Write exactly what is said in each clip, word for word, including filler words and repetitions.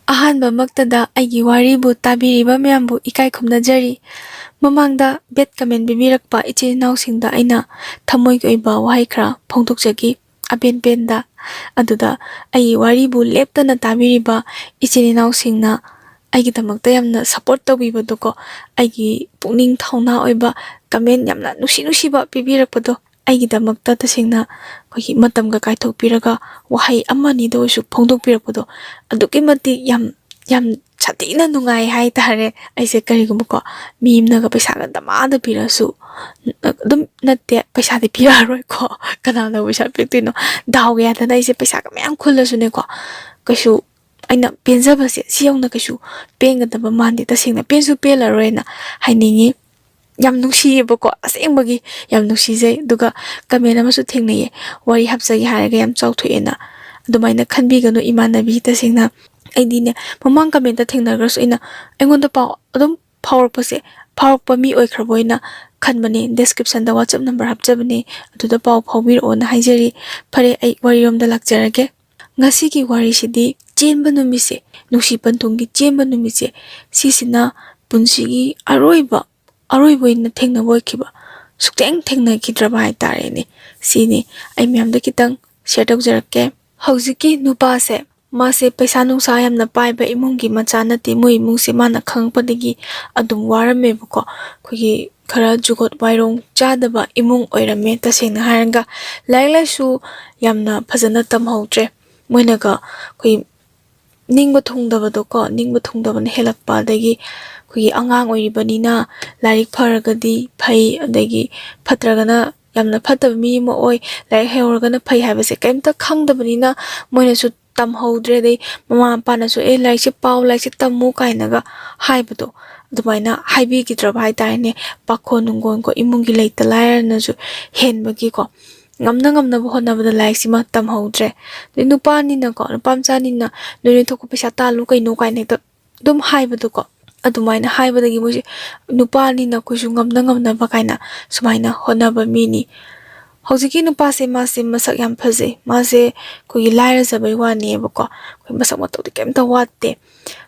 ꯑꯍꯥꯟꯕꯃꯛꯇꯗ ꯑꯩꯒꯤ ꯋꯥꯔꯤꯕꯨ ꯇꯥꯕꯤꯔꯤꯕ ꯃꯌꯥꯝꯕꯨ ꯏꯀꯥꯏ ꯈꯨꯝꯅꯖꯔꯤ꯫ ꯃꯃꯥꯡꯗ bad comment ꯄꯤꯕꯤꯔꯛꯄ ꯏꯆꯤꯜ ꯏꯅꯥꯎꯁꯤꯡꯗ ꯑꯩꯅ ꯊꯃꯣꯏꯒꯤ ꯑꯣꯏꯕ ꯋꯥꯍꯩ ꯈꯔ ꯐꯣꯡꯗꯣꯛꯆꯈꯤ꯫ ꯑꯄꯦꯟ ꯄꯦꯟꯗ꯫ ꯑꯗꯨꯗ ꯑꯩꯒꯤ ꯋꯥꯔꯤꯕꯨ ꯂꯦꯞꯇꯅ ꯇꯥꯕꯤꯔꯤꯕ ꯏꯆꯤꯜ ꯏꯅꯥꯎꯁꯤꯡꯅ ꯑꯩꯒꯤꯗꯃꯛꯇ ꯌꯥꯝꯅ support ꯇꯧꯕꯤꯕꯗꯣꯀꯣ, ꯑꯩꯒꯤ ꯄꯨꯛꯅꯤꯡ ꯊꯧꯅꯥ ꯑꯣꯏꯕ comment ꯌꯥꯝꯅ ꯅꯨꯡꯁꯤ ꯅꯨꯡꯁꯤꯕ ꯄꯤꯕꯤꯔꯛꯄꯗꯣ, ꯑꯩꯒꯤꯗꯃꯛꯇ ꯇꯁꯦꯡꯅ ꯑꯩꯈꯣꯏꯒꯤ ꯃꯇꯝꯒ ꯀꯥꯏꯊꯣꯛꯄꯤꯔꯒ ꯋꯥꯍꯩ ꯑꯃ ꯑꯅꯤꯗ ꯑꯣꯏꯔꯁꯨ ꯐꯣꯡꯗꯣꯛꯄꯤꯔꯛꯄꯗꯣ ꯑꯗꯨꯛꯀꯤ ꯃꯇꯤꯛ ꯌꯥꯝ, ꯌꯥꯝ ꯁꯥꯊꯤꯅ ꯅꯨꯡꯉꯥꯏ ꯍꯥꯏꯇꯥꯔꯦ꯫ ꯑꯩꯁꯦ ꯀꯔꯤꯒꯨꯝꯕꯀꯣ, ꯃꯤ ꯑꯃꯅꯒ ꯄꯩꯁꯥꯒ ꯗꯃꯥꯗ ꯄꯤꯔꯛꯑꯁꯨ, ꯑꯗꯨꯝ ꯅꯠꯇꯦ, ꯄꯩꯁꯥꯗꯤ ꯄꯤꯔꯛꯑꯔꯣꯏꯀꯣ, ꯀꯅꯥꯅ ꯄꯩꯁꯥ ꯄꯤꯔꯛꯇꯣꯏꯅꯣ? ꯗꯥꯎ ꯌꯥꯗꯅ ꯑꯩꯁꯦ ꯄꯩꯁꯥꯒ ꯃꯌꯥꯝ ꯈꯨꯜꯂꯁꯨꯅꯦꯀꯣ, ꯀꯩꯁꯨ ꯑꯩꯅ ꯄꯦꯟꯖꯕꯁꯦ ꯁꯤ ꯌꯧꯅ ꯀꯩꯁꯨ ꯄꯦꯟꯒꯗꯕ ꯃꯥꯟꯗꯦ, ꯇꯁꯦꯡꯅ ꯄꯦꯟꯁꯨ ꯄꯦꯜꯂꯔꯣꯏꯅ ꯍꯥꯏꯅꯤꯡꯉꯤ꯫ ꯌꯥꯝ ꯅꯨꯡꯁꯤꯌꯦꯕꯀꯣ, ꯑꯁꯦꯡꯕꯒꯤ ꯌꯥꯝ ꯅꯨꯡꯁꯤꯖꯩ꯫ ꯑꯗꯨꯒ comment ꯑꯃꯁꯨ ꯊꯦꯡꯅꯩꯌꯦ, "ꯋꯥꯔꯤ ꯍꯥꯞꯆꯒꯦ ꯍꯥꯏꯔꯒ ꯌꯥꯝ ꯆꯥꯎꯊꯣꯛꯑꯦꯅ"꯫ ꯑꯗꯨꯃꯥꯏꯅ ꯈꯟꯕꯤꯒꯅꯨ ꯏꯃꯥꯟꯅꯕꯤ, ꯇꯁꯦꯡꯅ ꯑꯩꯗꯤꯅꯦ, ꯃꯃꯥꯡ comment ꯊꯦꯡꯅꯈ꯭ꯔꯁꯨ ꯑꯩꯅ, ꯑꯩꯉꯣꯟꯗ ꯄꯥꯎ ꯑꯗꯨꯝ ꯐꯥꯎꯔꯛꯄꯁꯦ, ꯐꯥꯎꯔꯛꯄ ꯃꯤ ꯑꯣꯏꯈ꯭ꯔꯕ ꯑꯣꯏꯅ ꯈꯟꯕꯅꯦ꯫ Description ꯗ WhatsApp number ꯍꯥꯞꯆꯕꯅꯦ, ꯑꯗꯨꯗ ꯄꯥꯎ ꯐꯥꯎꯕꯤꯔꯛꯑꯣꯅ ꯍꯥꯏꯖꯔꯤ꯫ ꯐꯔꯦ, ꯑꯩ ꯋꯥꯔꯤꯔꯣꯝꯗ ꯂꯥꯛꯆꯔꯒꯦ꯫ ꯉꯁꯤꯒꯤ ꯋꯥꯔꯤꯁꯤꯗꯤ ꯆꯦꯟꯕ ꯅꯨꯃꯤꯠꯁꯦ, ꯅꯨꯡꯁꯤ ꯄꯟꯊꯨꯡꯒꯤ ꯆꯦꯟꯕ ꯅꯨꯃꯤꯠꯁꯦ, ꯁꯤꯁꯤꯅ ꯄꯨꯟꯁꯤꯒꯤ ꯑꯔꯣꯏꯕ, ꯑꯔꯣꯏꯕ ꯑꯣꯏꯅ ꯊꯦꯡꯅꯕ ꯑꯣꯏꯈꯤꯕ, ꯁꯨꯛꯊꯦꯡ ꯊꯦꯡꯅꯈꯤꯗ꯭ꯔꯕ ꯍꯥꯏꯇꯥꯔꯦꯅꯦ꯫ ꯁꯤꯅꯤ ꯑꯩ ꯃꯌꯥꯝꯗ ꯈꯤꯇꯪ share ꯇꯧꯖꯔꯛꯀꯦ꯫ ꯍꯧꯖꯤꯛꯀꯤ ꯅꯨꯄꯥꯁꯦ, ꯃꯥꯁꯦ ꯄꯩꯁꯥ ꯅꯨꯡꯁꯥ ꯌꯥꯝꯅ ꯄꯥꯏꯕ ꯏꯃꯨꯡꯒꯤ ꯃꯆꯥ ꯅꯠꯇꯦ꯫ ꯃꯣꯏ ꯏꯃꯨꯡꯁꯦ ꯃꯥꯅ ꯈꯪꯉꯛꯄꯗꯒꯤ ꯑꯗꯨꯝ ꯋꯥꯔꯝꯃꯦꯕꯀꯣ꯫ ꯑꯩꯈꯣꯏꯒꯤ ꯈꯔ ꯖꯨꯒꯣꯠ ꯋꯥꯏꯔꯣꯡ ꯆꯥꯗꯕ ꯏꯃꯨꯡ ꯑꯣꯏꯔꯝꯃꯦ꯫ ꯇꯁꯦꯡꯅ ꯍꯥꯏꯔꯒ ꯂꯥꯏꯔꯤꯛ ꯂꯥꯏꯁꯨ ꯌꯥꯝꯅ ꯐꯖꯅ ꯇꯝꯍꯧꯗ꯭ꯔꯦ꯫ ꯃꯣꯏꯅꯒ ꯑꯩꯈꯣꯏ ꯅꯤꯡꯕ ꯊꯨꯡꯗꯕꯗꯣꯀꯣ, ꯅꯤꯡꯕ ꯊꯨꯡꯗꯕꯅ ꯍꯦꯜꯂꯛꯄ, ꯑꯗꯒꯤ ꯑꯩꯈꯣꯏꯒꯤ ꯑꯉꯥꯡ ꯑꯣꯏꯔꯤꯕꯅꯤꯅ ꯂꯥꯏꯔꯤꯛ ꯐꯔꯒꯗꯤ ꯐꯩ, ꯑꯗꯒꯤ ꯐꯠꯇ꯭ꯔꯒꯅ ꯌꯥꯝꯅ ꯐꯠꯇꯕ ꯃꯤ ꯑꯃ ꯑꯣꯏ, ꯂꯥꯏꯔꯤꯛ ꯍꯩꯍꯧꯔꯒꯅ ꯐꯩ ꯍꯥꯏꯕꯁꯦ ꯀꯔꯤꯝꯇ ꯈꯪꯗꯕꯅꯤꯅ ꯃꯣꯏꯅꯁꯨ ꯇꯝꯍꯧꯗ꯭ꯔꯦ꯫ ꯑꯗꯩ ꯃꯃꯥ ꯃꯄꯥꯅꯁꯨ, "ꯑꯦ, ꯂꯥꯏꯔꯤꯛꯁꯦ ꯄꯥꯎ, ꯂꯥꯏꯔꯤꯛꯁꯦ ꯇꯝꯃꯨ" ꯀꯥꯏꯅꯒ ꯍꯥꯏꯕꯗꯣ, ꯑꯗꯨꯃꯥꯏꯅ ꯍꯥꯏꯕꯤꯈꯤꯗ꯭ꯔꯕ ꯍꯥꯏꯇꯥꯔꯦꯅꯦ꯫ ꯄꯥꯈꯣꯟ ꯅꯨꯡꯒꯣꯟꯀꯣ, ꯏꯃꯨꯡꯒꯤ ꯂꯩꯇ ꯂꯥꯏꯔꯅꯁꯨ ꯍꯦꯟꯕꯒꯤꯀꯣ, ꯉꯝꯅ ꯉꯝꯅꯕ ꯍꯣꯠꯅꯕꯗ ꯂꯥꯏꯔꯤꯛꯁꯤꯃ ꯇꯝꯍꯧꯗ꯭ꯔꯦ꯫ ꯑꯗꯩ ꯅꯨꯄꯥꯅꯤꯅꯀꯣ, ꯅꯨꯄꯥ ꯃꯆꯥꯅꯤꯅ "ꯅꯣꯏ ꯅꯣꯏ ꯊꯣꯛꯄ ꯄꯩꯁꯥ ꯇꯥꯜꯂꯨ ꯀꯩꯅꯣ" ꯀꯥꯏꯅ ꯍꯦꯛꯇ ꯑꯗꯨꯝ ꯍꯥꯏꯕꯗꯣꯀꯣ꯫ ꯑꯗꯨꯃꯥꯏꯅ ꯍꯥꯏꯕꯗꯒꯤ ꯃꯣꯏꯁꯦ, ꯅꯨꯄꯥꯅꯤꯅ ꯑꯩꯈꯣꯏꯁꯨ ꯉꯝꯅ ꯉꯝꯅꯕ ꯀꯥꯏꯅ ꯁꯨꯃꯥꯏꯅ ꯍꯣꯠꯅꯕ ꯃꯤꯅꯤ꯫ ꯍꯧꯖꯤꯛꯀꯤ ꯅꯨꯄꯥꯁꯦ, ꯃꯥꯁꯦ ꯃꯁꯛ ꯌꯥꯝ ꯐꯖꯩ꯫ ꯃꯥꯁꯦ ꯑꯩꯈꯣꯏꯒꯤ ꯂꯥꯏꯔꯖꯕꯩ ꯋꯥꯅꯦꯕꯀꯣ, ꯑꯩꯈꯣꯏ ꯃꯁꯛ ꯃꯇꯧꯗꯤ ꯀꯩꯝꯇ ꯋꯥꯠꯇꯦ꯫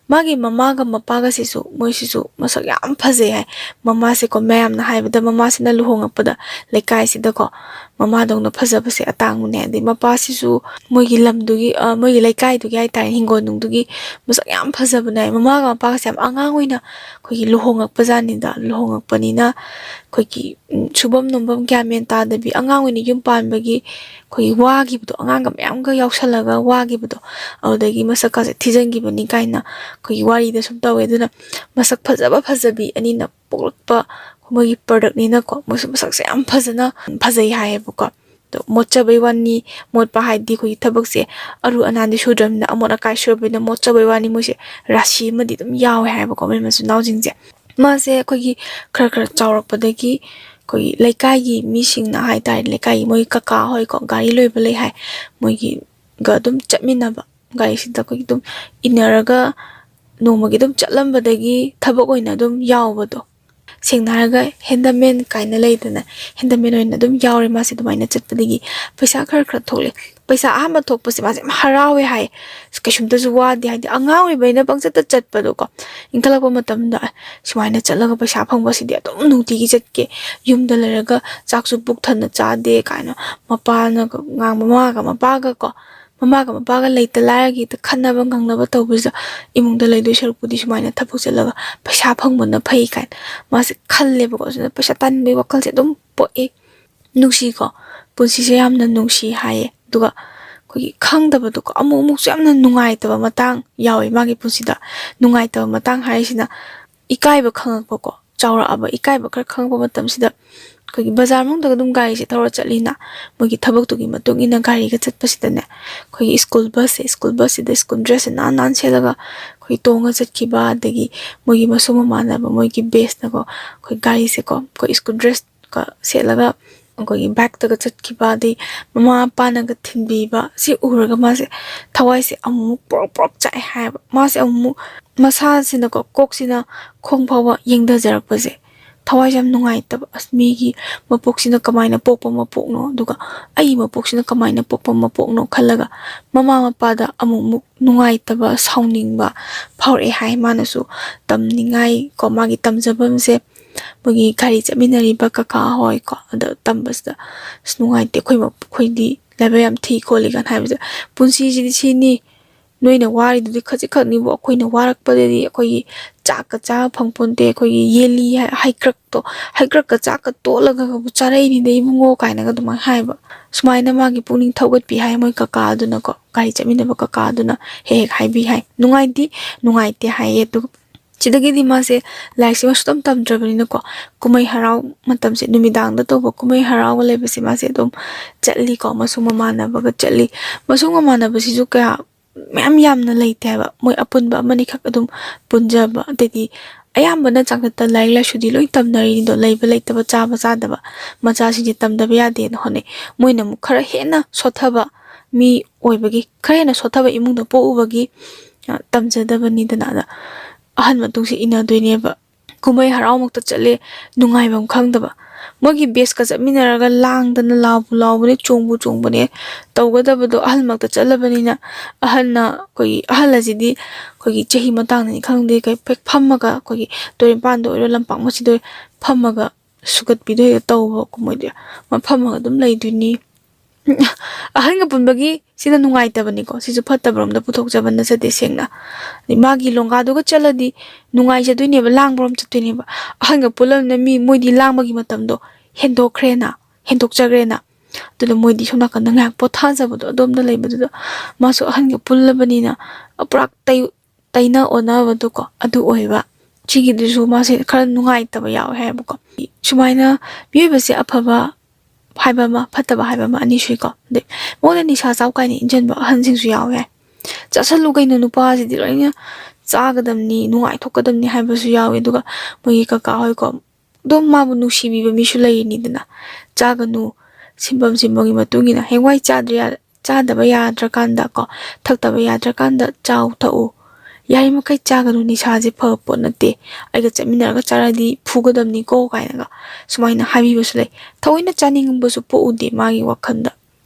ꯃꯥꯒꯤ ꯃꯃꯥꯒ ꯃꯄꯥꯒꯁꯤꯁꯨ, ꯃꯣꯏꯁꯤꯁꯨ ꯃꯁꯛ ꯌꯥꯝ ꯐꯖꯩ ꯍꯥꯏ꯫ ꯃꯃꯥꯁꯦꯀꯣ, ꯃꯌꯥꯝꯅ ꯍꯥꯏꯕꯗ ꯃꯃꯥꯁꯤꯅ ꯂꯨꯍꯣꯡꯉꯛꯄꯗ ꯂꯩꯀꯥꯏꯁꯤꯗꯀꯣ ꯃꯃꯥꯗꯧꯅ ꯐꯖꯕꯁꯦ ꯑꯇꯥꯡꯕꯅꯦ꯫ ꯑꯗꯩ ꯃꯄꯥꯁꯤꯁꯨ ꯃꯣꯏꯒꯤ ꯂꯝꯗꯨꯒꯤ, ꯑ, ꯃꯣꯏꯒꯤ ꯂꯩꯀꯥꯏꯗꯨꯒꯤ ꯍꯥꯏꯇꯥꯔꯦ, ꯍꯤꯡꯒꯣꯜꯅꯨꯡꯗꯨꯒꯤ ꯃꯁꯛ ꯌꯥꯝ ꯐꯖꯕꯅꯦ ꯍꯥꯏ꯫ ꯃꯃꯥꯒ ꯃꯄꯥꯒꯁꯦ ꯌꯥꯝ ꯑꯉꯥꯡ ꯑꯣꯏꯅ ꯑꯩꯈꯣꯏꯒꯤ ꯂꯨꯍꯣꯡꯉꯛꯄ ꯖꯥꯠꯅꯤꯗ꯫ ꯂꯨꯍꯣꯡꯉꯛꯄꯅꯤꯅ ꯑꯩꯈꯣꯏꯒꯤ, ꯎꯝ, ꯁꯨꯐꯝ ꯅꯣꯝꯐꯝ ꯒ꯭ꯌꯥꯟ ꯃꯦꯟ ꯇꯥꯗꯕꯤ, ꯑꯉꯥꯡ ꯑꯣꯏꯅ ꯌꯨꯝ ꯄꯥꯟꯕꯒꯤ ꯑꯩꯈꯣꯏꯒꯤ ꯋꯥꯈꯤꯕꯗꯣ, ꯑꯉꯥꯡꯒ ꯃꯌꯥꯝꯒ ꯌꯥꯎꯁꯜꯂꯒ ꯋꯥꯈꯤꯕꯗꯣ, ꯑꯗꯨꯗꯒꯤ ꯃꯁꯛꯀꯥꯁꯦ ꯊꯤꯖꯤꯟꯈꯤꯕꯅꯤ ꯀꯥꯏꯅ ꯑꯩꯈꯣꯏꯒꯤ ꯋꯥꯔꯤꯗ ꯁꯨꯝ ꯇꯧꯋꯦ꯫ ꯑꯗꯨꯅ ꯃꯁꯛ ꯐꯖꯕ ꯐꯖꯕꯤ ꯑꯅꯤꯅ ꯄꯣꯛꯂꯛꯄ ꯃꯣꯏꯒꯤ ꯄ꯭ꯔꯗꯛꯅꯤꯅꯀꯣ, ꯃꯣꯏꯁꯨ ꯃꯁꯛꯁꯦ ꯌꯥꯝ ꯐꯖꯅ ꯐꯖꯩ ꯍꯥꯏꯌꯦꯕꯀꯣ꯫ ꯑꯗꯣ ꯃꯣꯠꯆꯕꯩ ꯋꯥꯅꯤ, ꯃꯣꯠꯄ ꯍꯥꯏꯗꯤ ꯑꯩꯈꯣꯏꯒꯤ ꯊꯕꯛꯁꯦ ꯑꯔꯨ ꯑꯅꯥꯟꯗꯤ ꯁꯨꯗ꯭ꯔꯕꯅꯤꯅ, ꯑꯃꯣꯠ ꯑꯀꯥꯏ ꯁꯨꯔꯕꯅꯤꯅ ꯃꯣꯠꯆꯕꯩ ꯋꯥꯅꯤ, ꯃꯣꯏꯁꯦ ꯔꯥꯁꯤ ꯑꯃꯗꯤ ꯑꯗꯨꯝ ꯌꯥꯎꯋꯦ ꯍꯥꯏꯕꯀꯣ, ꯃꯣꯏ ꯃꯆꯤꯟ ꯃꯅꯥꯎꯁꯤꯡꯁꯦ꯫ ꯃꯥꯁꯦ ꯑꯩꯈꯣꯏꯒꯤ ꯈꯔ ꯈꯔ ꯆꯥꯎꯔꯛꯄꯗꯒꯤ ꯑꯩꯈꯣꯏꯒꯤ ꯂꯩꯀꯥꯏꯒꯤ ꯃꯤꯁꯤꯡꯅ ꯍꯥꯏꯇꯥꯔꯦ, ꯂꯩꯀꯥꯏꯒꯤ ꯃꯣꯏ ꯀꯀꯥ ꯍꯣꯏꯀꯣ, ꯒꯥꯔꯤ ꯂꯣꯏꯕ ꯂꯩ ꯍꯥꯏ, ꯃꯣꯏꯒꯤꯒ ꯑꯗꯨꯝ ꯆꯠꯃꯤꯟꯅꯕ, ꯒꯥꯔꯤꯁꯤꯗ ꯑꯩꯈꯣꯏꯒꯤ ꯑꯗꯨꯝ ꯏꯟꯅꯔꯒ ꯅꯣꯡꯃꯒꯤ ꯑꯗꯨꯝ ꯆꯠꯂꯝꯕꯗꯒꯤ ꯊꯕꯛ ꯑꯣꯏꯅ ꯑꯗꯨꯝ ꯌꯥꯎꯕꯗꯣ, ꯁꯦꯡꯅ ꯍꯥꯏꯔꯒ ꯍꯦꯟꯗꯃꯦꯟ ꯀꯥꯏꯅ ꯂꯩꯗꯅ, ꯍꯦꯟꯗꯃꯦꯟ ꯑꯣꯏꯅ ꯑꯗꯨꯝ ꯌꯥꯎꯔꯦ ꯃꯥꯁꯦ꯫ ꯑꯗꯨꯃꯥꯏꯅ ꯆꯠꯄꯗꯒꯤ ꯄꯩꯁꯥ ꯈꯔ ꯈꯔ ꯊꯣꯛꯂꯦ꯫ ꯄꯩꯁꯥ ꯑꯍꯥꯟꯕ ꯊꯣꯛꯄꯁꯦ ꯃꯥꯁꯦ ꯌꯥꯝ ꯍꯔꯥꯎꯋꯦ ꯍꯥꯏ꯫ ꯑꯁ, ꯀꯩꯁꯨꯝꯇꯁꯨ ꯋꯥꯗꯦ, ꯍꯥꯏꯗꯤ ꯑꯉꯥꯡ ꯑꯣꯏꯕꯅꯤꯅ ꯄꯪꯆꯠꯇ ꯆꯠꯄꯗꯣꯀꯣ꯫ ꯏꯟꯈꯠꯂꯛꯄ ꯃꯇꯝꯗ, "ꯑꯦ, ꯁꯨꯃꯥꯏꯅ ꯆꯠꯂꯒ ꯄꯩꯁꯥ ꯐꯪꯕꯁꯤꯗꯤ ꯑꯗꯨꯝ ꯅꯨꯡꯇꯤꯒꯤ ꯆꯠꯀꯦ, ꯌꯨꯝꯗ ꯂꯩꯔꯒ ꯆꯥꯛꯁꯨ ꯄꯨꯛ ꯊꯟꯅ ꯆꯥꯗꯦ" ꯀꯥꯏꯅ ꯃꯄꯥꯅꯒ ꯉꯥꯡꯕ, ꯃꯃꯥꯒ ꯃꯄꯥꯒ ꯀꯣ, ꯃꯃꯥꯒ ꯃꯄꯥꯒ ꯂꯩꯇ ꯂꯥꯏꯔꯒꯤ ꯍꯦꯛꯇ ꯈꯠꯅꯕ ꯉꯥꯡꯅꯕ ꯇꯧꯕꯁꯤꯗ, ꯏꯃꯨꯡꯗ ꯂꯩꯗꯣꯏ ꯁꯔꯨꯛꯄꯨꯗꯤ ꯁꯨꯃꯥꯏꯅ ꯊꯕꯛ ꯆꯠꯂꯒ ꯄꯩꯁꯥ ꯐꯪꯕꯅ ꯐꯩ ꯀꯥꯏꯅ ꯃꯥꯁꯦ ꯈꯜꯂꯦꯕꯀꯣ꯫ ꯑꯗꯨꯅ ꯄꯩꯁꯥ ꯇꯥꯟꯕꯒꯤ ꯋꯥꯈꯜꯁꯦ ꯑꯗꯨꯝ ꯄꯣꯛꯑꯦ꯫ ꯅꯨꯡꯁꯤꯀꯣ, ꯄꯨꯟꯁꯤꯁꯦ ꯌꯥꯝꯅ ꯅꯨꯡꯁꯤ ꯍꯥꯏꯌꯦ꯫ ꯑꯗꯨꯒ ꯑꯩꯈꯣꯏꯒꯤ ꯈꯪꯗꯕꯗꯣꯀꯣ, ꯑꯃꯨꯛ ꯑꯃꯨꯛꯁꯨ ꯌꯥꯝꯅ ꯅꯨꯡꯉꯥꯏꯇꯕ ꯃꯇꯥꯡ ꯌꯥꯎꯋꯦ ꯃꯥꯒꯤ ꯄꯨꯟꯁꯤꯗ꯫ ꯅꯨꯡꯉꯥꯏꯇꯕ ꯃꯇꯥꯡ ꯍꯥꯏꯔꯤꯁꯤꯅ ꯏꯀꯥꯏꯕ ꯈꯪꯉꯛꯄꯀꯣ, ꯆꯥꯎꯔꯛꯑꯕ ꯏꯀꯥꯏꯕ ꯈꯔ ꯈꯪꯉꯛꯄ ꯃꯇꯝꯁꯤꯗ ꯑꯩꯈꯣꯏꯒꯤ ꯕꯖꯥꯔ ꯃꯅꯨꯡꯗꯒ ꯑꯗꯨꯝ ꯒꯥꯔꯤꯁꯦ ꯊꯧꯔ ꯆꯠꯂꯤꯅ, ꯃꯣꯏꯒꯤ ꯊꯕꯛꯇꯨꯒꯤ ꯃꯇꯨꯡ ꯏꯟꯅ ꯒꯥꯔꯤꯒ ꯆꯠꯄꯁꯤꯗꯅꯦ, ꯑꯩꯈꯣꯏꯒꯤ ꯁ꯭ꯀꯨꯜ ꯕꯁꯁꯦ, ꯁ꯭ꯀꯨꯜ ꯕꯁꯁꯤꯗ ꯁ꯭ꯀꯨꯜ ꯗ꯭ꯔꯦꯁꯁꯦ ꯅꯥꯟ ꯅꯥꯟ ꯁꯦꯠꯂꯒ ꯑꯩꯈꯣꯏ ꯇꯣꯡꯉ ꯆꯠꯈꯤꯕ, ꯑꯗꯒꯤ ꯃꯣꯏꯒꯤ ꯃꯁꯨꯡ ꯃꯃꯥꯟꯅꯕ ꯃꯣꯏꯒꯤ ꯕꯦꯁꯅꯀꯣ, ꯑꯩꯈꯣꯏ ꯒꯥꯔꯤꯁꯦꯀꯣ, ꯑꯩꯈꯣꯏ ꯁ꯭ꯀꯨꯜ ꯗ꯭ꯔꯦꯁꯀ ꯁꯦꯠꯂꯒ ꯑꯩꯈꯣꯏꯒꯤ ꯕꯥꯏꯛꯇꯒ ꯆꯠꯈꯤꯕ, ꯑꯗꯩ ꯃꯃꯥ ꯃꯄꯥꯅꯒ ꯊꯤꯟꯕꯤꯕ, ꯁꯤ ꯎꯔꯒ ꯃꯥꯁꯦ ꯊꯋꯥꯏꯁꯦ ꯑꯃꯨꯛꯃꯨꯛ ꯄ꯭ꯔꯣꯛ ꯄ꯭ꯔꯣꯛ ꯆꯥꯛꯑꯦ ꯍꯥꯏꯌꯦꯕ꯫ ꯃꯥꯁꯦ ꯑꯃꯨꯛꯃꯨꯛ ꯃꯁꯥꯁꯤꯅꯀꯣ, ꯀꯣꯛꯁꯤꯅ ꯈꯣꯡ ꯐꯥꯎꯕ ꯌꯦꯡꯊꯖꯔꯛꯄꯁꯦ, ꯊꯋꯥꯏꯁꯦ ꯌꯥꯝ ꯅꯨꯡꯉꯥꯏꯇꯕ꯫ ꯑꯁ, ꯃꯤꯒꯤ ꯃꯄꯣꯛꯁꯤꯅ ꯀꯃꯥꯏꯅ ꯄꯣꯛꯄ ꯃꯄꯣꯛꯅꯣ, ꯑꯗꯨꯒ ꯑꯩꯒꯤ ꯃꯄꯣꯛꯁꯤꯅ ꯀꯃꯥꯏꯅ ꯄꯣꯛꯄ ꯃꯄꯣꯛꯅꯣ ꯈꯜꯂꯒ ꯃꯃꯥ ꯃꯄꯥꯗ ꯑꯃꯨꯛ ꯑꯃꯨꯛ ꯅꯨꯡꯉꯥꯏꯇꯕ, ꯁꯥꯎꯅꯤꯡꯕ ꯐꯥꯎꯔꯛꯑꯦ ꯍꯥꯏ꯫ ꯃꯥꯅꯁꯨ ꯇꯝꯅꯤꯡꯉꯥꯏ ꯀꯣ, ꯃꯥꯒꯤ ꯇꯝꯖꯐꯝꯁꯦ ꯃꯣꯏꯒꯤ ꯒꯥꯔꯤ ꯆꯠꯃꯤꯟꯅꯔꯤꯕ ꯀꯀꯥ ꯍꯣꯏ ꯀꯣ, ꯑꯗ ꯇꯝꯕꯁꯤꯗ ꯑꯁ ꯅꯨꯡꯉꯥꯏꯇꯦ, ꯑꯩꯈꯣꯏ ꯃ-, ꯑꯩꯈꯣꯏꯗꯤ ꯂꯥꯏꯕꯛ ꯌꯥꯝ ꯊꯤ ꯈꯣꯠꯂꯤ ꯀꯥꯏꯅ ꯍꯥꯏꯕꯁꯦ꯫ ꯄꯨꯟꯁꯤꯁꯤꯗꯤ ꯁꯤꯅꯤ, ꯅꯣꯏꯅ ꯋꯥꯔꯤꯗꯨꯗꯤ ꯈꯖꯤꯛꯈꯛꯅꯤꯕꯨ, ꯑꯩꯈꯣꯏꯅ ꯋꯥꯔꯛꯄꯗꯗꯤ ꯑꯩꯈꯣꯏꯒꯤ ꯆꯥꯛꯀ ꯆꯥꯕ ꯐꯪ ꯄꯣꯟꯇꯦ, ꯑꯩꯈꯣꯏꯒꯤ ꯌꯦꯜꯂꯤ ꯍꯥꯏ-, ꯍꯩꯀ꯭ꯔꯛꯇꯣ, ꯍꯩꯀ꯭ꯔꯛꯀ ꯆꯥꯛꯀ ꯇꯣꯠꯂꯒꯕꯨ ꯆꯥꯔꯛꯏꯅꯤꯗ ꯏꯕꯨꯡꯉꯣ ꯀꯥꯏꯅꯒ ꯑꯗꯨꯃꯥꯏꯅ ꯍꯥꯏꯕ꯫ ꯁꯨꯃꯥꯏꯅ ꯃꯥꯒꯤ ꯄꯨꯛꯅꯤꯡ ꯊꯧꯒꯠꯄꯤ ꯍꯥꯏ ꯃꯣꯏ ꯀꯀꯥ ꯑꯗꯨꯅꯀꯣ, ꯒꯥꯔꯤ ꯆꯠꯃꯤꯟꯅꯕ ꯀꯀꯥ ꯑꯗꯨꯅ ꯍꯦꯛ ꯍꯦꯛ ꯍꯥꯏꯕꯤ ꯍꯥꯏ꯫ ꯅꯨꯡꯉꯥꯏꯗꯤ ꯅꯨꯡꯉꯥꯏꯇꯦ ꯍꯥꯏꯌꯦ꯫ ꯑꯗꯨꯒ ꯁꯤꯗꯒꯤꯗꯤ ꯃꯥꯁꯦ ꯂꯥꯏꯔꯤꯛꯁꯦ ꯃꯥ ꯁꯨꯛꯇꯝ ꯇꯝꯗ꯭ꯔꯕꯅꯤꯅꯀꯣ, ꯀꯨꯝꯍꯩ ꯍꯔꯥꯎ ꯃꯇꯝꯁꯦ, ꯅꯨꯃꯤꯗꯥꯡꯗ ꯇꯧꯕ ꯀꯨꯝꯍꯩ ꯍꯔꯥꯎꯒ ꯂꯩꯕꯁꯦ ꯃꯥꯁꯦ ꯑꯗꯨꯝ ꯆꯠꯂꯤꯀꯣ, ꯃꯁꯨꯡ ꯃꯃꯥꯟꯅꯕꯒ ꯆꯠꯂꯤ꯫ ꯃꯁꯨꯡ ꯃꯃꯥꯟꯅꯕꯁꯤꯁꯨ ꯀꯌꯥ ꯃꯌꯥꯝ ꯌꯥꯝꯅ ꯂꯩꯇꯦ ꯍꯥꯏꯕ, ꯃꯣꯏ ꯑꯄꯨꯟꯕ ꯑꯃꯅꯤꯈꯛ ꯑꯗꯨꯝ ꯄꯨꯟꯖꯕ꯫ ꯑꯗꯩꯗꯤ ꯑꯌꯥꯝꯕꯅ ꯆꯥꯡꯆꯠꯇ ꯂꯥꯏꯔꯤꯛ ꯂꯥꯏꯁꯨꯗꯤ ꯂꯣꯏ ꯇꯝꯅꯔꯤꯅꯤꯗꯣ, ꯂꯩꯕ ꯂꯩꯇꯕ, ꯆꯥꯕ ꯆꯥꯗꯕ, ꯃꯆꯥꯁꯤꯡꯁꯦ ꯇꯝꯗꯕ ꯌꯥꯗꯦꯅ ꯍꯣꯠꯅꯩ꯫ ꯃꯣꯏꯅ ꯑꯃꯨꯛ ꯈꯔ ꯍꯦꯟꯅ ꯁꯣꯠꯊꯕ ꯃꯤ ꯑꯣꯏꯕꯒꯤ, ꯈꯔ ꯍꯦꯟꯅ ꯁꯣꯠꯊꯕ ꯏꯃꯨꯡꯗ ꯄꯣꯛꯎꯕꯒꯤ, ꯑ, ꯇꯝꯖꯗꯕꯅꯤꯗꯅ꯫ ꯑꯗ ꯑꯍꯟ ꯃꯇꯨꯡꯁꯦ ꯏꯟꯅꯗꯣꯏꯅꯦꯕ꯫ ꯀꯨꯝꯍꯩ ꯍꯔꯥꯎꯃꯛꯇ ꯆꯠꯂꯦ, ꯅꯨꯡꯉꯥꯏꯐꯝ ꯈꯪꯗꯕ꯫ ꯃꯣꯏꯒꯤ ꯕꯦꯁꯀ ꯆꯠꯃꯤꯟꯅꯔꯒ ꯂꯥꯡꯗꯅ ꯂꯥꯎꯕꯨ ꯂꯥꯎꯕꯅꯦ, ꯆꯣꯡꯕꯨ ꯆꯣꯡꯕꯅꯦ꯫ ꯇꯧꯒꯗꯕꯗꯣ ꯑꯍꯜꯃꯛꯇ ꯆꯠꯂꯕꯅꯤꯅ, ꯑꯍꯜꯅ ꯑꯩꯈꯣꯏꯒꯤ, ꯑꯍꯜ ꯑꯁꯤꯗꯤ ꯑꯩꯈꯣꯏꯒꯤ ꯆꯍꯤ ꯃꯇꯥꯡꯗꯅꯤ ꯈꯪꯗꯦ, ꯀꯩ ꯍꯦꯛ ꯐꯝꯃꯒ ꯑꯩꯈꯣꯏꯒꯤ ꯇꯨꯔꯦꯟ ꯃꯄꯥꯟꯗ ꯑꯣꯏꯔꯣ, ꯂꯝꯄꯥꯛ ꯃꯆꯤꯗ ꯑꯣꯏꯔꯣ, ꯐꯝꯃꯒ ꯁꯨꯒꯠꯄꯤꯗꯣ ꯍꯦꯛꯇ ꯇꯧꯕ꯫ ꯀꯨꯝꯍꯩꯗꯤ ꯃ-, ꯐꯝꯃꯒ ꯑꯗꯨꯝ ꯂꯩꯗꯣꯏꯅꯤ꯫ ꯑꯍꯟꯒ ꯄꯨꯟꯕꯒꯤ ꯁꯤꯅ ꯅꯨꯡꯉꯥꯏꯇꯕꯅꯤꯀꯣ, ꯁꯤꯁꯨ ꯐꯠꯇꯕꯔꯣꯝꯗ ꯄꯨꯊꯣꯛꯆꯕ ꯅꯠꯆꯗꯦ ꯁꯦꯡꯅ꯫ ꯑꯗꯩ ꯃꯥꯒꯤ ꯂꯣꯡꯒꯥꯗꯨꯒ ꯆꯠꯂꯗꯤ ꯅꯨꯡꯉꯥꯏꯖꯗꯣꯏꯅꯦꯕ, ꯂꯥꯡꯕꯔꯣꯝ ꯆꯠꯇꯣꯏꯅꯦꯕ꯫ ꯑꯍꯟꯒ ꯄꯨꯜꯂꯕꯅꯤꯅ ꯃꯤ, ꯃꯣꯏꯗꯤ ꯂꯥꯡꯕꯒꯤ ꯃꯇꯝꯗꯣ ꯍꯦꯟꯗꯣꯛꯈ꯭ꯔꯦꯅ, ꯍꯦꯟꯗꯣꯛꯆꯈ꯭ꯔꯦꯅ꯫ ꯑꯗꯨꯅ ꯃꯣꯏꯗꯤ ꯁꯣꯝ ꯅꯥꯀꯟꯗ ꯉꯥꯏꯍꯥꯛ ꯄꯣꯊꯥꯖꯕꯗꯣ ꯑꯗꯣꯝꯗ ꯂꯩꯕꯗꯨꯗ, ꯃꯥꯁꯨ ꯑꯍꯟꯒ ꯄꯨꯜꯂꯕꯅꯤꯅ ꯄꯨꯔꯥ ꯇꯩ-, ꯇꯩꯅ ꯑꯣꯟꯅꯕꯗꯣꯀꯣ, ꯑꯗꯨ ꯑꯣꯏꯕ꯫ ꯁꯤꯒꯤꯗꯨꯁꯨ ꯃꯥꯁꯦ ꯈꯔ ꯅꯨꯡꯉꯥꯏꯇꯕ ꯌꯥꯎꯋꯦ ꯍꯥꯏꯌꯦꯕꯀꯣ꯫ ꯁꯨꯃꯥꯏꯅ ꯃꯤꯑꯣꯏꯕꯁꯦ ꯑꯐꯕ ꯍꯥꯏꯕ ꯑꯃ, ꯐꯠꯇꯕ ꯍꯥꯏꯕ ꯑꯃ, ꯑꯅꯤ ꯁꯨꯏꯀꯣ꯫ ꯑꯗꯩ ꯃꯉꯣꯟꯗ ꯅꯤꯁꯥ ꯆꯥꯎ ꯀꯥꯏꯅ ꯏꯟꯖꯟꯕ ꯑꯍꯟꯁꯤꯡꯁꯨ ꯌꯥꯎꯋꯦ ꯍꯥꯏ꯫ "ꯆꯥꯁꯜꯂꯨ ꯀꯩꯅꯣ, ꯅꯨꯄꯥꯁꯤꯗꯤ ꯂꯣꯏꯅ ꯆꯥꯒꯗꯕꯅꯤ, ꯅꯨꯡꯉꯥꯏꯊꯣꯛꯀꯗꯕꯅꯤ" ꯍꯥꯏꯕꯁꯨ ꯌꯥꯎꯋꯦ꯫ ꯑꯗꯨꯒ ꯃꯣꯏꯒꯤ ꯀꯀꯥ ꯍꯣꯏꯀꯣ, ꯑꯗꯨꯝ ꯃꯥꯕꯨ ꯅꯨꯡꯁꯤꯕꯤꯕ ꯃꯤꯁꯨ ꯂꯩꯔꯤꯅꯤꯗꯅ꯫ "ꯆꯥꯒꯅꯨ, ꯁꯤꯟꯐꯝ ꯁꯤꯟꯐꯝꯒꯤ ꯃꯇꯨꯡ ꯏꯟꯅ ꯍꯌꯦꯡꯋꯥꯏ ꯆꯥꯗ꯭ꯔ ꯌꯥ-, ꯆꯥꯗꯕ ꯌꯥꯗ꯭ꯔꯀꯥꯟꯗ ꯀꯣ, ꯊꯛꯇꯕ ꯌꯥꯗ꯭ꯔꯀꯥꯟꯗ ꯆꯥꯎ ꯊꯛꯎ, "ꯌꯥꯔꯤꯃꯈꯩ ꯆꯥꯒꯅꯨ, ꯅꯤꯁꯥꯁꯦ ꯐꯕ ꯄꯣꯠ ꯅꯠꯇꯦ, ꯑꯩꯒ ꯆꯠꯃꯤꯟꯅꯔꯒ ꯆꯥꯔꯗꯤ ꯐꯨꯒꯗꯕꯅꯤꯀꯣ" ꯀꯥꯏꯅꯒ ꯁꯨꯃꯥꯏꯅ ꯍꯥꯏꯕꯤꯕꯁꯨ ꯂꯩ꯫ ꯊꯑꯣꯏꯅ ꯆꯥꯅꯤꯡꯕꯁꯨ ꯄꯣꯛꯎꯗꯦ ꯃꯥꯒꯤ ꯋꯥꯈꯜꯗ꯫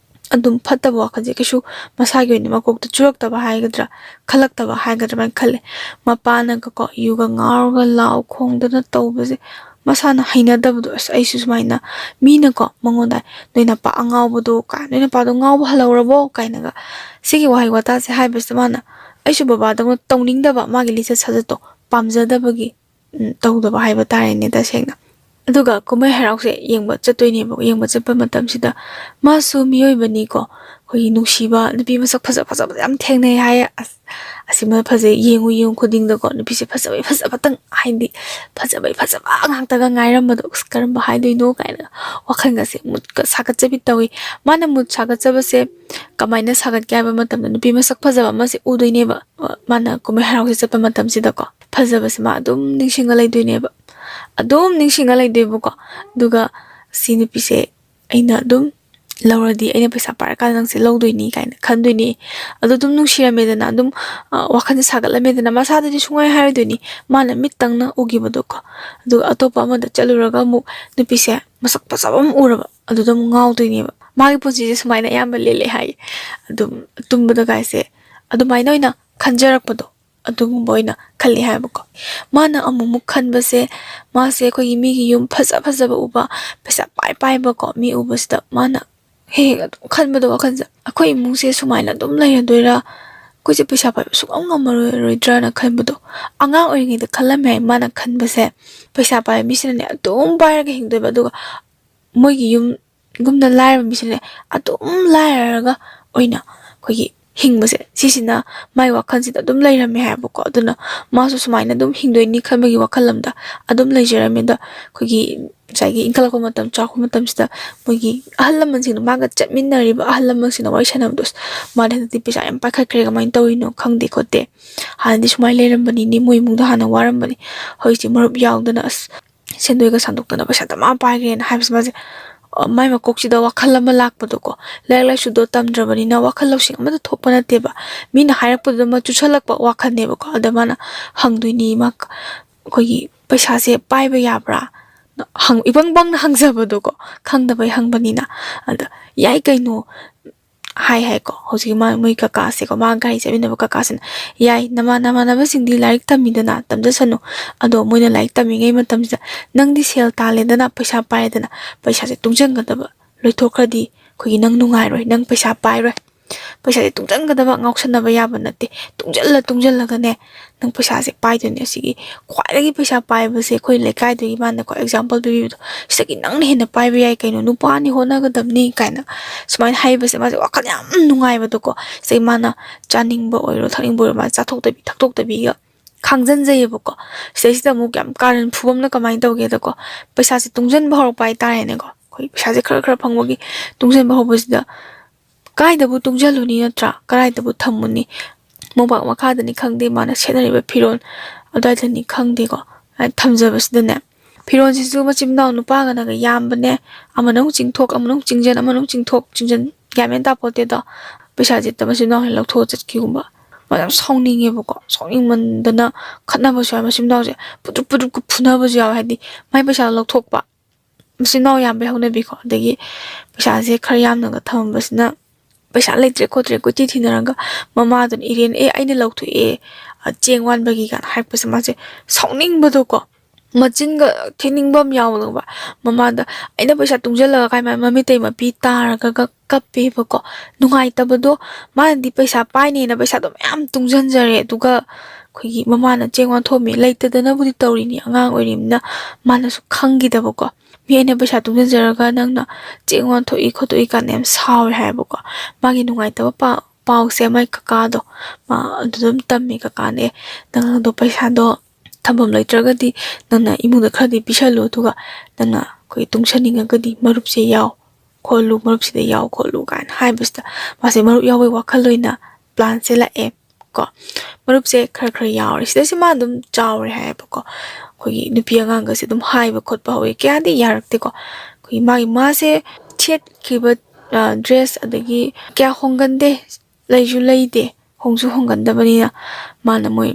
ꯑꯗꯨꯝ ꯐꯠꯇꯕ ꯋꯥꯈꯜꯁꯦ ꯀꯩꯁꯨ ꯃꯁꯥꯒꯤ ꯑꯣꯏꯅ ꯃꯀꯣꯛꯇ ꯆꯨꯔꯛꯇꯕ ꯍꯥꯏꯒꯗ꯭ꯔꯥ, ꯈꯜꯂꯛꯇꯕ ꯍꯥꯏꯒꯗ꯭ꯔꯥ, ꯑꯗꯨꯃꯥꯏꯅ ꯈꯜꯂꯦ꯫ ꯃꯄꯥꯅꯒꯀꯣ ꯌꯨꯒ ꯉꯥꯎꯔꯒ ꯂꯥꯎ ꯈꯣꯡꯗꯅ ꯇꯧꯕꯁꯦ ꯃꯁꯥꯅ ꯍꯩꯅꯗꯕꯗꯣ, "ꯑꯁ, ꯑꯩꯁꯨ ꯁꯨꯃꯥꯏꯅ ꯃꯤꯅꯀꯣ ꯃꯉꯣꯟꯗ 'ꯅꯣꯏ ꯅꯄꯥ ꯑꯉꯥꯎꯕꯗꯣ', ꯀꯥꯏ, 'ꯅꯣꯏ ꯅꯄꯥꯗꯣ ꯉꯥꯎꯕ ꯍꯜꯍꯧꯔꯕꯣ?' ꯀꯥꯏꯅꯒ ꯁꯤꯒꯤ ꯋꯥꯍꯩ ꯋꯥꯇꯥꯁꯦ ꯍꯥꯏꯕꯁꯤꯗ ꯃꯥꯅ, "ꯑꯩꯁꯨ ꯕꯕꯥꯗꯧꯅ ꯇꯧꯅꯤꯡꯗꯕ", ꯃꯥꯒꯤ ꯂꯤꯆꯠ ꯁꯥꯖꯠꯇꯣ ꯄꯥꯝꯖꯗꯕꯒꯤ, ꯎꯝ, ꯇꯧꯗꯕ ꯍꯥꯏꯕ ꯇꯥꯔꯦꯅꯦ ꯇꯁꯦꯡꯅ꯫ ꯑꯗꯨꯒ ꯀꯨꯝꯍꯩ ꯍꯔꯥꯎꯁꯦ ꯌꯦꯡꯕ ꯆꯠꯇꯣꯏꯅꯦꯕ꯫ ꯌꯦꯡꯕ ꯆꯠꯄ ꯃꯇꯝꯁꯤꯗ ꯃꯥꯁꯨ ꯃꯤꯑꯣꯏꯕꯅꯤꯀꯣ, ꯑꯩꯈꯣꯏꯒꯤ ꯅꯨꯡꯁꯤꯕ ꯅꯨꯄꯤ ꯃꯁꯛ ꯐꯖ ꯐꯖꯕ ꯌꯥꯝ ꯊꯦꯡꯅꯩ ꯍꯥꯏꯌꯦ꯫ "ꯑꯁ, ꯑꯁꯤꯃ ꯐꯖꯩ", ꯌꯦꯡꯉꯨ ꯌꯦꯡꯉꯨ ꯈꯨꯗꯤꯡꯗꯀꯣ ꯅꯨꯄꯤꯁꯦ ꯐꯖꯕꯩ ꯐꯖꯕꯇꯪ, ꯍꯥꯏꯗꯤ ꯐꯖꯕꯩ ꯐꯖꯕ ꯉꯥꯛꯇꯒ ꯉꯥꯏꯔꯝꯕꯗꯣ, "ꯑꯁ, ꯀꯔꯝꯕ ꯍꯥꯏꯗꯣꯏꯅꯣ?" ꯀꯥꯏꯅ ꯋꯥꯈꯜꯒꯁꯦ ꯃꯨꯠꯀ ꯁꯥꯒꯠꯆꯕꯤ ꯇꯧꯏ꯫ ꯃꯥꯅ ꯃꯨꯠ ꯁꯥꯒꯠꯆꯕꯁꯦ ꯀꯃꯥꯏꯅ ꯁꯥꯒꯠꯀꯦ ꯍꯥꯏꯕ ꯃꯇꯝꯗ ꯅꯨꯄꯤ ꯃꯁꯛ ꯐꯖꯕ ꯑꯃꯁꯦ ꯎꯗꯣꯏꯅꯦꯕ, ꯃꯥꯅ ꯀꯨꯝꯍꯩ ꯍꯔꯥꯎꯁꯦ ꯆꯠꯄ ꯃꯇꯝꯁꯤꯗꯀꯣ꯫ ꯐꯖꯕꯁꯦ ꯃꯥ ꯑꯗꯨꯝ ꯅꯤꯡꯁꯤꯡꯉ ꯂꯩꯗꯣꯏꯅꯦꯕ, ꯑꯗꯨꯝ ꯅꯤꯡꯁꯤꯡꯉ ꯂꯩꯗꯣꯏꯕꯀꯣ꯫ ꯑꯗꯨꯒ "ꯁꯤ ꯅꯨꯄꯤꯁꯦ ꯑꯩꯅ ꯑꯗꯨꯝ ꯂꯧꯔꯗꯤ, ꯑꯩꯅ ꯄꯩꯁꯥ ꯄꯥꯏꯔꯀꯥꯟꯗ ꯅꯪꯁꯦ ꯂꯧꯗꯣꯏꯅꯤ" ꯀꯥꯏꯅ ꯈꯟꯗꯣꯏꯅꯤ꯫ ꯑꯗꯨ ꯑꯗꯨꯝ ꯅꯨꯡꯁꯤꯔꯝꯃꯦꯗꯅ, ꯑꯗꯨꯝ, ꯑ, ꯋꯥꯈꯜꯁꯦ ꯁꯥꯒꯠꯂꯝꯃꯦꯗꯅ, ꯃꯁꯥꯗꯗꯤ ꯁꯨꯡꯍꯥꯏ ꯍꯥꯏꯔꯣꯏꯗꯣꯏꯅꯤ꯫ ꯃꯥꯅ ꯃꯤꯠꯇꯪꯅ ꯎꯈꯤꯕꯗꯣꯀꯣ꯫ ꯑꯗꯨꯒ ꯑꯇꯣꯞꯄ ꯑꯃꯗ ꯆꯠꯂꯨꯔꯒ ꯑꯃꯨꯛ ꯅꯨꯄꯤꯁꯦ ꯃꯁꯛ ꯐꯖꯕ ꯑꯃ ꯎꯔꯕ, ꯑꯗꯨꯗ ꯑꯃꯨꯛ ꯉꯥꯎꯗꯣꯏꯅꯦꯕ꯫ ꯃꯥꯒꯤ ꯄꯨꯟꯁꯤꯁꯦ ꯁꯨꯃꯥꯏꯅ ꯑꯌꯥꯝꯕ ꯂꯦꯜꯂꯦ ꯍꯥꯏꯌꯦ꯫ ꯑꯗꯨꯝ ꯇꯨꯝꯕꯗ ꯀꯥꯏꯁꯦ ꯑꯗꯨꯃꯥꯏꯅ ꯑꯣꯏꯅ ꯈꯟꯖꯔꯛꯄꯗꯣ꯫ ꯑꯗꯨꯒꯨꯝꯕ ꯑꯣꯏꯅ ꯈꯜꯂꯤ ꯍꯥꯏꯕꯀꯣ꯫ ꯃꯥꯅ ꯑꯃꯨꯛꯃꯨꯛ ꯈꯟꯕꯁꯦ, ꯃꯥꯁꯦ ꯑꯩꯈꯣꯏꯒꯤ ꯃꯤꯒꯤ ꯌꯨꯝ ꯐꯖ ꯐꯖꯕ ꯎꯕ, ꯄꯩꯁꯥ ꯄꯥꯏ ꯄꯥꯏꯕꯀꯣ ꯃꯤ ꯎꯕꯁꯤꯗ ꯃꯥꯅ ꯍꯦꯛ ꯍꯦꯛ ꯑꯗꯨꯝ ꯈꯟꯕꯗꯣ ꯋꯥꯈꯜꯁꯦ, "ꯑꯩꯈꯣꯏ ꯏꯃꯨꯡꯁꯦ ꯁꯨꯃꯥꯏꯅ ꯑꯗꯨꯝ ꯂꯩꯔꯗꯣꯏꯔꯥ? ꯑꯩꯈꯣꯏꯁꯦ ꯄꯩꯁꯥ ꯄꯥꯏꯕ ꯁꯨꯡꯉꯝ ꯉꯝꯃꯔꯣꯏꯗ꯭ꯔꯥꯅ" ꯈꯟꯕꯗꯣ꯫ ꯑꯉꯥꯡ ꯑꯣꯏꯔꯤꯉꯩꯗ ꯈꯜꯂꯝꯃꯦ ꯍꯥꯏ꯫ ꯃꯥꯅ ꯈꯟꯕꯁꯦ, ꯄꯩꯁꯥ ꯄꯥꯏꯕ ꯃꯤꯁꯤꯅꯅꯦ ꯑꯗꯨꯝ ꯄꯥꯏꯔꯒ ꯍꯤꯡꯗꯣꯏꯕ, ꯑꯗꯨꯒ ꯃꯣꯏꯒꯤ ꯌꯨꯝꯒꯨꯝꯅ ꯂꯥꯏꯔꯕ ꯃꯤꯁꯤꯅꯦ ꯑꯗꯨꯝ ꯂꯥꯏꯔꯔꯒ ꯑꯣꯏꯅ ꯑꯩꯈꯣꯏꯒꯤ ꯍꯤꯡꯕꯁꯦ, ꯁꯤꯁꯤꯅ ꯃꯥꯏ ꯋꯥꯈꯜꯁꯤꯗ ꯑꯗꯨꯝ ꯂꯩꯔꯝꯃꯦ ꯍꯥꯏꯕꯀꯣ꯫ ꯑꯗꯨꯅ ꯃꯥꯁꯨ ꯁꯨꯃꯥꯏꯅ ꯑꯗꯨꯝ ꯍꯤꯡꯗꯣꯏꯅꯤ ꯈꯟꯕꯒꯤ ꯋꯥꯈꯜ ꯑꯃꯗ ꯑꯗꯨꯝ ꯂꯩꯖꯔꯝꯃꯦ꯫ ꯑꯗ ꯑꯩꯈꯣꯏꯒꯤ ꯉꯁꯥꯏꯒꯤ ꯏꯟꯈꯠꯂꯛꯄ ꯃꯇꯝ, ꯆꯥꯎꯔꯛꯄ ꯃꯇꯝꯁꯤꯗ ꯃꯣꯏꯒꯤ ꯑꯍꯜ ꯂꯃꯟꯁꯤꯡꯗꯣ, ꯃꯥꯒ ꯆꯠꯃꯤꯟꯅꯔꯤꯕ ꯑꯍꯜ ꯂꯃꯟꯁꯤꯡꯅ ꯋꯥꯔꯤ ꯁꯥꯟꯅꯕꯗꯣ, "ꯑꯁ, ꯃꯥꯗꯤ ꯍꯟꯗꯛꯇꯤ ꯄꯩꯁꯥ ꯌꯥꯝ ꯄꯥꯏꯈꯠꯈ꯭ꯔꯦ, ꯀꯃꯥꯏꯅ ꯇꯧꯔꯤꯅꯣ ꯈꯪꯗꯦ ꯈꯣꯠꯇꯦ, ꯍꯥꯟꯅꯗꯤ ꯁꯨꯃꯥꯏꯅ ꯂꯩꯔꯝꯕꯅꯤꯅꯦ, ꯃꯣꯏ ꯏꯃꯨꯡꯗ ꯍꯥꯟꯅ ꯋꯥꯔꯝꯕꯅꯤ, ꯍꯧꯖꯤꯛꯇꯤ ꯃꯔꯨꯞ ꯌꯥꯎꯗꯅ ꯑꯁ ꯁꯦꯟꯗꯣꯏꯒ ꯁꯥꯟꯗꯣꯛꯇꯅ ꯄꯩꯁꯥ ꯗꯃꯥ ꯄꯥꯏꯈ꯭ꯔꯦꯅ" ꯍꯥꯏꯕꯁꯦ ꯃꯥꯁꯦ ꯃꯥꯏ ꯃꯀꯣꯛꯁꯤꯗ ꯋꯥꯈꯜ ꯑꯃ ꯂꯥꯛꯄꯗꯣꯀꯣ꯫ ꯂꯥꯏꯔꯤꯛ ꯂꯥꯏꯁꯨꯗꯣ ꯇꯝꯗ꯭ꯔꯕꯅꯤꯅ ꯋꯥꯈꯜ ꯂꯧꯁꯤꯡ ꯑꯃꯠꯇ ꯊꯣꯛꯄ ꯅꯠꯇꯦꯕ꯫ ꯃꯤꯅ ꯍꯥꯏꯔꯛꯄꯗꯨꯗ ꯑꯃ ꯆꯨꯁꯜꯂꯛꯄ ꯋꯥꯈꯜꯅꯦꯕꯀꯣ꯫ ꯑꯗ ꯃꯥꯅ ꯍꯪꯗꯣꯏꯅꯤ, ꯃꯥ ꯑꯩꯈꯣꯏꯒꯤ ꯄꯩꯁꯥꯁꯦ ꯄꯥꯏꯕ ꯌꯥꯕ꯭ꯔꯥ? ꯍꯪ-, ꯏꯄꯪ ꯄꯪꯅ ꯍꯪꯖꯕꯗꯣꯀꯣ, ꯈꯪꯗꯕꯩ ꯍꯪꯕꯅꯤꯅ꯫ ꯑꯗ "ꯌꯥꯏ ꯀꯩꯅꯣ", ꯍꯥꯏ ꯍꯥꯏꯀꯣ꯫ ꯍꯧꯖꯤꯛꯀꯤ ꯃꯥ-, ꯃꯣꯏ ꯀꯀꯥꯁꯦꯀꯣ, ꯃꯥ ꯒꯥꯔꯤ ꯆꯠꯃꯤꯟꯅꯕ ꯀꯀꯥꯁꯤꯅ, "ꯌꯥꯏ, ꯅꯃꯥꯟ-, ꯅꯃꯥꯟꯅꯕꯁꯤꯡꯗꯤ ꯂꯥꯏꯔꯤꯛ ꯇꯝꯃꯤꯗꯅ, ꯇꯝꯖꯁꯅꯨ꯫ ꯑꯗꯣ ꯃꯣꯏꯅ ꯂꯥꯏꯔꯤꯛ ꯇꯝꯃꯤꯉꯩ ꯃꯇꯝꯁꯤꯗ ꯅꯪꯗꯤ ꯁꯦꯜ ꯇꯥꯜꯂꯦꯗꯅ, ꯄꯩꯁꯥ ꯄꯥꯏꯔꯦꯗꯅ, ꯄꯩꯁꯥꯁꯦ ꯇꯨꯡꯁꯤꯟꯒꯗꯕ ꯂꯣꯏꯊꯣꯛꯈ꯭ꯔꯗꯤ ꯑꯩꯈꯣꯏꯒꯤ ꯅꯪ ꯅꯨꯡꯉꯥꯏꯔꯣꯏ, ꯅꯪ ꯄꯩꯁꯥ ꯄꯥꯏꯔꯣꯏ꯫ ꯄꯩꯁꯥꯁꯦ ꯇꯨꯡꯁꯤꯟꯒꯗꯕ ꯉꯥꯎꯁꯟꯅꯕ ꯌꯥꯕ ꯅꯠꯇꯦ꯫ ꯇꯨꯡꯁꯤꯜꯂ ꯇꯨꯡꯁꯤꯜꯂꯒꯅꯦ ꯅꯪ ꯄꯩꯁꯥꯁꯦ ꯄꯥꯏꯗꯣꯏꯅꯦ꯫ ꯑꯁꯤꯒꯤ ꯈ꯭ꯋꯥꯏꯗꯒꯤ ꯄꯩꯁꯥ ꯄꯥꯏꯕꯁꯦ ꯑꯩꯈꯣꯏ ꯂꯩꯀꯥꯏꯗꯨꯒꯤ ꯃꯥꯅꯀꯣ ꯑꯦꯛꯖꯥꯝꯄꯜ ꯄꯤꯕꯤꯕꯗꯣ, ꯁꯤꯗꯒꯤ ꯅꯪꯅ ꯍꯦꯟꯅ ꯄꯥꯏꯕ ꯌꯥꯏ ꯀꯩꯅꯣ, ꯅꯨꯄꯥꯅꯤ ꯍꯣꯠꯅꯒꯗꯕꯅꯤ" ꯀꯥꯏꯅ ꯁꯨꯃꯥꯏꯅ ꯍꯥꯏꯕꯁꯦ ꯃꯥꯁꯦ ꯋꯥꯈꯜ ꯌꯥꯝ ꯅꯨꯡꯉꯥꯏꯕꯗꯣꯀꯣ꯫ ꯁꯤꯗꯩ ꯃꯥꯅ ꯆꯥꯅꯤꯡꯕ ꯑꯣꯏꯔꯣ ꯊꯛꯅꯤꯡꯕ ꯑꯣꯏꯔꯣ ꯃꯥꯅ ꯆꯥꯊꯣꯛꯇꯕꯤ ꯊꯛꯇꯣꯛꯇꯕꯤꯒ ꯈꯥꯡꯖꯟꯖꯩꯌꯦꯕꯀꯣ꯫ ꯁꯤꯗꯩꯁꯤꯗ ꯑꯃꯨꯛ ꯌꯥꯝ ꯀꯥꯔꯟ ꯐꯨꯕ ꯑꯃꯅ ꯀꯃꯥꯏꯅ ꯇꯧꯒꯦꯗꯀꯣ, ꯄꯩꯁꯥꯁꯦ ꯇꯨꯡꯁꯤꯟꯕ ꯍꯧꯔꯛꯄ ꯍꯥꯏꯇꯥꯔꯦꯅꯦꯀꯣ꯫ ꯑꯩꯈꯣꯏ ꯄꯩꯁꯥꯁꯦ ꯈꯔ ꯈꯔ ꯐꯪꯕꯒꯤ ꯇꯨꯡꯁꯤꯟꯕ ꯍꯧꯕꯁꯤꯗ ꯀꯥꯏꯗꯕꯨ ꯇꯨꯡꯁꯤꯜꯂꯨꯅꯤ ꯅꯠꯇ꯭ꯔꯥ? ꯀꯗꯥꯏꯗꯕꯨ ꯊꯝꯃꯨꯅꯤ? ꯃꯣꯝꯄꯥꯛ ꯃꯈꯥꯗꯅꯤ ꯈꯪꯗꯦ, ꯃꯥꯅ ꯁꯦꯠꯅꯔꯤꯕ ꯐꯤꯔꯣꯜ ꯑꯗꯨꯋꯥꯏꯗꯅꯤ ꯈꯪꯗꯦꯀꯣ, ꯑꯗꯨꯃꯥꯏꯅ ꯊꯝꯖꯕꯁꯤꯗꯅꯦ, ꯐꯤꯔꯣꯜꯁꯤꯁꯨ ꯃꯆꯤꯟ ꯃꯅꯥꯎ ꯅꯨꯄꯥꯒꯅꯒ ꯌꯥꯝꯕꯅꯦ, ꯑꯃꯅ ꯑꯃꯨꯛ ꯆꯤꯡꯊꯣꯛ, ꯑꯃꯅ ꯑꯃꯨꯛ ꯆꯤꯡꯖꯟ, ꯑꯃꯅ ꯑꯃꯨꯛ ꯆꯤꯡꯊꯣꯛ, ꯆꯤꯡꯖꯟ, ꯒ꯭ꯌꯥꯟ ꯃꯦꯟ ꯇꯥꯄꯣꯠꯇꯦꯗꯣ꯫ ꯄꯩꯁꯥꯁꯦ ꯍꯦꯛꯇ ꯃꯆꯤꯟ ꯃꯅꯥꯎꯁꯤꯅ ꯂꯧꯊꯣꯛꯑ ꯆꯠꯈꯤꯒꯨꯝꯕ꯫ ꯃꯥ ꯌꯥꯝ ꯁꯥꯎꯅꯤꯡꯉꯦꯕꯀꯣ꯫ ꯁꯥꯎꯅꯤꯡꯃꯟꯗꯅ ꯈꯠꯅꯕꯁꯨ ꯌꯥꯎꯋꯦ, ꯃꯆꯤꯟ ꯃꯅꯥꯎꯁꯦ ꯄꯨꯗ꯭ꯔꯨꯞ ꯄꯨꯗ꯭ꯔꯨꯞꯀ ꯐꯨꯅꯕꯁꯨ ꯌꯥꯎꯋꯦ꯫ ꯍꯥꯏꯗꯤ ꯃꯥꯏ ꯄꯩꯁꯥ ꯂꯧꯊꯣꯛꯄ, ꯃꯆꯤꯟ ꯃꯅꯥꯎ ꯌꯥꯝꯕꯩ ꯍꯧꯅꯕꯤꯀꯣ꯫ ꯑꯗꯒꯤ ꯄꯩꯁꯥꯁꯦ ꯈꯔ ꯌꯥꯝꯅꯒ ꯊꯝꯃꯝꯕꯁꯤꯅ ꯄꯩꯁꯥ ꯂꯩꯇ꯭ꯔꯦ ꯈꯣꯠꯇ꯭ꯔꯦ ꯀꯣꯏꯊꯤ ꯊꯤꯅꯔꯒ ꯃꯃꯥꯗꯨꯅ ꯏꯔꯦꯟ, "ꯑꯦ, ꯑꯩꯅ ꯂꯧꯊꯣꯛꯑꯦ, ꯑ, ꯆꯦꯡ ꯋꯥꯟꯕꯒꯤ" ꯀꯥꯏꯅ ꯍꯥꯏꯔꯛꯄꯁꯦ ꯃꯥꯁꯦ ꯁꯥꯎꯅꯤꯡꯕꯗꯣꯀꯣ꯫ ꯃꯆꯤꯟꯒ ꯊꯤꯅꯤꯡꯕ ꯑꯃ ꯌꯥꯎꯕꯗꯣ ꯈꯪꯕ꯭ꯔꯥ? ꯃꯃꯥꯗ "ꯑꯩꯅ ꯄꯩꯁꯥ ꯇꯨꯡꯁꯤꯜꯂꯒ" ꯀꯥꯏ ꯃ-, ꯃꯃꯤꯠꯇꯩ ꯃꯄꯤ ꯇꯥꯔꯒꯒ ꯀꯞꯄꯦꯕꯀꯣ꯫ ꯅꯨꯡꯉꯥꯏꯇꯕꯗꯣ, ꯃꯥꯅꯗꯤ ꯄꯩꯁꯥ ꯄꯥꯏꯅꯦꯅ ꯄꯩꯁꯥꯗꯣ ꯃꯌꯥꯝ ꯇꯨꯡꯁꯤꯟꯖꯔꯦ, ꯑꯗꯨꯒ ꯑꯩꯈꯣꯏꯒꯤ ꯃꯃꯥꯅ ꯆꯦꯡ ꯋꯥꯟꯊꯣꯛꯑꯝꯃꯦ, ꯂꯩꯇꯗꯅꯕꯨꯗꯤ ꯇꯧꯔꯤꯅꯤ, ꯑꯉꯥꯡ ꯑꯣꯏꯔꯤꯕꯅꯤꯅ ꯃꯥꯅꯁꯨ ꯈꯪꯈꯤꯗꯕꯀꯣ꯫ "ꯃꯤ ꯑꯩꯅ ꯄꯩꯁꯥ ꯇꯨꯡꯁꯤꯟꯖꯔꯒ ꯅꯪꯅ ꯆꯦꯡ ꯋꯥꯟꯊꯣꯛꯏ ꯈꯣꯠꯇꯣꯛꯏ" ꯀꯥꯏꯅ ꯌꯥꯝ ꯁꯥꯎꯋꯦ ꯍꯥꯏꯌꯦꯕꯀꯣ꯫ ꯃꯥꯒꯤ ꯅꯨꯡꯉꯥꯏꯇꯕ ꯄꯥ-, ꯄꯥꯎꯁꯦ ꯃꯥꯏ ꯀꯀꯥꯗꯣ, ꯃꯥ ꯑꯗꯨ ꯑꯗꯨꯝ ꯇꯝꯃꯦ ꯀꯀꯥꯅ, "ꯑꯦ, ꯅꯪꯗꯣ ꯄꯩꯁꯥꯗꯣ ꯊꯝꯐꯝ ꯂꯩꯇ꯭ꯔꯒꯗꯤ ꯅꯪꯅ ꯏꯃꯨꯡꯗ ꯈꯔꯗꯤ ꯄꯤꯁꯜꯂꯨ, ꯑꯗꯨꯒ ꯅꯪꯅ ꯑꯩꯈꯣꯏ ꯇꯨꯡꯁꯟꯅꯤꯡꯉꯒꯗꯤ ꯃꯔꯨꯞꯁꯦ ꯌꯥꯎ ꯈꯣꯠꯂꯨ, ꯃꯔꯨꯞꯁꯤꯗ ꯌꯥꯎ ꯈꯣꯠꯂꯨ" ꯀꯥꯏꯅ ꯍꯥꯏꯕꯁꯤꯗ ꯃꯥꯁꯦ ꯃꯔꯨꯞ ꯌꯥꯎꯕꯒꯤ ꯋꯥꯈꯜ ꯑꯣꯏꯅ ꯄ꯭ꯂꯥꯟꯁꯦ ꯂꯥꯛꯑꯦ ꯀꯣ꯫ ꯃꯔꯨꯞꯁꯦ ꯈꯔ ꯈꯔ ꯌꯥꯎꯔꯦ꯫ ꯁꯤꯗꯩꯁꯤ ꯃꯥ ꯑꯗꯨꯝ ꯆꯥꯎꯔꯦ ꯍꯥꯏꯌꯦꯕꯀꯣ꯫ ꯑꯩꯈꯣꯏꯒꯤ ꯅꯨꯄꯤ ꯑꯉꯥꯡꯒꯁꯦ ꯑꯗꯨꯝ ꯍꯥꯏꯕ ꯈꯣꯠꯄ ꯍꯧꯋꯦ꯫ ꯀꯌꯥꯗꯤ ꯌꯥꯔꯛꯇꯦꯀꯣ꯫ ꯑꯩꯈꯣꯏ ꯃꯥꯒꯤ ꯃꯥꯁꯦ ꯁꯦꯠꯈꯤꯕ ꯗ꯭ꯔꯦꯁ ꯑꯗꯒꯤ ꯀꯌꯥ ꯍꯣꯡꯒꯟꯗꯦ, ꯂꯩꯁꯨ ꯂꯩꯗꯦ, ꯍꯣꯡꯁꯨ ꯍꯣꯡꯒꯟꯗꯕꯅꯤꯅ ꯃꯥꯅ ꯃꯣꯏ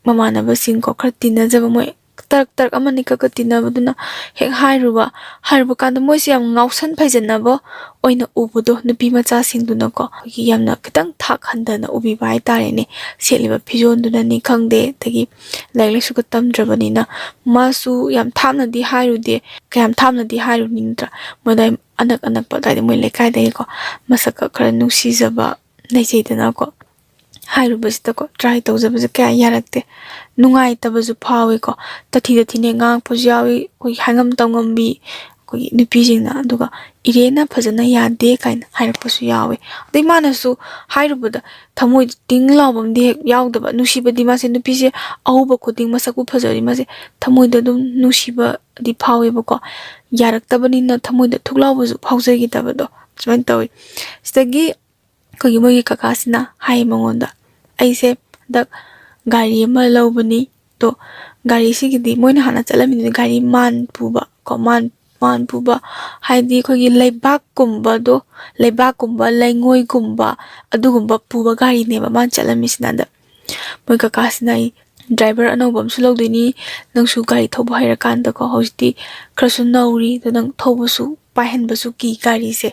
ꯃꯃꯥꯟꯅꯕꯁꯤꯡꯀꯣ, ꯈꯔ ꯇꯤꯟꯅꯖꯕ ꯃꯣꯏ ꯇꯔꯛ ꯇꯔꯛ ꯑꯃꯅꯤ ꯈꯛꯀ ꯇꯤꯟꯅꯕꯗꯨꯅ ꯍꯦꯛ ꯍꯥꯏꯔꯨꯕ, ꯍꯥꯏꯔꯨꯕ ꯀꯥꯟꯗ ꯃꯣꯏꯁꯦ ꯌꯥꯝ ꯉꯥꯎꯁꯟ ꯐꯩꯖꯟꯅꯕ ꯑꯣꯏꯅ ꯎꯕꯗꯣ, ꯅꯨꯄꯤ ꯃꯆꯥꯁꯤꯡꯗꯨꯅꯀꯣ, ꯑꯩꯈꯣꯏꯒꯤ ꯌꯥꯝꯅ ꯈꯤꯇꯪ ꯊꯥꯛ ꯍꯟꯊꯅ ꯎꯕꯤꯕ ꯍꯥꯏꯇꯥꯔꯦꯅꯦ꯫ ꯁꯦꯠꯂꯤꯕ ꯐꯤꯖꯣꯜꯗꯨꯅꯅꯤ ꯈꯪꯗꯦ, ꯑꯗꯒꯤ ꯂꯥꯏꯔꯤꯛ ꯂꯥꯏꯁꯨꯒ ꯇꯝꯗ꯭ꯔꯕꯅꯤꯅ ꯃꯥꯁꯨ ꯌꯥꯝ ꯊꯥꯞꯅꯗꯤ ꯍꯥꯏꯔꯨꯗꯦ, ꯀꯌꯥꯝ ꯊꯥꯞꯅꯗꯤ ꯍꯥꯏꯔꯨꯅꯤ ꯅꯠꯇ꯭ꯔꯥ? ꯃꯣꯏ ꯑꯗꯥꯏ ꯑꯅꯛ ꯑꯅꯛꯄ ꯑꯗꯥꯏꯗ ꯃꯣꯏ ꯂꯩꯀꯥꯏꯗꯒꯤꯀꯣ ꯃꯁꯛꯀ ꯈꯔ ꯅꯨꯡꯁꯤꯖꯕ ꯂꯩꯖꯩꯗꯅꯀꯣ, ꯍꯥꯏꯔꯨꯕꯁꯤꯗꯀꯣ ꯇ꯭ꯔꯥꯏ ꯇꯧꯖꯕꯁꯦ ꯀꯌꯥ ꯌꯥꯔꯛꯇꯦ꯫ ꯅꯨꯡꯉꯥꯏꯇꯕꯁꯨ ꯐꯥꯎꯋꯦꯀꯣ꯫ ꯇꯊꯤ ꯇꯊꯤꯅꯦ ꯉꯥꯡꯉꯛꯄꯁꯨ ꯌꯥꯎꯋꯤ, ꯑꯩꯈꯣꯏꯒꯤ ꯍꯥꯏꯉꯝ ꯇꯧꯉꯝꯕꯤ ꯑꯩꯈꯣꯏꯒꯤ ꯅꯨꯄꯤꯁꯤꯡꯅ꯫ ꯑꯗꯨꯒ "ꯏꯔꯦꯅ ꯐꯖꯅ ꯌꯥꯗꯦ" ꯀꯥꯏꯅ ꯍꯥꯏꯔꯛꯄꯁꯨ ꯌꯥꯎꯋꯦ꯫ ꯑꯗꯩ ꯃꯥꯅꯁꯨ ꯍꯥꯏꯔꯨꯕꯗ ꯊꯃꯣꯏꯗ ꯇꯤꯡ ꯂꯥꯎꯕ ꯑꯃꯗꯤ ꯍꯦꯛ ꯌꯥꯎꯗꯕ꯫ ꯅꯨꯡꯁꯤꯕꯗꯤ ꯃꯥꯁꯦ, ꯅꯨꯄꯤꯁꯦ ꯑꯎꯕ ꯈꯨꯗꯤꯡ, ꯃꯁꯛꯄꯨ ꯐꯖꯔꯗꯤ ꯃꯥꯁꯦ ꯊꯃꯣꯏꯗ ꯑꯗꯨꯝ ꯅꯨꯡꯁꯤꯕꯗꯤ ꯐꯥꯎꯋꯦꯕꯀꯣ꯫ ꯌꯥꯔꯛꯇꯕꯅꯤꯅ ꯊꯃꯣꯏꯗ ꯊꯨꯛ ꯂꯥꯎꯕꯁꯨ ꯐꯥꯎꯖꯈꯤꯗꯕꯗꯣ ꯁꯨꯃꯥꯏꯅ ꯇꯧꯋꯤ꯫ ꯁꯤꯗꯒꯤ ꯑꯩꯈꯣꯏꯒꯤ ꯃꯣꯏꯒꯤ ꯀꯀꯥꯁꯤꯅ ꯍꯥꯏ ꯃꯉꯣꯟꯗ, "ꯑꯩꯁꯦ ꯍꯟꯗꯛ ꯒꯥꯔꯤ ꯑꯃ ꯂꯧꯕꯅꯤ, ꯑꯗꯣ ꯒꯥꯔꯤꯁꯤꯒꯤꯗꯤ" ꯃꯣꯏꯅ ꯍꯥꯟꯅ ꯆꯠꯂꯝꯃꯤꯗꯨꯗꯤ ꯒꯥꯔꯤ ꯃꯥꯟ ꯄꯨꯕ ꯀꯣ, ꯃꯥꯟ ꯃꯥꯟ ꯄꯨꯕ ꯍꯥꯏꯗꯤ ꯑꯩꯈꯣꯏꯒꯤ ꯂꯩꯕꯥꯛꯀꯨꯝꯕꯗꯣ, ꯂꯩꯕꯥꯛꯀꯨꯝꯕ, ꯂꯩꯉꯣꯏꯒꯨꯝꯕ, ꯑꯗꯨꯒꯨꯝꯕ ꯄꯨꯕ ꯒꯥꯔꯤꯅꯦꯕ ꯃꯥꯅ ꯆꯠꯂꯝꯃꯤꯁꯤꯅ꯫ ꯑꯗ ꯃꯣꯏ ꯀꯀꯥꯁꯤꯅ, "ꯑꯩ ꯗ꯭ꯔꯥꯏꯚꯔ ꯑꯅꯧꯕ ꯑꯃꯁꯨ ꯂꯧꯗꯣꯏꯅꯤ, ꯅꯪꯁꯨ ꯒꯥꯔꯤ ꯊꯧꯕ ꯍꯩꯔꯀꯥꯟꯗꯀꯣ, ꯍꯧꯖꯤꯛꯇꯤ ꯈꯔꯁꯨ ꯅꯧꯔꯤ, ꯑꯗꯣ ꯅꯪ ꯊꯧꯕꯁꯨ ꯄꯥꯏꯍꯟꯕꯁꯨ ꯀꯤ ꯒꯥꯔꯤꯁꯦ,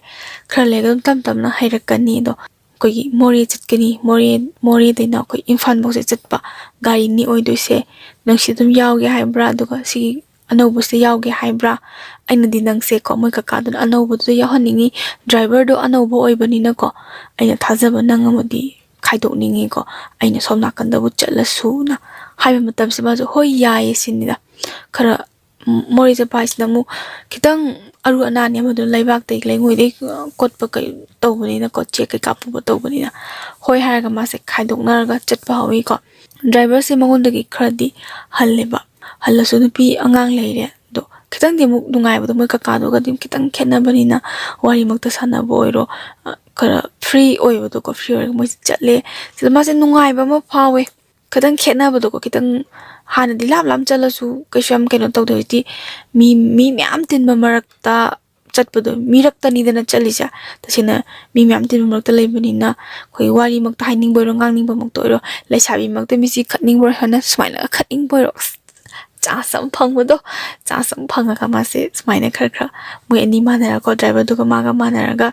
ꯈꯔ ꯂꯩꯔꯒ ꯑꯗꯨꯝ ꯇꯞ ꯇꯞꯅ ꯍꯩꯔꯛꯀꯅꯤ꯫ ꯑꯗꯣ ꯑꯩꯈꯣꯏꯒꯤ ꯃꯣꯔꯦ ꯆꯠꯀꯅꯤ, ꯃꯣꯔꯦ ꯃꯣꯔꯦꯗꯩꯅ ꯑꯩꯈꯣꯏ ꯏꯝꯐꯥꯜꯐꯥꯎꯁꯦ ꯆꯠꯄ ꯒꯥꯔꯤꯅꯤ ꯑꯣꯏꯗꯣꯏꯁꯦ꯫ ꯅꯪꯁꯤ ꯑꯗꯨꯝ ꯌꯥꯎꯒꯦ ꯍꯥꯏꯕ꯭ꯔꯥ? ꯑꯗꯨꯒ ꯁꯤꯒꯤ ꯑꯅꯧꯕꯁꯤꯗ ꯌꯥꯎꯒꯦ ꯍꯥꯏꯕ꯭ꯔꯥ? ꯑꯩꯅꯗꯤ ꯅꯪꯁꯦꯀꯣ ꯃꯣꯏ ꯀꯀꯥꯗꯨꯅ ꯑꯅꯧꯕꯗꯨꯗ ꯌꯥꯎꯍꯟꯅꯤꯡꯉꯤ, ꯗ꯭ꯔꯥꯏꯚꯔꯗꯣ ꯑꯅꯧꯕ ꯑꯣꯏꯕꯅꯤꯅꯀꯣ ꯑꯩꯅ ꯊꯥꯖꯕ ꯅꯪ ꯑꯃꯗꯤ ꯈꯥꯏꯗꯣꯛꯅꯤꯡꯉꯤꯀꯣ, ꯑꯩꯅ ꯁꯣꯝ ꯅꯥꯀꯟꯗꯕꯨ ꯆꯠꯂꯁꯨꯅ" ꯍꯥꯏꯕ ꯃꯇꯝꯁꯤ ꯃꯥꯁꯨ "ꯍꯣꯏ, ꯌꯥꯏꯌꯦ" ꯁꯤꯅꯤꯗ꯫ ꯈꯔ ꯃꯣꯔꯦ ꯆꯠꯄ ꯍꯥꯏꯁꯤꯅ ꯑꯃꯨꯛ ꯈꯤꯇꯪ ꯑꯔꯨ ꯑꯅꯥꯟꯅꯤ ꯑꯃꯗꯨꯅ ꯂꯩꯕꯥꯛꯇꯒꯤ ꯂꯩꯉꯣꯏꯗꯒꯤ ꯀꯣꯠꯄ ꯀꯩ ꯇꯧꯕꯅꯤꯅꯀꯣ, ꯆꯦꯛ ꯀꯩꯀꯥ ꯄꯨꯕ ꯇꯧꯕꯅꯤꯅ꯫ ꯍꯣꯏ ꯍꯥꯏꯔꯒ ꯃꯥꯁꯦ ꯈꯥꯏꯗꯣꯛꯅꯔꯒ ꯆꯠꯄ ꯍꯧꯋꯤꯀꯣ꯫ ꯗ꯭ꯔꯥꯏꯚꯔꯁꯦ ꯃꯉꯣꯟꯗꯒꯤ ꯈꯔꯗꯤ ꯍꯜꯂꯦꯕ, ꯍꯜꯂꯁꯨ ꯅꯨꯄꯤ ꯑꯉꯥꯡ ꯂꯩꯔꯦ꯫ ꯑꯗꯣ ꯈꯤꯇꯪꯗꯤ ꯑꯃꯨꯛ ꯅꯨꯡꯉꯥꯏꯕꯗꯣ ꯃꯣꯏ ꯀꯀꯥꯗꯨꯒꯗꯤ ꯈꯤꯇꯪ ꯈꯦꯠꯅꯕꯅꯤꯅ, ꯋꯥꯔꯤꯃꯛꯇ ꯁꯥꯟꯅꯕ ꯑꯣꯏꯔꯣ, ꯑ, ꯈꯔ ꯐ꯭ꯔꯤ ꯑꯣꯏꯕꯗꯣꯀꯣ, ꯐ꯭ꯔꯤ ꯑꯣꯏꯔꯒ ꯃꯣꯏꯁꯦ ꯆꯠꯂꯦ꯫ ꯁꯤꯗ ꯃꯥꯁꯦ ꯅꯨꯡꯉꯥꯏꯕ ꯑꯃ ꯐꯥꯎꯋꯦ꯫ ꯈꯤꯇꯪ ꯈꯦꯠꯅꯕꯗꯣꯀꯣ, ꯈꯤꯇꯪ ꯍꯥꯟꯅꯗꯤ ꯂꯥꯞ ꯂꯥꯞ ꯆꯠꯂꯁꯨ ꯀꯩꯁꯨ ꯌꯥꯝ ꯀꯩꯅꯣ ꯇꯧꯗꯦ꯫ ꯍꯧꯖꯤꯛꯇꯤ ꯃꯤ, ꯃꯤ ꯃꯌꯥꯝ ꯇꯤꯟꯕ ꯃꯔꯛꯇ ꯆꯠꯄꯗꯣ, ꯃꯤꯔꯛꯇꯅꯤꯗꯅ ꯆꯠꯂꯤꯁꯦ꯫ ꯇꯁꯦꯡꯅ ꯃꯤ ꯃꯌꯥꯝ ꯇꯤꯟꯕ ꯃꯔꯛꯇ ꯂꯩꯕꯅꯤꯅ ꯑꯩꯈꯣꯏ ꯋꯥꯔꯤꯃꯛꯇ ꯍꯥꯏꯅꯤꯡꯕ ꯑꯣꯏꯔꯣ, ꯉꯥꯡꯅꯤꯡꯕꯃꯛꯇ ꯑꯣꯏꯔꯣ, ꯂꯩꯁꯥꯕꯤꯃꯛꯇ ꯃꯤꯆꯤ ꯈꯠꯅꯤꯡꯕ ꯑꯣꯏꯔꯣ, ꯍꯥꯏꯅ ꯁꯨꯃꯥꯏꯅꯒ ꯈꯠꯅꯤꯡꯕ ꯑꯣꯏꯔꯣ, ꯑꯁ, ꯆꯥꯟꯁ ꯑꯃ ꯐꯪꯕꯗꯣ, ꯆꯥꯟꯁ ꯑꯃ ꯐꯪꯉꯒ ꯃꯥꯁꯦ ꯁꯨꯃꯥꯏꯅ ꯈꯔ ꯈꯔ ꯃꯣꯏ ꯑꯅꯤ ꯃꯥꯟꯅꯔꯒꯀꯣ, ꯗ꯭ꯔꯥꯏꯚꯔꯗꯨꯒ ꯃꯥꯒ ꯃꯥꯟꯅꯔꯒ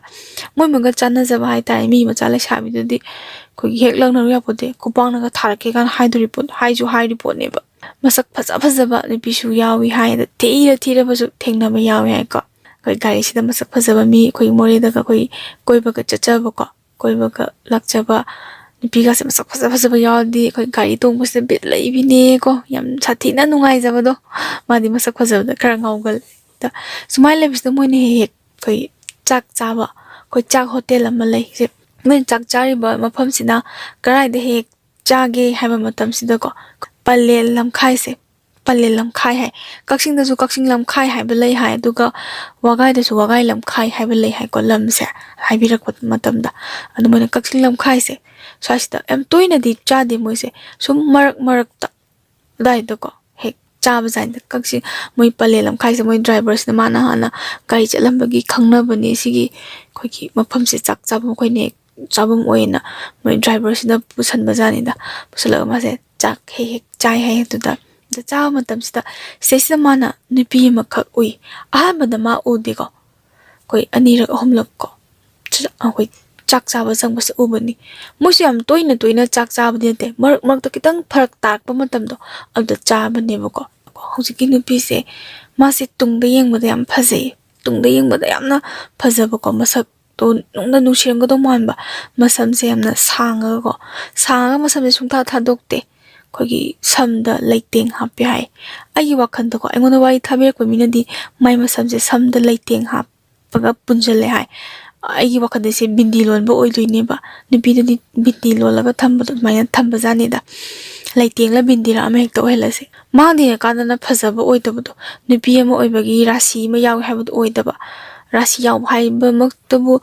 ꯃꯣꯏ ꯃꯒ ꯆꯥꯟꯅꯖꯕ ꯍꯥꯏꯇꯥꯔꯦ꯫ ꯃꯤ ꯃꯆꯥ ꯂꯩꯁꯥꯕꯤꯗꯨꯗꯤ ꯑꯩꯈꯣꯏꯒꯤ ꯍꯦꯛ ꯂꯛꯅꯔꯨ ꯌꯥꯄꯣꯠꯇꯦ, ꯈꯨꯄꯥꯛꯅꯒ ꯊꯥꯔꯛꯀꯦ ꯀꯥꯏꯅ ꯍꯥꯏꯗꯣꯔꯤ ꯄꯣꯠ, ꯍꯥꯏꯁꯨ ꯍꯥꯏꯔꯤ ꯄꯣꯠꯅꯦꯕ꯫ ꯃꯁꯛ ꯐꯖ ꯐꯖꯕ ꯅꯨꯄꯤꯁꯨ ꯌꯥꯎꯏ ꯍꯥꯏ, ꯑꯗ ꯊꯤꯔ ꯊꯤꯔꯕꯁꯨ ꯊꯦꯡꯅꯕ ꯌꯥꯎꯏ ꯍꯥꯏꯀꯣ꯫ ꯑꯩꯈꯣꯏ ꯒꯥꯔꯤꯁꯤꯗ ꯃꯁꯛ ꯐꯖꯕ ꯃꯤ ꯑꯩꯈꯣꯏ ꯃꯣꯔꯦꯗꯒ ꯑꯩꯈꯣꯏ ꯀꯣꯏꯕꯒ ꯆꯠꯆꯕꯀꯣ, ꯀꯣꯏꯕꯒ ꯂꯥꯛꯆꯕ ꯅꯨꯄꯤꯒꯁꯦ ꯃꯁꯛ ꯐꯖ ꯐꯖꯕ ꯌꯥꯎꯔꯗꯤ ꯑꯩꯈꯣꯏ ꯒꯥꯔꯤ ꯇꯣꯡꯕꯁꯤꯗ ꯕꯤꯠ ꯂꯩꯕꯤꯅꯦꯀꯣ꯫ ꯌꯥꯝ ꯁꯥꯊꯤꯅ ꯅꯨꯡꯉꯥꯏꯖꯕꯗꯣ꯫ ꯃꯥꯗꯤ ꯃꯁꯛ ꯐꯖꯕꯗ ꯈꯔ ꯉꯥꯎꯒꯜꯂꯦ꯫ ꯁꯨꯃꯥꯏꯅ ꯂꯩꯕꯁꯤꯗ ꯃꯣꯏꯅ ꯍꯦꯛ ꯍꯦꯛ ꯑꯩꯈꯣꯏ ꯆꯥꯛ ꯆꯥꯕ, ꯑꯩꯈꯣꯏ ꯆꯥꯛ ꯍꯣꯇꯦꯜ ꯑꯃ ꯂꯩ꯫ ꯁꯦ, ꯃꯣꯏꯅ ꯆꯥꯛ ꯆꯥꯔꯤꯕ ꯃꯐꯝꯁꯤꯅ ꯀꯗꯥꯏꯗ ꯍꯦꯛ ꯆꯥꯒꯦ ꯍꯥꯏꯕ ꯃꯇꯝꯁꯤꯗꯀꯣ, ꯄꯂꯦꯜ ꯂꯝꯈꯥꯏꯁꯦ, ꯄꯂꯦꯜ ꯂꯝꯈꯥꯏ ꯍꯥꯏ꯫ ꯀꯛꯆꯤꯡꯗꯁꯨ ꯀꯛꯆꯤꯡ ꯂꯝꯈꯥꯏ ꯍꯥꯏꯕ ꯂꯩ ꯍꯥꯏ, ꯑꯗꯨꯒ ꯋꯥꯒꯥꯏꯗꯁꯨ ꯋꯥꯒꯥꯏ ꯂꯝꯈꯥꯏ ꯍꯥꯏꯕ ꯂꯩ ꯍꯥꯏꯀꯣ, ꯂꯝꯁꯦ ꯍꯥꯏꯕꯤꯔꯛꯄ ꯃꯇꯝꯗ꯫ ꯑꯗꯨꯃꯥꯏꯅ ꯀꯛꯆꯤꯡ ꯂꯝꯈꯥꯏꯁꯦ ꯁ꯭ꯋꯥꯏꯁꯤꯗ ꯌꯥꯝ ꯇꯣꯏꯅꯗꯤ ꯆꯥꯗꯦ ꯃꯣꯏꯁꯦ, ꯁꯨꯝ ꯃꯔꯛ ꯃꯔꯛꯇ ꯑꯗꯨꯋꯥꯏꯗꯀꯣ ꯍꯦꯛ ꯆꯥꯕ ꯖꯥꯠꯅꯤꯗ꯫ ꯀꯛꯆꯤꯡ, ꯃꯣꯏ ꯄꯂꯦꯜ ꯂꯝꯈꯥꯏꯁꯦ ꯃꯣꯏ ꯗ꯭ꯔꯥꯏꯚꯔꯁꯤꯅ, ꯃꯥꯅ ꯍꯥꯟꯅ ꯒꯥꯔꯤ ꯆꯠꯂꯝꯕꯒꯤ ꯈꯪꯅꯕꯅꯦ ꯁꯤꯒꯤ ꯑꯩꯈꯣꯏꯒꯤ ꯃꯐꯝꯁꯦ ꯆꯥꯛ ꯆꯥꯐꯝ, ꯑꯩꯈꯣꯏꯅ ꯍꯦꯛ ꯆꯥꯐꯝ ꯑꯣꯏꯅ ꯃꯣꯏ ꯗ꯭ꯔꯥꯏꯚꯔꯁꯤꯅ ꯄꯨꯁꯟꯕ ꯖꯥꯠꯅꯤꯗ꯫ ꯄꯨꯁꯜꯂꯒ ꯃꯥꯁꯦ ꯆꯥꯛ ꯍꯦꯛ ꯍꯦꯛ ꯆꯥꯏ ꯍꯥꯏ꯫ ꯑꯗꯨꯗ, ꯑꯗ ꯆꯥꯕ ꯃꯇꯝꯁꯤꯗ ꯁꯤꯗꯩꯁꯤꯗ ꯃꯥꯅ ꯅꯨꯄꯤ ꯑꯃꯈꯛ ꯎꯏ꯫ ꯑꯍꯥꯟꯕꯗ ꯃꯥ ꯎꯗꯦꯀꯣ, ꯑꯩꯈꯣꯏ ꯑꯅꯤꯔꯛ ꯑꯍꯨꯝꯂꯛ ꯀꯣ ꯆ-, ꯑꯩꯈꯣꯏ ꯆꯥꯛ ꯆꯥꯕ ꯆꯪꯕꯁꯦ ꯎꯕꯅꯤ꯫ ꯃꯣꯏꯁꯨ ꯌꯥꯝ ꯇꯣꯏꯅ ꯇꯣꯏꯅ ꯆꯥꯛ ꯆꯥꯕꯗꯤ ꯅꯠꯇꯦ, ꯃꯔꯛ ꯃꯔꯛꯇ ꯈꯤꯇꯪ ꯐꯔꯛ ꯇꯥꯔꯛꯄ ꯃꯇꯝꯗꯣ ꯑꯗꯨꯗ ꯆꯥꯕꯅꯦꯕꯀꯣ꯫ ꯍꯧꯖꯤꯛꯀꯤ ꯅꯨꯄꯤꯁꯦ, ꯃꯥꯁꯦ ꯇꯨꯡꯗ ꯌꯦꯡꯕꯗ ꯌꯥꯝ ꯐꯖꯩ, ꯇꯨꯡꯗ ꯌꯦꯡꯕꯗ ꯌꯥꯝꯅ ꯐꯖꯕꯀꯣ, ꯃꯁꯛꯇꯣ ꯅꯨꯡꯗ ꯅꯨꯡꯁꯤꯔꯝꯒꯗꯧ ꯃꯥꯟꯕ, ꯃꯁꯝꯁꯦ ꯌꯥꯝꯅ ꯁꯥꯡꯉꯒꯀꯣ, ꯁꯥꯡꯉꯒ ꯃꯁꯝꯁꯦ ꯁꯨꯡꯊꯥ ꯊꯥꯗꯣꯛꯇꯦ꯫ ꯑꯩꯈꯣꯏꯒꯤ ꯁꯝꯗ ꯂꯩꯇꯦꯡ ꯍꯥꯞꯄꯦ ꯍꯥꯏ꯫ ꯑꯩꯒꯤ ꯋꯥꯈꯜꯗꯀꯣ, ꯑꯩꯉꯣꯟꯗ ꯋꯥꯔꯤ ꯊꯥꯕꯤꯔꯛꯄ ꯃꯤꯅꯗꯤ ꯃꯥꯏ ꯃꯁꯝꯁꯦ ꯁꯝꯗ ꯂꯩꯇꯦꯡ ꯍꯥꯞꯄꯒ ꯄꯨꯟꯁꯤꯜꯂꯦ ꯍꯥꯏ꯫ ꯑꯩꯒꯤ ꯋꯥꯈꯜꯗ ꯁꯤ ꯕꯤꯟꯗꯤ ꯂꯣꯟꯕ ꯑꯣꯏꯗꯣꯏꯅꯦꯕ꯫ ꯅꯨꯄꯤꯗꯨꯗꯤ ꯕꯤꯟꯗꯤ ꯂꯣꯜꯂꯒ ꯊꯝꯕꯗꯣ ꯑꯗꯨꯃꯥꯏꯅ ꯊꯝꯕ ꯖꯥꯠꯅꯤꯗ꯫ ꯂꯩꯇꯦꯡꯂ ꯕꯤꯟꯗꯤꯔ ꯑꯃ ꯍꯦꯛꯇ ꯑꯣꯏꯍꯜꯂꯁꯦ꯫ ꯃꯥꯅ ꯌꯦꯡꯉꯀꯥꯟꯗꯅ ꯐꯖꯕ ꯑꯣꯏꯗꯕꯗꯣ, ꯅꯨꯄꯤ ꯑꯃ ꯑꯣꯏꯕꯒꯤ ꯔꯥꯁꯤ ꯑꯃ ꯌꯥꯎꯋꯦ ꯍꯥꯏꯕꯗꯣ ꯑꯣꯏꯗꯕ꯫ ꯔꯥꯁꯤ ꯌꯥꯎꯕ ꯍꯥꯏꯕꯃꯛꯇꯕꯨ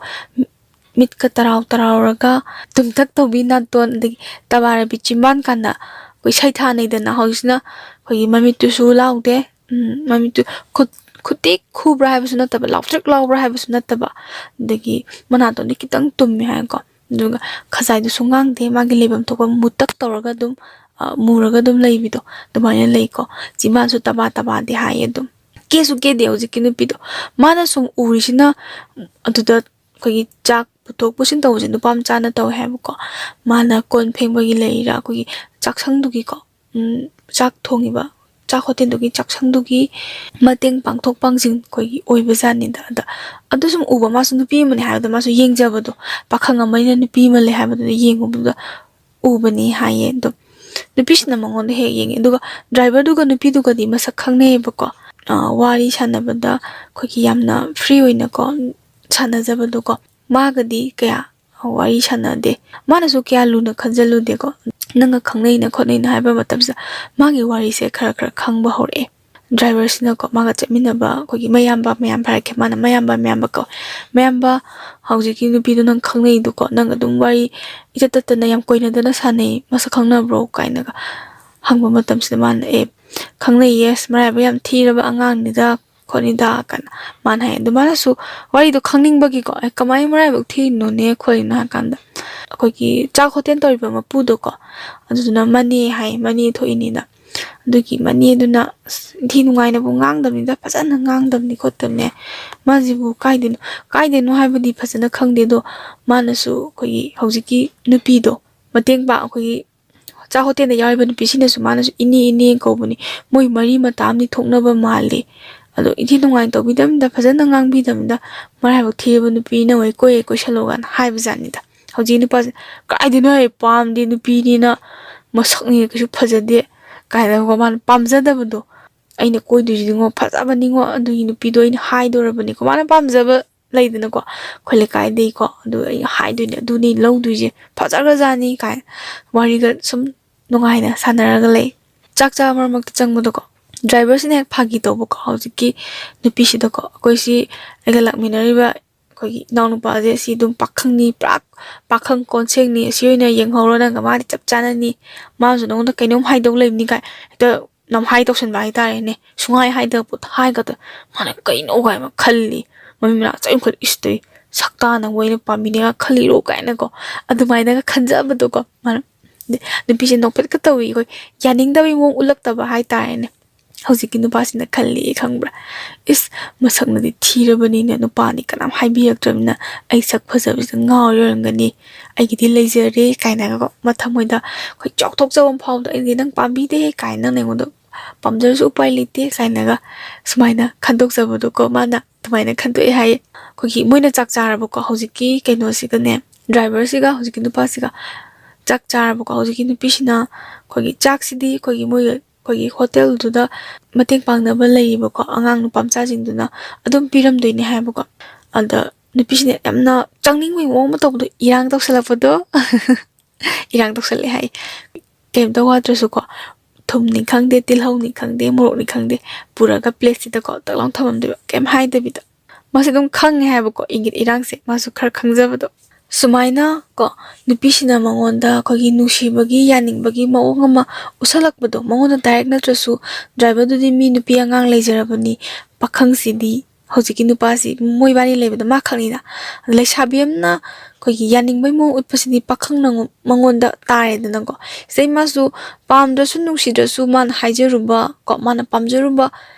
ꯃꯤꯠꯀ ꯇꯔꯥꯎ ꯇꯔꯥꯎꯔꯒ, ꯇꯨꯝꯇꯛ ꯇꯧꯕꯤ ꯅꯥꯇꯣꯟ, ꯑꯗꯒꯤ ꯇꯕꯥ ꯔꯕꯤ ꯆꯤꯝꯕꯥꯟ ꯀꯥꯟꯗ ꯑꯩꯈꯣꯏ ꯁꯩꯊꯥꯅꯩꯗꯅ꯫ ꯍꯧꯖꯤꯛꯁꯤꯅ ꯑꯩꯈꯣꯏꯒꯤ ꯃꯃꯤꯠꯇꯨꯁꯨ ꯂꯥꯎꯗꯦ, ꯎꯝ, ꯃꯃꯤꯠꯇꯨ, ꯈꯨꯠ, ꯈꯨꯠꯇꯤ ꯈꯨꯕ꯭ꯔꯥ ꯍꯥꯏꯕꯁꯨ ꯅꯠꯇꯕ, ꯂꯥꯎꯇ꯭ꯔꯤꯛ ꯂꯥꯎꯕ꯭ꯔꯥ ꯍꯥꯏꯕꯁꯨ ꯅꯠꯇꯕ, ꯑꯗꯒꯤ ꯃꯅꯥꯇꯣꯟꯗꯤ ꯈꯤꯇꯪ ꯇꯨꯝꯃꯦ ꯍꯥꯏꯀꯣ꯫ ꯑꯗꯨꯒ ꯈꯖꯥꯏꯗꯨꯁꯨ ꯉꯥꯡꯗꯦ, ꯃꯥꯒꯤ ꯂꯩꯐꯝ ꯊꯣꯛꯄ ꯃꯨꯇꯛ ꯇꯧꯔꯒ ꯑꯗꯨꯝ, ꯑ, ꯃꯨꯔꯒ ꯑꯗꯨꯝ ꯂꯩꯕꯤꯗꯣ, ꯑꯗꯨꯃꯥꯏꯅ ꯂꯩꯀꯣ꯫ ꯆꯤꯝꯕꯥꯟꯁꯨ ꯇꯕꯥ ꯇꯕꯥꯗꯤ ꯍꯥꯏꯌꯦ ꯑꯗꯨꯝ꯫ ꯀꯦꯁꯨ ꯀꯦꯗꯦ ꯍꯧꯖꯤꯛꯀꯤ ꯅꯨꯄꯤꯗꯣ꯫ ꯃꯥꯅ ꯁꯨꯝ ꯎꯔꯤꯁꯤꯅ ꯑꯗꯨꯗ ꯑꯩꯈꯣꯏꯒꯤ ꯆꯥꯛ ꯄꯨꯊꯣꯛ ꯄꯨꯁꯤꯟ ꯇꯧꯕꯁꯦ ꯅꯨꯄꯥ ꯃꯆꯥꯅ ꯇꯧꯋꯦ ꯍꯥꯏꯕꯀꯣ꯫ ꯃꯥꯅ ꯀꯣꯟ ꯐꯦꯡꯕꯒꯤ ꯂꯩꯔꯤꯔꯥ, ꯑꯩꯈꯣꯏꯒꯤ ꯆꯥꯛꯁꯪꯗꯨꯒꯤꯀꯣ, ꯎꯝ, ꯆꯥꯛ ꯊꯣꯡꯉꯤꯕ ꯆꯥꯛ ꯍꯣꯇꯦꯜꯗꯨꯒꯤ ꯆꯥꯛꯁꯪꯗꯨꯒꯤ ꯃꯇꯦꯡ ꯄꯥꯡꯊꯣꯛ ꯄꯥꯡꯁꯤꯟ ꯑꯩꯈꯣꯏꯒꯤ ꯑꯣꯏꯕ ꯖꯥꯠꯅꯤꯗ꯫ ꯑꯗ ꯑꯗꯨ ꯁꯨꯝ ꯎꯕ, ꯃꯥꯁꯨ ꯅꯨꯄꯤ ꯑꯃꯅꯦ ꯍꯥꯏꯕꯗꯣ ꯃꯥꯁꯨ ꯌꯦꯡꯖꯕꯗꯣ, ꯄꯥꯈꯪ ꯑꯃꯅ ꯅꯨꯄꯤ ꯑꯃ ꯂꯩ ꯍꯥꯏꯕꯗꯨꯗ ꯌꯦꯡꯉꯨꯕꯗꯨꯗ ꯎꯕꯅꯤ ꯍꯥꯏꯌꯦ꯫ ꯑꯗꯣ ꯅꯨꯄꯤꯁꯤꯅ ꯃꯉꯣꯟꯗ ꯍꯦꯛ ꯌꯦꯡꯉꯦ, ꯑꯗꯨꯒ ꯗ꯭ꯔꯥꯏꯚꯔꯗꯨꯒ ꯅꯨꯄꯤꯗꯨꯒꯗꯤ ꯃꯁꯛ ꯈꯪꯅꯩꯌꯦꯕꯀꯣ꯫ ꯑ, ꯋꯥꯔꯤ ꯁꯥꯟꯅꯕꯗ ꯑꯩꯈꯣꯏꯒꯤ ꯌꯥꯝꯅ ꯐ꯭ꯔꯤ ꯑꯣꯏꯅꯀꯣ ꯁꯥꯟꯅꯖꯕꯗꯣꯀꯣ꯫ ꯃꯥꯒꯗꯤ ꯀꯌꯥ ꯋꯥꯔꯤ ꯁꯥꯟꯅꯗꯦ꯫ ꯃꯥꯅꯁꯨ ꯀꯌꯥ ꯂꯨꯅ ꯈꯟꯖꯜꯂꯨꯗꯦꯀꯣ꯫ ꯅꯪꯒ ꯈꯪꯅꯩꯅ ꯈꯣꯠꯅꯩꯅ ꯍꯥꯏꯕ ꯃꯇꯝꯁꯤꯗ ꯃꯥꯒꯤ ꯋꯥꯔꯤꯁꯦ ꯈꯔ ꯈꯔ ꯈꯪꯕ ꯍꯧꯔꯛꯑꯦ꯫ ꯗ꯭ꯔꯥꯏꯚꯔꯁꯤꯅꯀꯣ, ꯃꯥꯒ ꯆꯠꯃꯤꯟꯅꯕ ꯑꯩꯈꯣꯏꯒꯤ ꯃꯌꯥꯝꯕ, ꯃꯌꯥꯝꯕ ꯍꯥꯏꯔꯛꯀꯦ, ꯃꯥꯅ ꯃꯌꯥꯝꯕ, ꯃꯌꯥꯝꯕ ꯀꯧ꯫ "ꯃꯌꯥꯝꯕ, ꯍꯧꯖꯤꯛꯀꯤ ꯅꯨꯄꯤꯗꯣ ꯅꯪ ꯈꯪꯅꯩꯗꯨꯀꯣ, ꯅꯪ ꯑꯗꯨꯝ ꯋꯥꯔꯤ ꯏꯆꯠ ꯇꯠꯇꯅ ꯌꯥꯝ ꯀꯣꯏꯅꯗꯅ ꯁꯥꯟꯅꯩ, ꯃꯁꯛ ꯈꯪꯅꯕ꯭ꯔꯣ?" ꯀꯥꯏꯅꯒ ꯍꯪꯕ ꯃꯇꯝꯁꯤꯗ ꯃꯥꯅ, "ꯑꯦ, ꯈꯪꯅꯩꯌꯦ, ꯑꯁ, ꯃꯔꯥꯏꯕꯛ ꯌꯥꯝ ꯊꯤꯔꯕ ꯑꯉꯥꯡꯅꯤꯗ, ꯈꯣꯠꯅꯤꯗ" ꯀꯥꯏꯅ ꯃꯥꯅ ꯍꯥꯏ꯫ ꯑꯗꯨ ꯃꯥꯅꯁꯨ ꯋꯥꯔꯤꯗꯣ ꯈꯪꯅꯤꯡꯕꯒꯤꯀꯣ, "ꯑꯦ, ꯀꯃꯥꯏꯅ ꯃꯔꯥꯏꯕꯛ ꯊꯤꯔꯤꯅꯣꯅꯦ ꯈꯣꯠꯂꯤꯅꯣ?" ꯍꯥꯏ ꯀꯥꯟꯗ, ꯑꯩꯈꯣꯏꯒꯤ ꯆꯥꯛ ꯍꯣꯇꯦꯜ ꯇꯧꯔꯤꯕ ꯃꯄꯨꯗꯣꯀꯣ, ꯑꯗꯨꯗꯨꯅ ꯃꯅꯦ ꯍꯥꯏ, ꯃꯅꯦ ꯊꯣꯛꯏꯅꯤꯅ꯫ ꯑꯗꯨꯒꯤ ꯃꯅꯦꯗꯨꯅ ꯑꯁ ꯏꯟꯊꯤ ꯅꯨꯡꯉꯥꯏꯅꯕꯨ ꯉꯥꯡꯗꯕꯅꯤꯗ, ꯐꯖꯅ ꯉꯥꯡꯗꯕꯅꯤ ꯈꯣꯠꯇꯕꯅꯦ, ꯃꯥꯁꯤꯕꯨ ꯀꯥꯏꯗꯩꯅꯣ, ꯀꯥꯏꯗꯩꯅꯣ ꯍꯥꯏꯕꯗꯤ ꯐꯖꯅ ꯈꯪꯗꯦ꯫ ꯑꯗꯣ ꯃꯥꯅꯁꯨ ꯑꯩꯈꯣꯏꯒꯤ ꯍꯧꯖꯤꯛꯀꯤ ꯅꯨꯄꯤꯗꯣ ꯃꯇꯦꯡ ꯄꯥꯡ, ꯑꯩꯈꯣꯏꯒꯤ ꯆꯥꯛ ꯍꯣꯇꯦꯜꯗ ꯌꯥꯎꯔꯤꯕ ꯅꯨꯄꯤꯁꯤꯅꯁꯨ ꯃꯥꯅꯁꯨ "ꯏꯅꯦ, ꯏꯅꯦ" ꯀꯧꯕꯅꯤ꯫ ꯃꯣꯏ ꯃꯔꯤ ꯃꯇꯥ ꯑꯃꯗꯤ ꯊꯣꯛꯅꯕ ꯃꯥꯜꯂꯤ꯫ ꯑꯗꯣ ꯏꯟꯊꯤ ꯅꯨꯡꯉꯥꯏꯅ ꯇꯧꯕꯤꯗꯕꯅꯤꯗ, ꯐꯖꯅ ꯉꯥꯡꯕꯤꯗꯕꯅꯤꯗ, "ꯃꯔꯥꯏꯕꯛ ꯊꯤꯔꯕ ꯅꯨꯄꯤ ꯅꯪ ꯑꯣꯏ ꯀꯣꯏꯌꯦ ꯀꯣꯏꯁꯜꯂꯣ" ꯀꯥꯏꯅ ꯍꯥꯏꯕ ꯖꯥꯠꯅꯤꯗ꯫ ꯍꯧꯖꯤꯛ ꯅꯨꯄꯥꯁꯦ, "ꯀꯥꯏꯗꯩꯅꯣ ꯍꯦ, ꯄꯥꯝꯗꯦ, ꯅꯨꯄꯤꯅꯤꯅ ꯃꯁꯛꯅꯦ ꯀꯩꯁꯨ ꯐꯖꯗꯦ" ꯀꯥꯏꯅꯀꯣ, ꯃꯥꯅ ꯄꯥꯝꯖꯗꯕꯗꯣ, "ꯑꯩꯅ ꯀꯣꯏꯗꯣꯏꯁꯤꯗꯤꯉꯣ ꯐꯖꯕꯅꯤꯉꯣ, ꯑꯗꯨꯒꯤ ꯅꯨꯄꯤꯗꯣ ꯑꯩꯅ ꯍꯥꯏꯗꯣꯔꯕꯅꯤꯀꯣ", ꯃꯥꯅ ꯄꯥꯝꯖꯕ ꯂꯩꯗꯅꯀꯣ, ꯑꯩꯈꯣꯏ ꯂꯩꯀꯥꯏꯗꯒꯤꯀꯣ, "ꯑꯗꯨ ꯑꯩ ꯍꯥꯏꯗꯣꯏꯅꯦ, ꯑꯗꯨꯅꯦ ꯂꯧꯗꯣꯏꯁꯦ, ꯐꯖꯈ꯭ꯔꯖꯥꯠꯅꯤ" ꯀꯥꯏꯅ ꯋꯥꯔꯤꯒ ꯁꯨꯝ ꯅꯨꯡꯉꯥꯏꯅ ꯁꯥꯟꯅꯔꯒ ꯂꯩ꯫ ꯆꯥꯛ ꯆꯥꯕ ꯃꯔꯛ ꯃꯔꯛꯇ ꯆꯪꯕꯗꯀꯣ, ꯗ꯭ꯔꯥꯏꯚꯔꯁꯤꯅ ꯍꯦꯛ ꯐꯥꯒꯤ ꯇꯧꯕꯀꯣ, ꯍꯧꯖꯤꯛꯀꯤ ꯅꯨꯄꯤꯁꯤꯗꯀꯣ, "ꯑꯩꯈꯣꯏꯁꯤ ꯑꯩꯒ ꯂꯥꯛꯃꯤꯟꯅꯔꯤꯕ ꯑꯩꯈꯣꯏꯒꯤ ꯏꯅꯥꯎꯅꯨꯄꯥꯁꯦ ꯁꯤ ꯑꯗꯨꯝ ꯄꯥꯈꯪꯅꯤ, ꯄꯨꯔꯥ ꯄꯥꯈꯪ ꯀꯣꯟꯁꯦꯡꯅꯤ, ꯑꯁꯤ ꯑꯣꯏꯅ ꯌꯦꯡꯍꯧꯔꯣ, ꯅꯪꯒ ꯃꯥꯗꯤ ꯆꯞ ꯆꯥꯅꯅꯤ, ꯃꯥꯁꯨ ꯅꯉꯣꯟꯗ ꯀꯩꯅꯣꯝ ꯍꯥꯏꯗꯧ ꯂꯩꯕꯅꯤ ꯀꯥꯏ ꯍꯦꯛꯇ ꯅꯝꯍꯥꯏ ꯇꯧꯁꯟꯕ ꯍꯥꯏꯇꯥꯔꯦꯅꯦ꯫ ꯁꯨꯡꯍꯥꯏ ꯍꯥꯏꯗꯕ ꯄꯣꯠꯇꯣ ꯍꯥꯏꯒꯗ꯭ꯔꯥ, ꯃꯥꯅ ꯀꯩꯅꯣ ꯀꯥꯏꯅ ꯈꯜꯂꯤ, ꯃꯃꯤꯠ ꯃꯅꯥ ꯆꯠ ꯌꯨꯡꯈꯠ, "ꯏꯁ, ꯇꯧꯏ, ꯁꯛꯇꯥꯅ ꯃꯣꯏꯅ ꯄꯥꯝꯕꯤꯅꯦꯒ ꯈꯜꯂꯤꯔꯣ?" ꯀꯥꯏꯅꯀꯣ, ꯑꯗꯨꯃꯥꯏꯅꯒ ꯈꯟꯖꯕꯗꯣꯀꯣ꯫ ꯃꯥꯅ ꯅꯨꯄꯤꯁꯦ ꯅꯣꯛꯐꯦꯠꯀ ꯇꯧꯏ, ꯑꯩꯈꯣꯏ ꯌꯥꯅꯤꯡꯗꯕꯩ ꯃꯑꯣꯡ ꯎꯠꯂꯛꯇꯕ ꯍꯥꯏꯇꯥꯔꯦꯅꯦ꯫ ꯍꯧꯖꯤꯛꯀꯤ ꯅꯨꯄꯥꯁꯤꯅ ꯈꯜꯂꯤ, ꯈꯪꯕ꯭ꯔꯥ? "ꯏꯁ, ꯃꯁꯛꯅꯗꯤ ꯊꯤꯔꯕꯅꯤꯅ ꯅꯨꯄꯥꯅꯤ ꯀꯅꯥꯝ ꯍꯥꯏꯕꯤꯔꯛꯇ꯭ꯔꯕꯅꯤꯅ ꯑꯩ ꯁꯛ ꯐꯖꯕꯁꯤꯗ ꯉꯥꯎꯔꯤ ꯑꯣꯏꯔꯝꯒꯅꯤ, ꯑꯩꯒꯤꯗꯤ ꯂꯩꯖꯔꯦ" ꯀꯥꯏꯅꯒꯀꯣ, ꯃꯊꯃꯣꯏꯗ ꯑꯩꯈꯣꯏ ꯆꯥꯎꯊꯣꯛꯆꯕ ꯑꯃ ꯐꯥꯎꯕꯗꯣ, "ꯑꯩꯗꯤ ꯅꯪ ꯄꯥꯝꯕꯤꯗꯦ" ꯀꯥꯏꯅ, "ꯅꯪꯅ ꯑꯩꯉꯣꯟꯗ ꯄꯥꯝꯖꯔꯁꯨ ꯎꯄꯥꯏ ꯂꯩꯇꯦ" ꯀꯥꯏꯅꯒ ꯁꯨꯃꯥꯏꯅ ꯈꯟꯗꯣꯛꯆꯕꯗꯣꯀꯣ, ꯃꯥꯅ ꯑꯗꯨꯃꯥꯏꯅ ꯈꯟꯗꯣꯛꯑꯦ ꯍꯥꯏꯌꯦ꯫ ꯑꯩꯈꯣꯏꯒꯤ ꯃꯣꯏꯅ ꯆꯥꯛ ꯆꯥꯔꯕꯀꯣ, ꯍꯧꯖꯤꯛꯀꯤ ꯀꯩꯅꯣꯁꯤꯒꯅꯦ, ꯗ꯭ꯔꯥꯏꯚꯔꯁꯤꯒ ꯍꯧꯖꯤꯛꯀꯤ ꯅꯨꯄꯥꯁꯤꯒ ꯆꯥꯛ ꯆꯥꯔꯕꯀꯣ꯫ ꯍꯧꯖꯤꯛꯀꯤ ꯅꯨꯄꯤꯁꯤꯅ ꯑꯩꯈꯣꯏꯒꯤ ꯆꯥꯛꯁꯤꯗꯤ ꯑꯩꯈꯣꯏꯒꯤ ꯃꯣꯏ ꯑꯩꯈꯣꯏꯒꯤ ꯍꯣꯇꯦꯜꯗꯨꯗ ꯃꯇꯦꯡ ꯄꯥꯡꯅꯕ ꯂꯩꯌꯦꯕꯀꯣ, ꯑꯉꯥꯡ ꯅꯨꯄꯥ ꯃꯆꯥꯁꯤꯡꯗꯨꯅ ꯑꯗꯨꯝ ꯄꯤꯔꯝꯗꯣꯏꯅꯦ ꯍꯥꯏꯕꯀꯣ꯫ ꯑꯗ ꯅꯨꯄꯤꯁꯤꯅ ꯌꯥꯝꯅ ꯆꯪꯅꯤꯡꯕꯒꯤ ꯃꯑꯣꯡ ꯑꯃ ꯇꯧꯕꯗꯣ, ꯏꯔꯥꯡ ꯇꯧꯁꯜꯂꯛꯄꯗꯣ꯫ ꯏꯔꯥꯡ ꯇꯧꯁꯜꯂꯛꯑꯦ ꯍꯥꯏ꯫ ꯀꯩꯝꯇ ꯋꯥꯠꯇ꯭ꯔꯁꯨꯀꯣ, ꯊꯨꯝꯅꯤ ꯈꯪꯗꯦ, ꯇꯤꯜꯍꯧꯅꯤ ꯈꯪꯗꯦ, ꯃꯣꯔꯣꯛꯅꯤ ꯈꯪꯗꯦ, ꯄꯨꯔꯒ ꯄ꯭ꯂꯦꯠꯁꯤꯗꯀꯣ ꯇꯛ ꯂꯥꯎ ꯊꯝꯃꯝꯗꯣꯏꯕ, ꯀꯩꯝ ꯍꯥꯏꯗꯕꯤꯗ꯫ ꯃꯥꯁꯦ ꯑꯗꯨꯝ ꯈꯪꯉꯦ ꯍꯥꯏꯕꯀꯣ, ꯏꯪꯒꯤꯠ ꯏꯔꯥꯡꯁꯦ ꯃꯥꯁꯨ ꯈꯔ ꯈꯪꯖꯕꯗꯣ꯫ ꯁꯨꯃꯥꯏꯅ ꯀꯣ, ꯅꯨꯄꯤꯁꯤꯅ ꯃꯉꯣꯟꯗ ꯑꯩꯈꯣꯏꯒꯤ ꯅꯨꯡꯁꯤꯕꯒꯤ, ꯌꯥꯅꯤꯡꯕꯒꯤ ꯃꯑꯣꯡ ꯑꯃ ꯎꯠꯁꯜꯂꯛꯄꯗꯣ, ꯃꯉꯣꯟꯗ ꯗꯥꯏꯔꯦꯛ ꯅꯠꯇ꯭ꯔꯁꯨ, ꯗ꯭ꯔꯥꯏꯚꯔꯗꯨꯗꯤ ꯃꯤ ꯅꯨꯄꯤ ꯑꯉꯥꯡ ꯂꯩꯖꯔꯕꯅꯤ, ꯄꯥꯈꯪꯁꯤꯗꯤ, ꯍꯧꯖꯤꯛꯀꯤ ꯅꯨꯄꯥꯁꯤ ꯃꯣꯏꯕꯥꯅꯤ ꯂꯩꯕꯗ ꯃꯥ ꯈꯛꯅꯤꯅ꯫ ꯂꯩꯁꯥꯕꯤ ꯑꯃꯅ ꯑꯩꯈꯣꯏꯒꯤ ꯌꯥꯅꯤꯡꯕꯒꯤ ꯃꯑꯣꯡ ꯎꯠꯄꯁꯤꯗꯤ ꯄꯥꯈꯪꯅ ꯃꯉꯣꯟꯗ ꯇꯥꯔꯦꯗꯅꯀꯣ꯫ ꯁꯤꯗꯩ ꯃꯥꯁꯨ ꯄꯥꯝꯗ꯭ꯔꯁꯨ, ꯅꯨꯡꯁꯤꯗ꯭ꯔꯁꯨ, ꯃꯥꯅ ꯍꯥꯏꯖꯔꯨꯕ ꯀꯣ, ꯃꯥꯅ ꯄꯥꯝꯖꯔꯨꯕ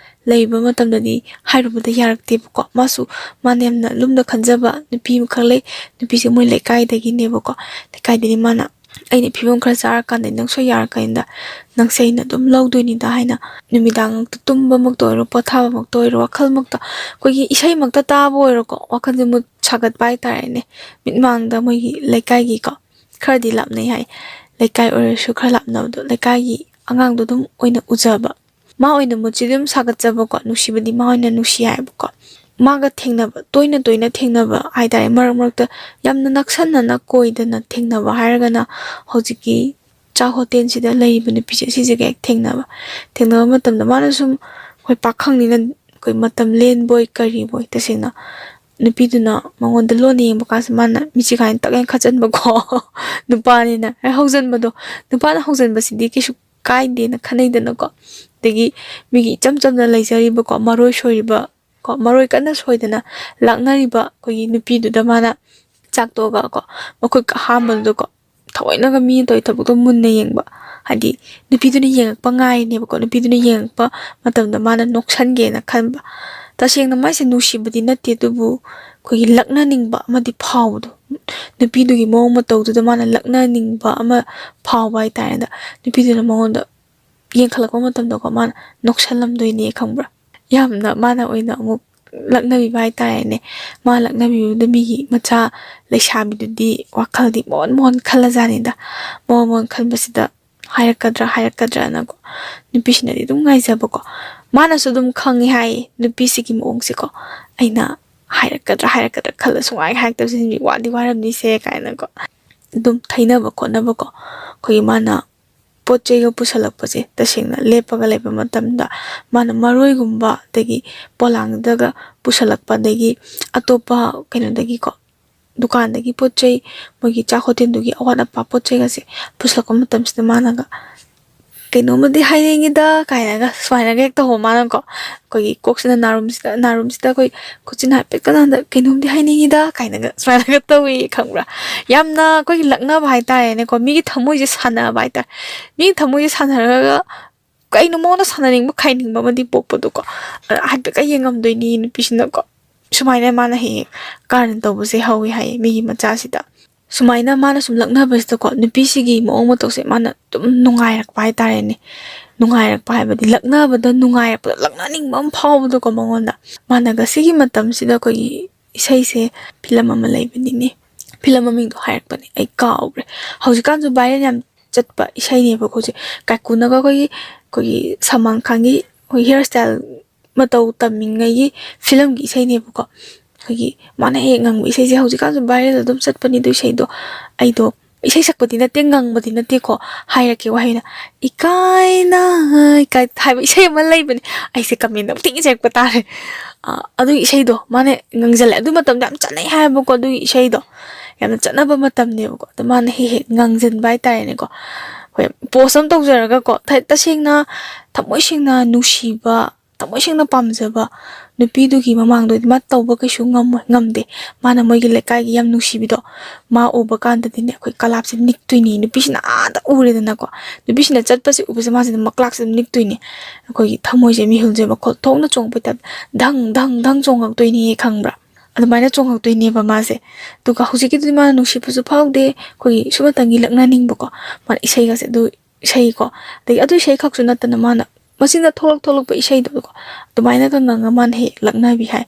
ꯂꯩꯕ ꯃꯇꯝꯗꯗꯤ ꯍꯥꯏꯔꯨꯕꯗ ꯌꯥꯔꯛꯇꯦꯕꯀꯣ꯫ ꯃꯥꯁꯨ, ꯃꯥꯅ ꯌꯥꯝꯅ ꯂꯨꯝꯅ ꯈꯟꯖꯕ ꯅꯨꯄꯤ ꯑꯃꯈꯛ ꯂꯩ꯫ ꯅꯨꯄꯤꯁꯦ ꯃꯣꯏ ꯂꯩꯀꯥꯏꯗꯒꯤꯅꯦꯕꯀꯣ꯫ ꯂꯩꯀꯥꯏꯗꯒꯤ ꯃꯥꯅ, "ꯑꯩꯅ ꯐꯤꯕꯝ ꯈꯔ ꯆꯥꯔꯀꯥꯟꯗ ꯅꯪ ꯁꯣꯏ ꯌꯥꯔꯀꯥꯟꯗ ꯅꯪꯁꯦ ꯑꯩꯅ ꯑꯗꯨꯝ ꯂꯧꯗꯣꯏꯅꯤꯗ" ꯍꯥꯏꯅ, ꯅꯨꯃꯤꯗꯥꯡꯃꯛꯇ ꯇꯨꯝꯕꯃꯛꯇ ꯑꯣꯏꯔꯣ, ꯄꯣꯊꯥꯕꯃꯛꯇ ꯑꯣꯏꯔꯣ, ꯋꯥꯈꯜꯃꯛꯇ, ꯑꯩꯈꯣꯏꯒꯤ ꯏꯁꯩꯃꯛꯇ ꯇꯥꯕ ꯑꯣꯏꯔꯣꯀꯣ, ꯋꯥꯈꯜꯁꯦ ꯃꯨꯠ ꯁꯥꯒꯠꯄ ꯍꯥꯏꯇꯥꯔꯦꯅꯦ꯫ ꯃꯤꯠꯃꯥꯡꯗ ꯃꯣꯏꯒꯤ ꯂꯩꯀꯥꯏꯒꯤꯀꯣ, ꯈꯔꯗꯤ ꯂꯥꯞꯅꯩ ꯍꯥꯏ, ꯂꯩꯀꯥꯏ ꯑꯣꯏꯔꯁꯨ ꯈꯔ ꯂꯥꯞꯅꯕꯗꯣ, ꯂꯩꯀꯥꯏꯒꯤ ꯑꯉꯥꯡꯗꯣ ꯑꯗꯨꯝ ꯑꯣꯏꯅ ꯎꯖꯕ꯫ ꯃꯥ ꯑꯣꯏꯅ ꯃꯨꯠꯁꯤꯗꯤ ꯑꯗꯨꯝ ꯁꯥꯒꯠꯆꯕꯀꯣ, ꯅꯨꯡꯁꯤꯕꯗꯤ ꯃꯥ ꯑꯣꯏꯅ ꯅꯨꯡꯁꯤ ꯍꯥꯏꯕꯀꯣ꯫ ꯃꯥꯒ ꯊꯦꯡꯅꯕ, ꯇꯣꯏꯅ ꯇꯣꯏꯅ ꯊꯦꯡꯅꯕ ꯍꯥꯏꯇꯥꯔꯦ, ꯃꯔꯛ ꯃꯔꯛꯇ ꯌꯥꯝꯅ ꯅꯛꯁꯟꯅꯅ ꯀꯣꯏꯗꯅ ꯊꯦꯡꯅꯕ ꯍꯥꯏꯔꯒꯅ ꯍꯧꯖꯤꯛꯀꯤ ꯆꯥꯛ ꯍꯣꯇꯦꯜꯁꯤꯗ ꯂꯩꯔꯤꯕ ꯅꯨꯄꯤꯁꯦ, ꯁꯤꯁꯤꯒ ꯍꯦꯛ ꯊꯦꯡꯅꯕ꯫ ꯊꯦꯡꯅꯕ ꯃꯇꯝꯗ ꯃꯥꯅ ꯁꯨꯝ, ꯑꯩꯈꯣꯏ ꯄꯥꯈꯪꯅꯤꯅ ꯑꯩꯈꯣꯏ ꯃꯇꯝ ꯂꯦꯟꯕꯣꯏ ꯀꯔꯤꯕꯣꯏ, ꯇꯁꯦꯡꯅ ꯅꯨꯄꯤꯗꯨꯅ ꯃꯉꯣꯟꯗ ꯂꯣꯟꯅ ꯌꯦꯡꯕ ꯀꯥꯟꯁꯤꯗ ꯃꯥꯅ ꯃꯤꯠꯁꯤ ꯀꯥꯏꯅ ꯇꯛ ꯍꯦꯛ ꯈꯠꯆꯟꯕꯀꯣ꯫ ꯅꯨꯄꯥꯅꯤꯅ ꯍꯦꯛ ꯍꯧꯖꯟꯕꯗꯣ, ꯅꯨꯄꯥꯅ ꯍꯧꯖꯟꯕꯁꯤꯗꯤ ꯀꯩꯁꯨ ꯀꯥꯏꯗꯦꯅ ꯈꯟꯅꯩꯗꯅꯀꯣ꯫ ꯑꯗꯒꯤ ꯃꯤꯒꯤ ꯏꯆꯝ ꯆꯝꯅ ꯂꯩꯖꯔꯤꯕꯀꯣ, ꯃꯔꯣꯏ ꯁꯣꯏꯔꯤꯕ ꯀꯣ, ꯃꯔꯣꯏ ꯀꯟꯅ ꯁꯣꯏꯗꯅ ꯂꯥꯛꯅꯔꯤꯕ ꯑꯩꯈꯣꯏꯒꯤ ꯅꯨꯄꯤꯗꯨꯗ ꯃꯥꯅ ꯆꯥꯛ ꯇꯣꯛꯑꯒ ꯀꯣ, ꯃꯈꯨꯠ ꯑꯍꯥꯝꯕꯗꯨꯗꯀꯣ ꯊꯑꯣꯏꯅꯒ ꯃꯤꯅ ꯇꯧꯔꯤ ꯊꯕꯛꯇꯣ ꯃꯨꯟꯅ ꯌꯦꯡꯕ꯫ ꯍꯥꯏꯗꯤ ꯅꯨꯄꯤꯗꯨꯅ ꯌꯦꯡꯉꯛꯄ ꯉꯥꯏꯔꯤꯅꯦꯕꯀꯣ, ꯅꯨꯄꯤꯗꯨꯅ ꯌꯦꯡꯉꯛꯄ ꯃꯇꯝꯗ ꯃꯥꯅ ꯅꯣꯛꯁꯟꯒꯦꯅ ꯈꯟꯕ꯫ ꯇꯁꯦꯡꯅ ꯃꯥꯏꯁꯦ ꯅꯨꯡꯁꯤꯕꯗꯤ ꯅꯠꯇꯦ, ꯑꯗꯨꯕꯨ ꯑꯩꯈꯣꯏꯒꯤ ꯂꯛꯅꯅꯤꯡꯕ ꯑꯃꯗꯤ ꯐꯥꯎꯕꯗꯣ, ꯅꯨꯄꯤꯗꯨꯒꯤ ꯃꯑꯣꯡ ꯃꯇꯧꯗꯨꯗ ꯃꯥꯅ ꯂꯛꯅꯅꯤꯡꯕ ꯑꯃ ꯐꯥꯎꯕ ꯍꯥꯏꯇꯥꯔꯦ꯫ ꯑꯗ ꯅꯨꯄꯤꯗꯨꯅ ꯃꯉꯣꯟꯗ ꯌꯦꯡꯈꯠꯂꯛꯄ ꯃꯇꯝꯗꯀꯣ, ꯃꯥꯅ ꯅꯣꯛꯁꯜꯂꯝꯗꯣꯏꯅꯦ, ꯈꯪꯕ꯭ꯔꯥ? ꯌꯥꯝꯅ ꯃꯥꯅ ꯑꯣꯏꯅ ꯑꯃꯨꯛ ꯂꯛꯅꯕꯤꯕ ꯍꯥꯏꯇꯥꯔꯦꯅꯦ꯫ ꯃꯥ ꯂꯛꯅꯕꯤꯕꯗ ꯃꯤꯒꯤ ꯃꯆꯥ ꯂꯩꯁꯥꯕꯤꯗꯨꯗꯤ ꯋꯥꯈꯜꯗꯤ ꯃꯣꯟ ꯃꯣꯟ ꯈꯜꯂꯖꯥꯠꯅꯤꯗ꯫ ꯃꯣꯟ ꯃꯣꯟ ꯈꯟꯕꯁꯤꯗ ꯍꯥꯏꯔꯛꯀꯗ꯭ꯔꯥ ꯍꯥꯏꯔꯛꯀꯗ꯭ꯔꯥꯅꯀꯣ, ꯅꯨꯄꯤꯁꯤꯅꯗꯤ ꯑꯗꯨꯝ ꯉꯥꯏꯖꯕꯀꯣ꯫ ꯃꯥꯅꯁꯨ ꯑꯗꯨꯝ ꯈꯪꯉꯤ ꯍꯥꯏꯌꯦ ꯅꯨꯄꯤꯁꯤꯒꯤ ꯃꯑꯣꯡꯁꯦꯀꯣ꯫ ꯑꯩꯅ ꯍꯥꯏꯔꯛꯀꯗ꯭ꯔꯥ ꯍꯥꯏꯔꯛꯀꯗ꯭ꯔꯥ ꯈꯜꯂ ꯁꯨꯡꯉꯥꯏ ꯍꯥꯏꯔꯛꯇꯕꯁꯤꯡꯁꯤ ꯋꯥꯗꯤ ꯋꯥꯔꯝꯅꯤꯁꯦ ꯀꯥꯏꯅꯀꯣ꯫ ꯑꯗꯨꯝ ꯊꯩꯅꯕ ꯈꯣꯠꯅꯕꯀꯣ, ꯑꯩꯈꯣꯏꯒꯤ ꯃꯥꯅ ꯄꯣꯠ ꯆꯩꯒ ꯄꯨꯁꯜꯂꯛꯄꯁꯦ ꯇꯁꯦꯡꯅ ꯂꯦꯞꯄꯒ ꯂꯩꯕ ꯃꯇꯝꯗ ꯃꯥꯅ ꯃꯔꯣꯏꯒꯨꯝꯕ, ꯑꯗꯒꯤ ꯄꯣꯂꯥꯡꯗꯒ ꯄꯨꯁꯜꯂꯛꯄ, ꯑꯗꯒꯤ ꯑꯇꯣꯞꯄ ꯀꯩꯅꯣꯗꯒꯤꯀꯣ, ꯗꯨꯀꯥꯟꯗꯒꯤ ꯄꯣꯠ ꯆꯩ, ꯃꯣꯏꯒꯤ ꯆꯥꯛ ꯍꯣꯇꯦꯜꯗꯨꯒꯤ ꯑꯋꯥꯠ ꯑꯄꯥ ꯄꯣꯠ ꯆꯩꯒꯁꯦ ꯄꯨꯁꯜꯂꯛꯄ ꯃꯇꯝꯁꯤꯗ ꯃꯥꯅꯒ "ꯀꯩꯅꯣꯝꯃꯗꯤ ꯍꯥꯏꯅꯤꯡꯉꯤꯗ" ꯀꯥꯏꯅꯒ ꯁꯨꯃꯥꯏꯅꯒ ꯍꯦꯛ ꯇꯧꯕ ꯃꯥꯅꯀꯣ꯫ ꯑꯩꯈꯣꯏꯒꯤ ꯀꯣꯛꯁꯤꯅ ꯅꯥꯔꯨꯝꯁꯤꯗ, ꯅꯥꯔꯨꯝꯁꯤꯗ ꯑꯩꯈꯣꯏ ꯈꯨꯠꯁꯤꯅ ꯍꯥꯏꯐꯦꯠꯀ ꯅꯥꯟꯗ "ꯀꯩꯅꯣꯝꯗꯤ ꯍꯥꯏꯅꯤꯡꯉꯤꯗ" ꯀꯥꯏꯅꯒ ꯁꯨꯃꯥꯏꯅꯒ ꯇꯧꯏ, ꯈꯪꯕ꯭ꯔꯥ? ꯌꯥꯝꯅ ꯑꯩꯈꯣꯏꯒꯤ ꯂꯛꯅꯕ ꯍꯥꯏꯇꯥꯔꯦꯅꯦꯀꯣ, ꯃꯤꯒꯤ ꯊꯃꯣꯏꯁꯦ ꯁꯥꯟꯅꯕ ꯍꯥꯏꯇꯥꯔꯦ꯫ ꯃꯤꯒꯤ ꯊꯃꯣꯏꯁꯦ ꯁꯥꯟꯅꯔꯒ ꯀꯩꯅꯣ ꯃꯉꯣꯟꯗ ꯁꯥꯟꯅꯅꯤꯡꯕ, ꯈꯥꯏꯅꯤꯡꯕ ꯑꯃꯗꯤ ꯄꯣꯛꯄꯗꯣꯀꯣ꯫ ꯑ, ꯍꯥꯏꯐꯦꯠꯀ ꯌꯦꯡꯉꯝꯗꯣꯏꯅꯤ ꯅꯨꯄꯤꯁꯤꯅꯀꯣ꯫ ꯁꯨꯃꯥꯏꯅ ꯃꯥꯅ ꯍꯦꯛ ꯍꯦꯛ ꯀꯥꯔꯟ ꯇꯧꯕꯁꯦ ꯍꯧꯋꯤ ꯍꯥꯏꯌꯦ ꯃꯤꯒꯤ ꯃꯆꯥꯁꯤꯗ꯫ ꯁꯨꯃꯥꯏꯅ ꯃꯥꯅ ꯁꯨꯝ ꯂꯛꯅꯕꯁꯤꯗꯀꯣ, ꯅꯨꯄꯤꯁꯤꯒꯤ ꯃꯑꯣꯡ ꯃꯇꯧꯁꯦ ꯃꯥꯅ ꯑꯗꯨꯝ ꯅꯨꯡꯉꯥꯏꯔꯛꯄ ꯍꯥꯏꯇꯥꯔꯦꯅꯦ꯫ ꯅꯨꯡꯉꯥꯏꯔꯛꯄ ꯍꯥꯏꯕꯗꯤ ꯂꯛꯅꯕꯗ ꯅꯨꯡꯉꯥꯏꯔꯛꯄꯗ, ꯂꯛꯅꯅꯤꯡꯕ ꯑꯃ ꯐꯥꯎꯕꯗꯣꯀꯣ ꯃꯉꯣꯟꯗ꯫ ꯃꯥꯅꯒ ꯁꯤꯒꯤ ꯃꯇꯝꯁꯤꯗ ꯑꯩꯈꯣꯏꯒꯤ ꯏꯁꯩꯁꯦ, ꯐꯤꯂꯝ ꯑꯃ ꯂꯩꯕꯅꯤꯅꯦ, ꯐꯤꯂꯝ ꯃꯃꯤꯡꯗꯣ ꯍꯥꯏꯔꯛꯄꯅꯦ, ꯑꯩ ꯀꯥꯎꯈ꯭ꯔꯦ꯫ ꯍꯧꯖꯤꯛꯀꯥꯟꯁꯨ viral ꯌꯥꯝ ꯆꯠꯄ ꯏꯁꯩꯅꯦꯕꯀꯣ ꯍꯧꯖꯤꯛ꯫ ꯀꯥꯏꯀꯨꯅꯒ ꯑꯩꯈꯣꯏꯒꯤ, ꯑꯩꯈꯣꯏꯒꯤ ꯁꯜꯃꯥꯟ ꯈꯥꯟꯒꯤ ꯑꯩꯈꯣꯏ hair style ꯃꯇꯧ ꯇꯝꯃꯤꯉꯩꯒꯤ ꯐꯤꯂꯝꯒꯤ ꯏꯁꯩꯅꯦꯕꯀꯣ꯫ ꯑꯩꯈꯣꯏꯒꯤ ꯃꯥꯅ ꯍꯦꯛ ꯉꯪꯕ ꯏꯁꯩꯁꯦ ꯍꯧꯖꯤꯛꯀꯥꯟꯁꯨ viral ꯑꯗꯨꯝ ꯆꯠꯄꯅꯤ ꯑꯗꯨ ꯏꯁꯩꯗꯣ꯫ ꯑꯩꯗꯣ ꯏꯁꯩ ꯁꯛꯄꯗꯤ ꯅꯠꯇꯦ, ꯉꯪꯕꯗꯤ ꯅꯠꯇꯦꯀꯣ, ꯍꯥꯏꯔꯛꯀꯦ ꯋꯥꯍꯩꯅ, "ꯏꯀꯥꯏꯅ ꯏꯀꯥꯏ" ꯍꯥꯏꯕ ꯏꯁꯩ ꯑꯃ ꯂꯩꯕꯅꯦ꯫ ꯑꯩꯁꯦ ꯀꯃꯦꯟꯗ ꯑꯃꯨꯛꯇꯪ ꯏꯖꯔꯛꯄ ꯇꯥꯔꯦ꯫ ꯑ, ꯑꯗꯨꯒꯤ ꯏꯁꯩꯗꯣ ꯃꯥꯅ ꯉꯪꯖꯜꯂꯦ꯫ ꯑꯗꯨ ꯃꯇꯝꯗ ꯌꯥꯝ ꯆꯠꯅꯩ ꯍꯥꯏꯌꯦꯕꯀꯣ, ꯑꯗꯨꯒꯤ ꯏꯁꯩꯗꯣ ꯌꯥꯝꯅ ꯆꯠꯅꯕ ꯃꯇꯝꯅꯦꯕꯀꯣ꯫ ꯑꯗꯣ ꯃꯥꯅ ꯍꯦꯛ ꯍꯦꯛ ꯉꯪꯖꯟꯕ ꯍꯥꯏꯇꯥꯔꯦꯅꯦꯀꯣ꯫ ꯑꯩꯈꯣꯏ ꯄꯣꯁ ꯑꯃ ꯇꯧꯖꯔꯒꯀꯣ, ꯊ-, ꯇꯁꯦꯡꯅ ꯊꯃꯣꯏ ꯁꯦꯡꯅ ꯅꯨꯡꯁꯤꯕ, ꯊꯃꯣꯏ ꯁꯦꯡꯅ ꯄꯥꯝꯖꯕ ꯅꯨꯄꯤꯗꯨꯒꯤ ꯃꯃꯥꯡꯗꯗꯤ ꯃꯥ ꯇꯧꯕ ꯀꯩꯁꯨ ꯉꯝꯃꯣꯏ, ꯉꯝꯗꯦ꯫ ꯃꯥꯅ ꯃꯣꯏꯒꯤ ꯂꯩꯀꯥꯏꯒꯤ ꯌꯥꯝ ꯅꯨꯡꯁꯤꯕꯤꯗꯣ ꯃꯥ ꯎꯕ ꯀꯥꯟꯗꯗꯤꯅꯦ, ꯑꯩꯈꯣꯏ ꯀꯂꯥꯞꯁꯦ ꯅꯤꯛꯇꯣꯏꯅꯤ꯫ ꯅꯨꯄꯤꯁꯤꯅ ꯑꯥꯗ ꯎꯔꯦꯗꯅꯀꯣ, ꯅꯨꯄꯤꯁꯤꯅ ꯆꯠꯄꯁꯦ ꯎꯕꯁꯦ ꯃꯥꯁꯤꯅ ꯃꯀ꯭ꯂꯥꯛꯁꯦ ꯑꯗꯨꯝ ꯅꯤꯛꯇꯣꯏꯅꯤ꯫ ꯑꯩꯈꯣꯏꯒꯤ ꯊꯃꯣꯏꯁꯦ ꯃꯤꯍꯨꯜꯁꯦ ꯃꯈꯣꯜ ꯊꯣꯛꯅ ꯆꯣꯡꯉꯛꯄꯩ ꯇꯥꯏꯞ, ꯙꯪ ꯙꯪ ꯙꯪ ꯆꯣꯡꯉꯛꯇꯣꯏꯅꯦ, ꯈꯪꯕ꯭ꯔꯥ? ꯑꯗꯨꯃꯥꯏꯅ ꯆꯣꯡꯉꯛꯇꯣꯏꯅꯦꯕ ꯃꯥꯁꯦ꯫ ꯑꯗꯨꯒ ꯍꯧꯖꯤꯛꯀꯤꯗꯨꯗꯤ ꯃꯥꯅ ꯅꯨꯡꯁꯤꯕꯁꯨ ꯐꯥꯎꯗꯦ, ꯑꯩꯈꯣꯏꯒꯤ ꯁꯨꯞꯅꯇꯪꯒꯤ ꯂꯛꯅꯅꯤꯡꯕꯀꯣ꯫ ꯃꯥꯅ ꯏꯁꯩꯒꯁꯦ ꯑꯗꯨ, ꯏꯁꯩꯀꯣ, ꯑꯗꯒꯤ ꯑꯗꯨ ꯏꯁꯩ ꯈꯛꯁꯨ ꯅꯠꯇꯅ ꯃꯥꯅ ꯃꯆꯤꯟꯗ ꯊꯣꯛꯂꯛ ꯊꯣꯛꯂꯛꯄ ꯏꯁꯩꯗꯣꯀꯣ, ꯑꯗꯨꯃꯥꯏꯅꯒ ꯉꯪꯉ ꯃꯥꯅ ꯍꯦꯛ ꯂꯛꯅꯕꯤ ꯍꯥꯏ꯫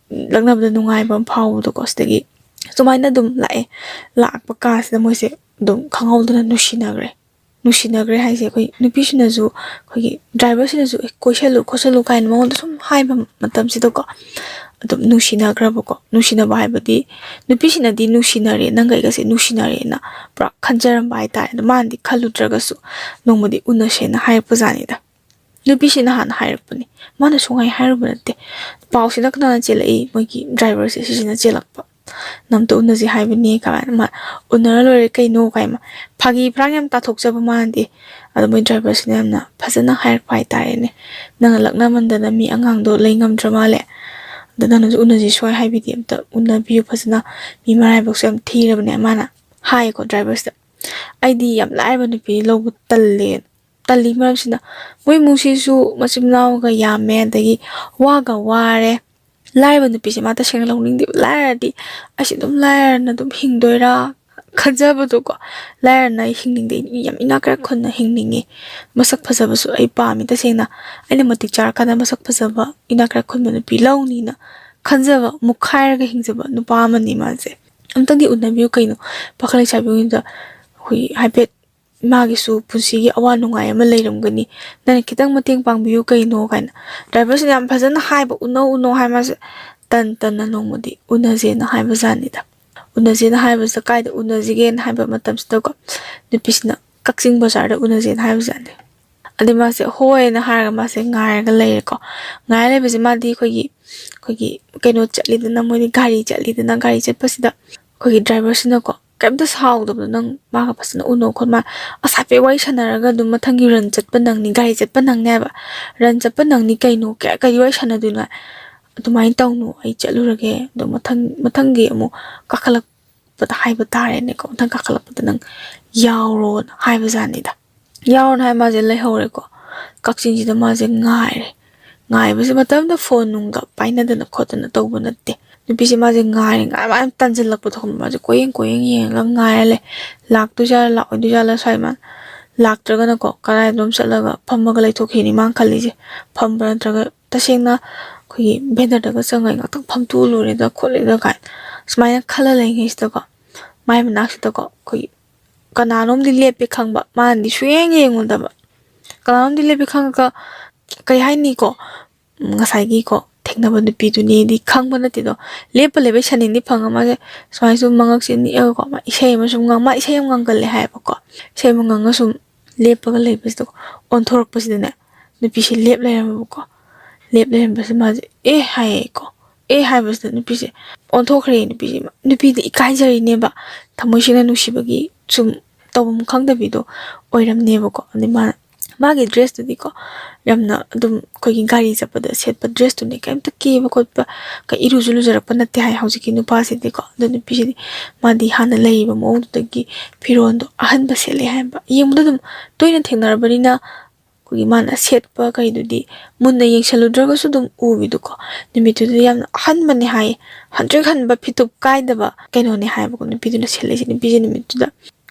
ꯂꯛꯅꯕꯗ ꯅꯨꯡꯉꯥꯏꯕ ꯑꯃ ꯐꯥꯎꯕꯗꯣꯀꯣ꯫ ꯁꯤꯗꯒꯤ ꯁꯨꯃꯥꯏꯅ ꯑꯗꯨꯝ ꯂꯥꯛꯑꯦ꯫ ꯂꯥꯛꯄ ꯀꯥꯟꯁꯤꯗ ꯃꯣꯏꯁꯦ ꯑꯗꯨꯝ ꯈꯪꯍꯧꯗꯅ ꯅꯨꯡꯁꯤꯅꯈ꯭ꯔꯦ꯫ ꯅꯨꯡꯁꯤꯅꯈ꯭ꯔꯦ ꯍꯥꯏꯁꯦ, ꯑꯩꯈꯣꯏ ꯅꯨꯄꯤꯁꯤꯅꯁꯨ, ꯑꯩꯈꯣꯏꯒꯤ ꯗ꯭ꯔꯥꯏꯚꯔꯁꯤꯅꯁꯨ, "ꯑꯦ, ꯀꯣꯏꯁꯜꯂꯨ ꯈꯣꯠꯆꯜꯂꯨ" ꯀꯥꯏꯅ ꯃꯉꯣꯟꯗ ꯁꯨꯝ ꯍꯥꯏꯕ ꯃꯇꯝꯁꯤꯗꯀꯣ, ꯑꯗꯨꯝ ꯅꯨꯡꯁꯤꯅꯈ꯭ꯔꯕꯀꯣ꯫ ꯅꯨꯡꯁꯤꯅꯕ ꯍꯥꯏꯕꯗꯤ ꯅꯨꯄꯤꯁꯤꯅꯗꯤ ꯅꯨꯡꯁꯤꯅꯔꯦ, ꯅꯪꯒ ꯑꯩꯒꯁꯦ ꯅꯨꯡꯁꯤꯅꯔꯦꯅ ꯄꯨꯔꯥ ꯈꯟꯖꯔꯝꯕ ꯍꯥꯏꯇꯥꯔꯦ꯫ ꯑꯗꯣ ꯃꯥꯅꯗꯤ ꯈꯜꯂꯨꯗ꯭ꯔꯒꯁꯨ ꯅꯣꯡꯃꯗꯤ ꯎꯅꯁꯦꯅ ꯍꯥꯏꯔꯛꯄꯖꯥꯠꯅꯤꯗ꯫ ꯅꯨꯄꯤꯁꯤꯅ ꯍꯥꯟꯅ ꯍꯥꯏꯔꯛꯄꯅꯤ꯫ ꯃꯥꯅ ꯁꯨꯡꯍꯥꯏ ꯍꯥꯏꯔꯨꯕ ꯅꯠꯇꯦ꯫ ꯄꯥꯎꯁꯤꯅ ꯀꯅꯥꯅ ꯆꯦꯜꯂꯛꯏ? ꯃꯣꯏꯒꯤ ꯗ꯭ꯔꯥꯏꯚꯔꯁꯦ ꯁꯤꯁꯤꯅ ꯆꯦꯜꯂꯛꯄ꯫ "ꯅꯝꯇ ꯎꯅꯁꯤ ꯍꯥꯏꯕꯅꯤ" ꯀꯃꯥꯏꯅ꯫ "ꯃꯥ ꯎꯅꯔ ꯂꯣꯏꯔꯦ ꯀꯩꯅꯣ" ꯀꯥꯏꯅ꯫ ꯐꯥꯒꯤ ꯐꯔꯥꯡ ꯌꯥꯝ ꯇꯥꯊꯣꯛꯆꯕ ꯃꯥꯅꯗꯤ꯫ ꯑꯗꯣ ꯃꯣꯏ ꯗ꯭ꯔꯥꯏꯚꯔꯁꯤꯅ ꯌꯥꯝꯅ ꯐꯖꯅ ꯍꯥꯏꯔꯛꯄ ꯍꯥꯏꯇꯥꯔꯦꯅꯦ꯫ "ꯅꯪꯅ ꯂꯛꯅꯃꯟꯗꯅ ꯃꯤ ꯑꯉꯥꯡꯗꯣ ꯂꯩ ꯉꯝꯗ꯭ꯔ ꯃꯥꯜꯂꯦ꯫ ꯑꯗꯣ ꯅꯪꯅꯁꯨ ꯎꯅꯁꯤ ꯁꯨꯡꯍꯥꯏ ꯍꯥꯏꯕꯤꯗꯦ, ꯑꯝꯇ ꯎꯅꯕꯤꯌꯨ ꯐꯖꯅ꯫ ꯃꯤ ꯃꯔꯥꯏꯕꯛꯁꯨ ꯌꯥꯝ ꯊꯤꯔꯕꯅꯦ" ꯃꯥꯅ ꯍꯥꯏꯌꯦꯀꯣ ꯗ꯭ꯔꯥꯏꯚꯔꯁꯤꯗ꯫ ꯑꯩꯗꯤ ꯌꯥꯝ ꯂꯥꯏꯔꯕ ꯅꯨꯄꯤ ꯂꯧꯕ ꯇꯜꯂꯦ꯫ ꯇꯜꯂꯤ ꯃꯔꯝꯁꯤꯅ ꯃꯣꯏ ꯏꯃꯨꯡꯁꯤꯁꯨ ꯃꯆꯤꯟ ꯃꯅꯥꯎꯒ ꯌꯥꯝꯃꯦ, ꯑꯗꯒꯤ ꯋꯥꯒ ꯋꯥꯔꯦ꯫ ꯂꯥꯏꯔꯕ ꯅꯨꯄꯤꯁꯦ ꯃꯥ ꯇꯁꯦꯡꯅ ꯂꯧꯅꯤꯡꯗꯦꯕ꯫ ꯂꯥꯏꯔꯗꯤ ꯑꯩꯁꯦ ꯑꯗꯨꯝ ꯂꯥꯏꯔꯅ ꯑꯗꯨꯝ ꯍꯤꯡꯗꯣꯏꯔꯥ ꯈꯟꯖꯕꯗꯣꯀꯣ꯫ "ꯂꯥꯏꯔꯅ ꯑꯩ ꯍꯤꯡꯅꯤꯡꯗꯦ, ꯑꯩ ꯌꯥꯝ ꯏꯅꯥꯛ ꯀꯩꯔꯥꯛ ꯈꯨꯟꯅ ꯍꯤꯡꯅꯤꯡꯉꯦ꯫ ꯃꯁꯛ ꯐꯖꯕꯁꯨ ꯑꯩ ꯄꯥꯝꯃꯤ ꯇꯁꯦꯡꯅ꯫ ꯑꯩꯅ ꯃꯇꯤꯛ ꯆꯥꯔꯀꯥꯟꯗ ꯃꯁꯛ ꯐꯖꯕ, ꯏꯅꯥꯛ ꯀꯩꯔꯥꯛ ꯈꯨꯟꯕ ꯅꯨꯄꯤ ꯂꯧꯅꯤꯅ" ꯈꯟꯖꯕ, ꯃꯨꯛꯈꯥꯏꯔꯒ ꯍꯤꯡꯖꯕ ꯅꯨꯄꯥ ꯑꯃꯅꯤ ꯃꯥꯁꯦ꯫ "ꯑꯝꯇꯪꯗꯤ ꯎꯅꯕꯤꯌꯨ ꯀꯩꯅꯣ, ꯄꯥꯈꯪ ꯂꯩꯁꯥꯕꯤꯉꯩꯗ ꯑꯩꯈꯣꯏꯒꯤ ꯍꯥꯏꯐꯦꯠ ꯃꯥꯒꯤꯁꯨ ꯄꯨꯟꯁꯤꯒꯤ ꯑꯋꯥ ꯅꯨꯡꯉꯥꯏ ꯑꯃ ꯂꯩꯔꯝꯒꯅꯤ꯫ ꯅꯪꯅ ꯈꯤꯇꯪ ꯃꯇꯦꯡ ꯄꯥꯡꯕꯤꯌꯨ ꯀꯩꯅꯣ" ꯀꯥꯏꯅ ꯗ꯭ꯔꯥꯏꯚꯔꯁꯤꯅ ꯌꯥꯝ ꯐꯖꯅ ꯍꯥꯏꯕ, "ꯎꯅꯧ, ꯎꯅꯧ" ꯍꯥꯏ꯫ ꯃꯥꯁꯦ ꯇꯟ ꯇꯟꯅ ꯅꯣꯡꯃꯗꯤ ꯎꯅꯁꯦꯅ ꯍꯥꯏꯕꯖꯥꯠꯅꯤꯗ꯫ ꯎꯅꯁꯦꯅ ꯍꯥꯏꯕꯁꯤꯗ ꯀꯥꯏꯗ ꯎꯅꯁꯤꯒꯦꯅ ꯍꯥꯏꯕ ꯃꯇꯝꯁꯤꯗꯀꯣ, ꯅꯨꯄꯤꯁꯤꯅ ꯀꯛꯆꯤꯡ ꯕꯖꯥꯔꯗ ꯎꯅꯁꯦꯅ ꯍꯥꯏꯕꯖꯥꯠꯅꯤ꯫ ꯑꯗꯩ ꯃꯥꯁꯦ ꯍꯣꯏꯅ ꯍꯥꯏꯔꯒ ꯃꯥꯁꯦ ꯉꯥꯏꯔꯒ ꯂꯩꯔꯦꯀꯣ꯫ ꯉꯥꯏꯔ ꯂꯩꯕꯁꯦ ꯃꯥꯗꯤ ꯑꯩꯈꯣꯏꯒꯤ ꯑꯩꯈꯣꯏꯒꯤ ꯀꯩꯅꯣ ꯆꯠꯂꯤꯗꯅ, ꯃꯣꯏꯗꯤ ꯒꯥꯔꯤ ꯆꯠꯂꯤꯗꯅ, ꯒꯥꯔꯤ ꯆꯠꯄꯁꯤꯗ ꯑꯩꯈꯣꯏꯒꯤ ꯗ꯭ꯔꯥꯏꯚꯔꯁꯤꯅꯀꯣ ꯀꯩꯝꯇ ꯁꯥꯎꯗꯕꯗꯣ, "ꯅꯪ ꯃꯥꯒ ꯐꯖꯅ ꯎꯅꯧ ꯈꯣꯠ ꯃꯥ ꯑꯁ ꯍꯥꯏꯐꯦꯠ ꯋꯥꯔꯤ ꯁꯥꯟꯅꯔꯒ ꯑꯗꯨꯝ ꯃꯊꯪꯒꯤ ꯔꯟ ꯆꯠꯄ ꯅꯪꯅꯤ, ꯒꯥꯔꯤ ꯆꯠꯄ ꯅꯪꯅꯤ ꯍꯥꯏꯕ, ꯔꯟ ꯆꯠꯄ ꯅꯪꯅꯤ ꯀꯩꯅꯣ, ꯀꯌꯥ ꯀꯔꯤ ꯋꯥꯔꯤ ꯁꯥꯟꯅꯗꯣꯏꯅꯣ? ꯑꯗꯨꯃꯥꯏꯅ ꯇꯧꯅꯨ, ꯑꯩ ꯆꯠꯂꯨꯔꯒꯦ, ꯑꯗꯣ ꯃꯊꯪ ꯃꯊꯪꯒꯤ ꯑꯃꯨꯛ ꯀꯥꯈꯠꯂꯛꯄꯗ ꯍꯥꯏꯕ ꯇꯥꯔꯦꯅꯦꯀꯣ, ꯃꯊꯪ ꯀꯥꯈꯠꯂꯛꯄꯗ ꯅꯪ ꯌꯥꯎꯔꯣꯅ" ꯍꯥꯏꯕꯖꯥꯠꯅꯤꯗ꯫ ꯌꯥꯎꯔꯣꯅ ꯍꯥꯏ ꯃꯥꯁꯦ ꯂꯩꯍꯧꯔꯦꯀꯣ꯫ ꯀꯛꯆꯤꯡꯁꯤꯗ ꯃꯥꯁꯦ ꯉꯥꯏꯔꯦ꯫ ꯉꯥꯏꯕꯁꯦ ꯃꯇꯝꯗ ꯐꯣꯟ ꯅꯨꯡꯒ ꯄꯥꯏꯅꯗꯅ ꯈꯣꯠꯇꯅ ꯇꯧꯕ ꯅꯠꯇꯦ꯫ ꯅꯨꯄꯤꯁꯦ ꯃꯥꯁꯦ ꯉꯥꯏꯔꯦ, ꯉꯥꯏ ꯃꯥ ꯌꯥꯝ ꯇꯟꯁꯤꯜꯂꯛꯄꯗꯣ ꯈꯪꯕ꯭ꯔꯥ? ꯃꯥꯁꯦ ꯀꯣꯏꯌꯦꯡ ꯀꯣꯏꯌꯦꯡ ꯌꯦꯡꯉꯒ ꯉꯥꯏꯔ ꯂꯩ꯫ ꯂꯥꯛꯇꯣꯏꯖꯥꯠꯂ ꯂꯥꯛꯑꯣꯏꯗꯣꯏꯖꯥꯠꯂ ꯁ꯭ꯋꯥꯏ ꯃꯥ ꯂꯥꯛꯇ꯭ꯔꯒꯅꯀꯣ ꯀꯗꯥꯏꯗꯅꯣꯝ ꯆꯠꯂꯒ ꯐꯝꯃꯒ ꯂꯩꯊꯣꯛꯈꯤꯅꯤ ꯃꯥꯅ ꯈꯜꯂꯤꯁꯦ꯫ ꯐꯝꯕ꯭ꯔꯥ ꯅꯠꯇ꯭ꯔꯒ ꯇꯁꯦꯡꯅ ꯑꯩꯈꯣꯏꯒꯤ ꯚꯦꯟꯗꯔꯗꯒ ꯆꯪꯉꯒ ꯉꯥꯛꯇꯪ ꯐꯝꯊꯣꯛꯎ ꯂꯣꯏꯔꯦꯗ ꯈꯣꯠꯂꯦꯗ ꯀꯥꯏꯅ ꯁꯨꯃꯥꯏꯅ ꯈꯜꯂ ꯂꯩꯉꯩꯁꯤꯗꯀꯣ, ꯃꯥꯏ ꯃꯅꯥꯛꯁꯤꯗꯀꯣ ꯑꯩꯈꯣꯏꯒꯤ ꯀꯅꯥꯅꯣꯝꯗꯤ ꯂꯦꯞꯄꯦ ꯈꯪꯕ, ꯃꯥꯅꯗꯤ ꯁꯨꯡꯌꯦꯡ ꯌꯦꯡꯉꯨꯗꯕ꯫ ꯀꯅꯥꯅꯣꯝꯗꯤ ꯂꯦꯞꯄꯦ ꯈꯪꯉꯒ ꯀꯩ ꯍꯥꯏꯅꯤꯀꯣ, ꯎꯝ, ꯉꯁꯥꯏꯒꯤꯀꯣ ꯊꯦꯡꯅꯕ ꯅꯨꯄꯤꯗꯨꯅꯦꯗꯤ ꯈꯪꯕ ꯅꯠꯇꯦꯗꯣ꯫ ꯂꯦꯞꯄ ꯂꯩꯕꯩ ꯁꯟꯅꯤꯟꯗꯤ ꯐꯪꯉ ꯃꯥꯁꯦ ꯁꯨꯃꯥꯏꯅ ꯁꯨꯝ ꯃꯉꯛꯁꯦ ꯅꯤꯛꯑꯒꯀꯣ, ꯃꯥ ꯏꯁꯩ ꯑꯃ ꯁꯨꯝ ꯉꯪ-, ꯃꯥ ꯏꯁꯩ ꯑꯃ ꯉꯪꯒꯜꯂꯦ ꯍꯥꯏꯌꯦꯕꯀꯣ꯫ ꯏꯁꯩ ꯑꯃ ꯉꯪꯉ ꯁꯨꯝ ꯂꯦꯞꯄꯒ ꯂꯩꯕꯁꯤꯗꯀꯣ, ꯑꯣꯟꯊꯣꯔꯛꯄꯁꯤꯗꯅꯦ ꯅꯨꯄꯤꯁꯦ ꯂꯦꯞ ꯂꯩꯔꯝꯃꯦꯕꯀꯣ꯫ ꯂꯦꯞ ꯂꯩꯔꯝꯕꯁꯦ ꯃꯥꯁꯦ "ꯑꯦ" ꯍꯥꯏꯌꯦꯀꯣ꯫ "ꯑꯦ" ꯍꯥꯏꯕꯁꯤꯗ ꯅꯨꯄꯤꯁꯦ ꯑꯣꯟꯊꯣꯛꯈ꯭ꯔꯦ꯫ ꯅꯨꯄꯤꯁꯦ, ꯅꯨꯄꯤꯗꯤ ꯏꯀꯥꯏꯖꯔꯤꯅꯦꯕ, ꯊꯃꯣꯏ ꯁꯦꯡꯅ ꯅꯨꯡꯁꯤꯕꯒꯤ ꯁꯨꯝ ꯇꯧꯐꯝ ꯈꯪꯗꯕꯤꯗꯣ ꯑꯣꯏꯔꯝꯅꯦꯕꯀꯣ꯫ ꯑꯗꯩ ꯃꯥꯅ ꯃꯥꯒꯤ ꯗ꯭ꯔꯦꯁꯇꯨꯗꯤꯀꯣ ꯌꯥꯝꯅ ꯑꯗꯨꯝ ꯑꯩꯈꯣꯏꯒꯤ ꯒꯥꯔꯤ ꯆꯠꯄꯗ ꯁꯦꯠꯄ ꯗ꯭ꯔꯦꯁꯇꯨꯅꯦ, ꯀꯩꯝꯇ ꯀꯦꯕ ꯈꯣꯠꯄ, ꯀ-, ꯏꯔꯨꯁꯨ ꯂꯨꯖꯔꯛꯄ ꯅꯠꯇꯦ ꯍꯥꯏ ꯍꯧꯖꯤꯛꯀꯤ ꯅꯨꯄꯥꯁꯤꯗꯤꯀꯣ꯫ ꯑꯗꯣ ꯅꯨꯄꯤꯁꯤꯗꯤ ꯃꯥꯗꯤ ꯍꯥꯟꯅ ꯂꯩꯔꯤꯕ ꯃꯑꯣꯡꯗꯨꯗꯒꯤ ꯐꯤꯔꯣꯜꯗꯣ ꯑꯍꯟꯕ ꯁꯦꯠꯂꯦ ꯍꯥꯏꯕ꯫ ꯌꯦꯡꯕꯗ ꯑꯗꯨꯝ ꯇꯣꯏꯅ ꯊꯦꯡꯅꯔꯕꯅꯤꯅ ꯑꯩꯈꯣꯏꯒꯤ ꯃꯥꯅ ꯁꯦꯠꯄ ꯀꯩꯗꯨꯗꯤ ꯃꯨꯟꯅ ꯌꯦꯡꯁꯜꯂꯨꯗ꯭ꯔꯒꯁꯨ ꯑꯗꯨꯝ ꯎꯕꯤꯗꯣꯀꯣ꯫ ꯅꯨꯃꯤꯠꯇꯨꯗ ꯌꯥꯝꯅ ꯑꯍꯟꯕꯅꯦ ꯍꯥꯏꯌꯦ, ꯍꯟꯇ꯭ꯔꯤꯛ ꯍꯟꯕ, ꯐꯤꯇꯨꯞ ꯀꯥꯏꯗꯕ ꯀꯩꯅꯣꯅꯦ ꯍꯥꯏꯌꯦꯕꯀꯣ ꯅꯨꯄꯤꯗꯨꯅ ꯁꯦꯠꯂꯛꯏꯁꯦ꯫ ꯅꯨꯄꯤꯁꯦ ꯅꯨꯃꯤꯠꯇꯨꯗ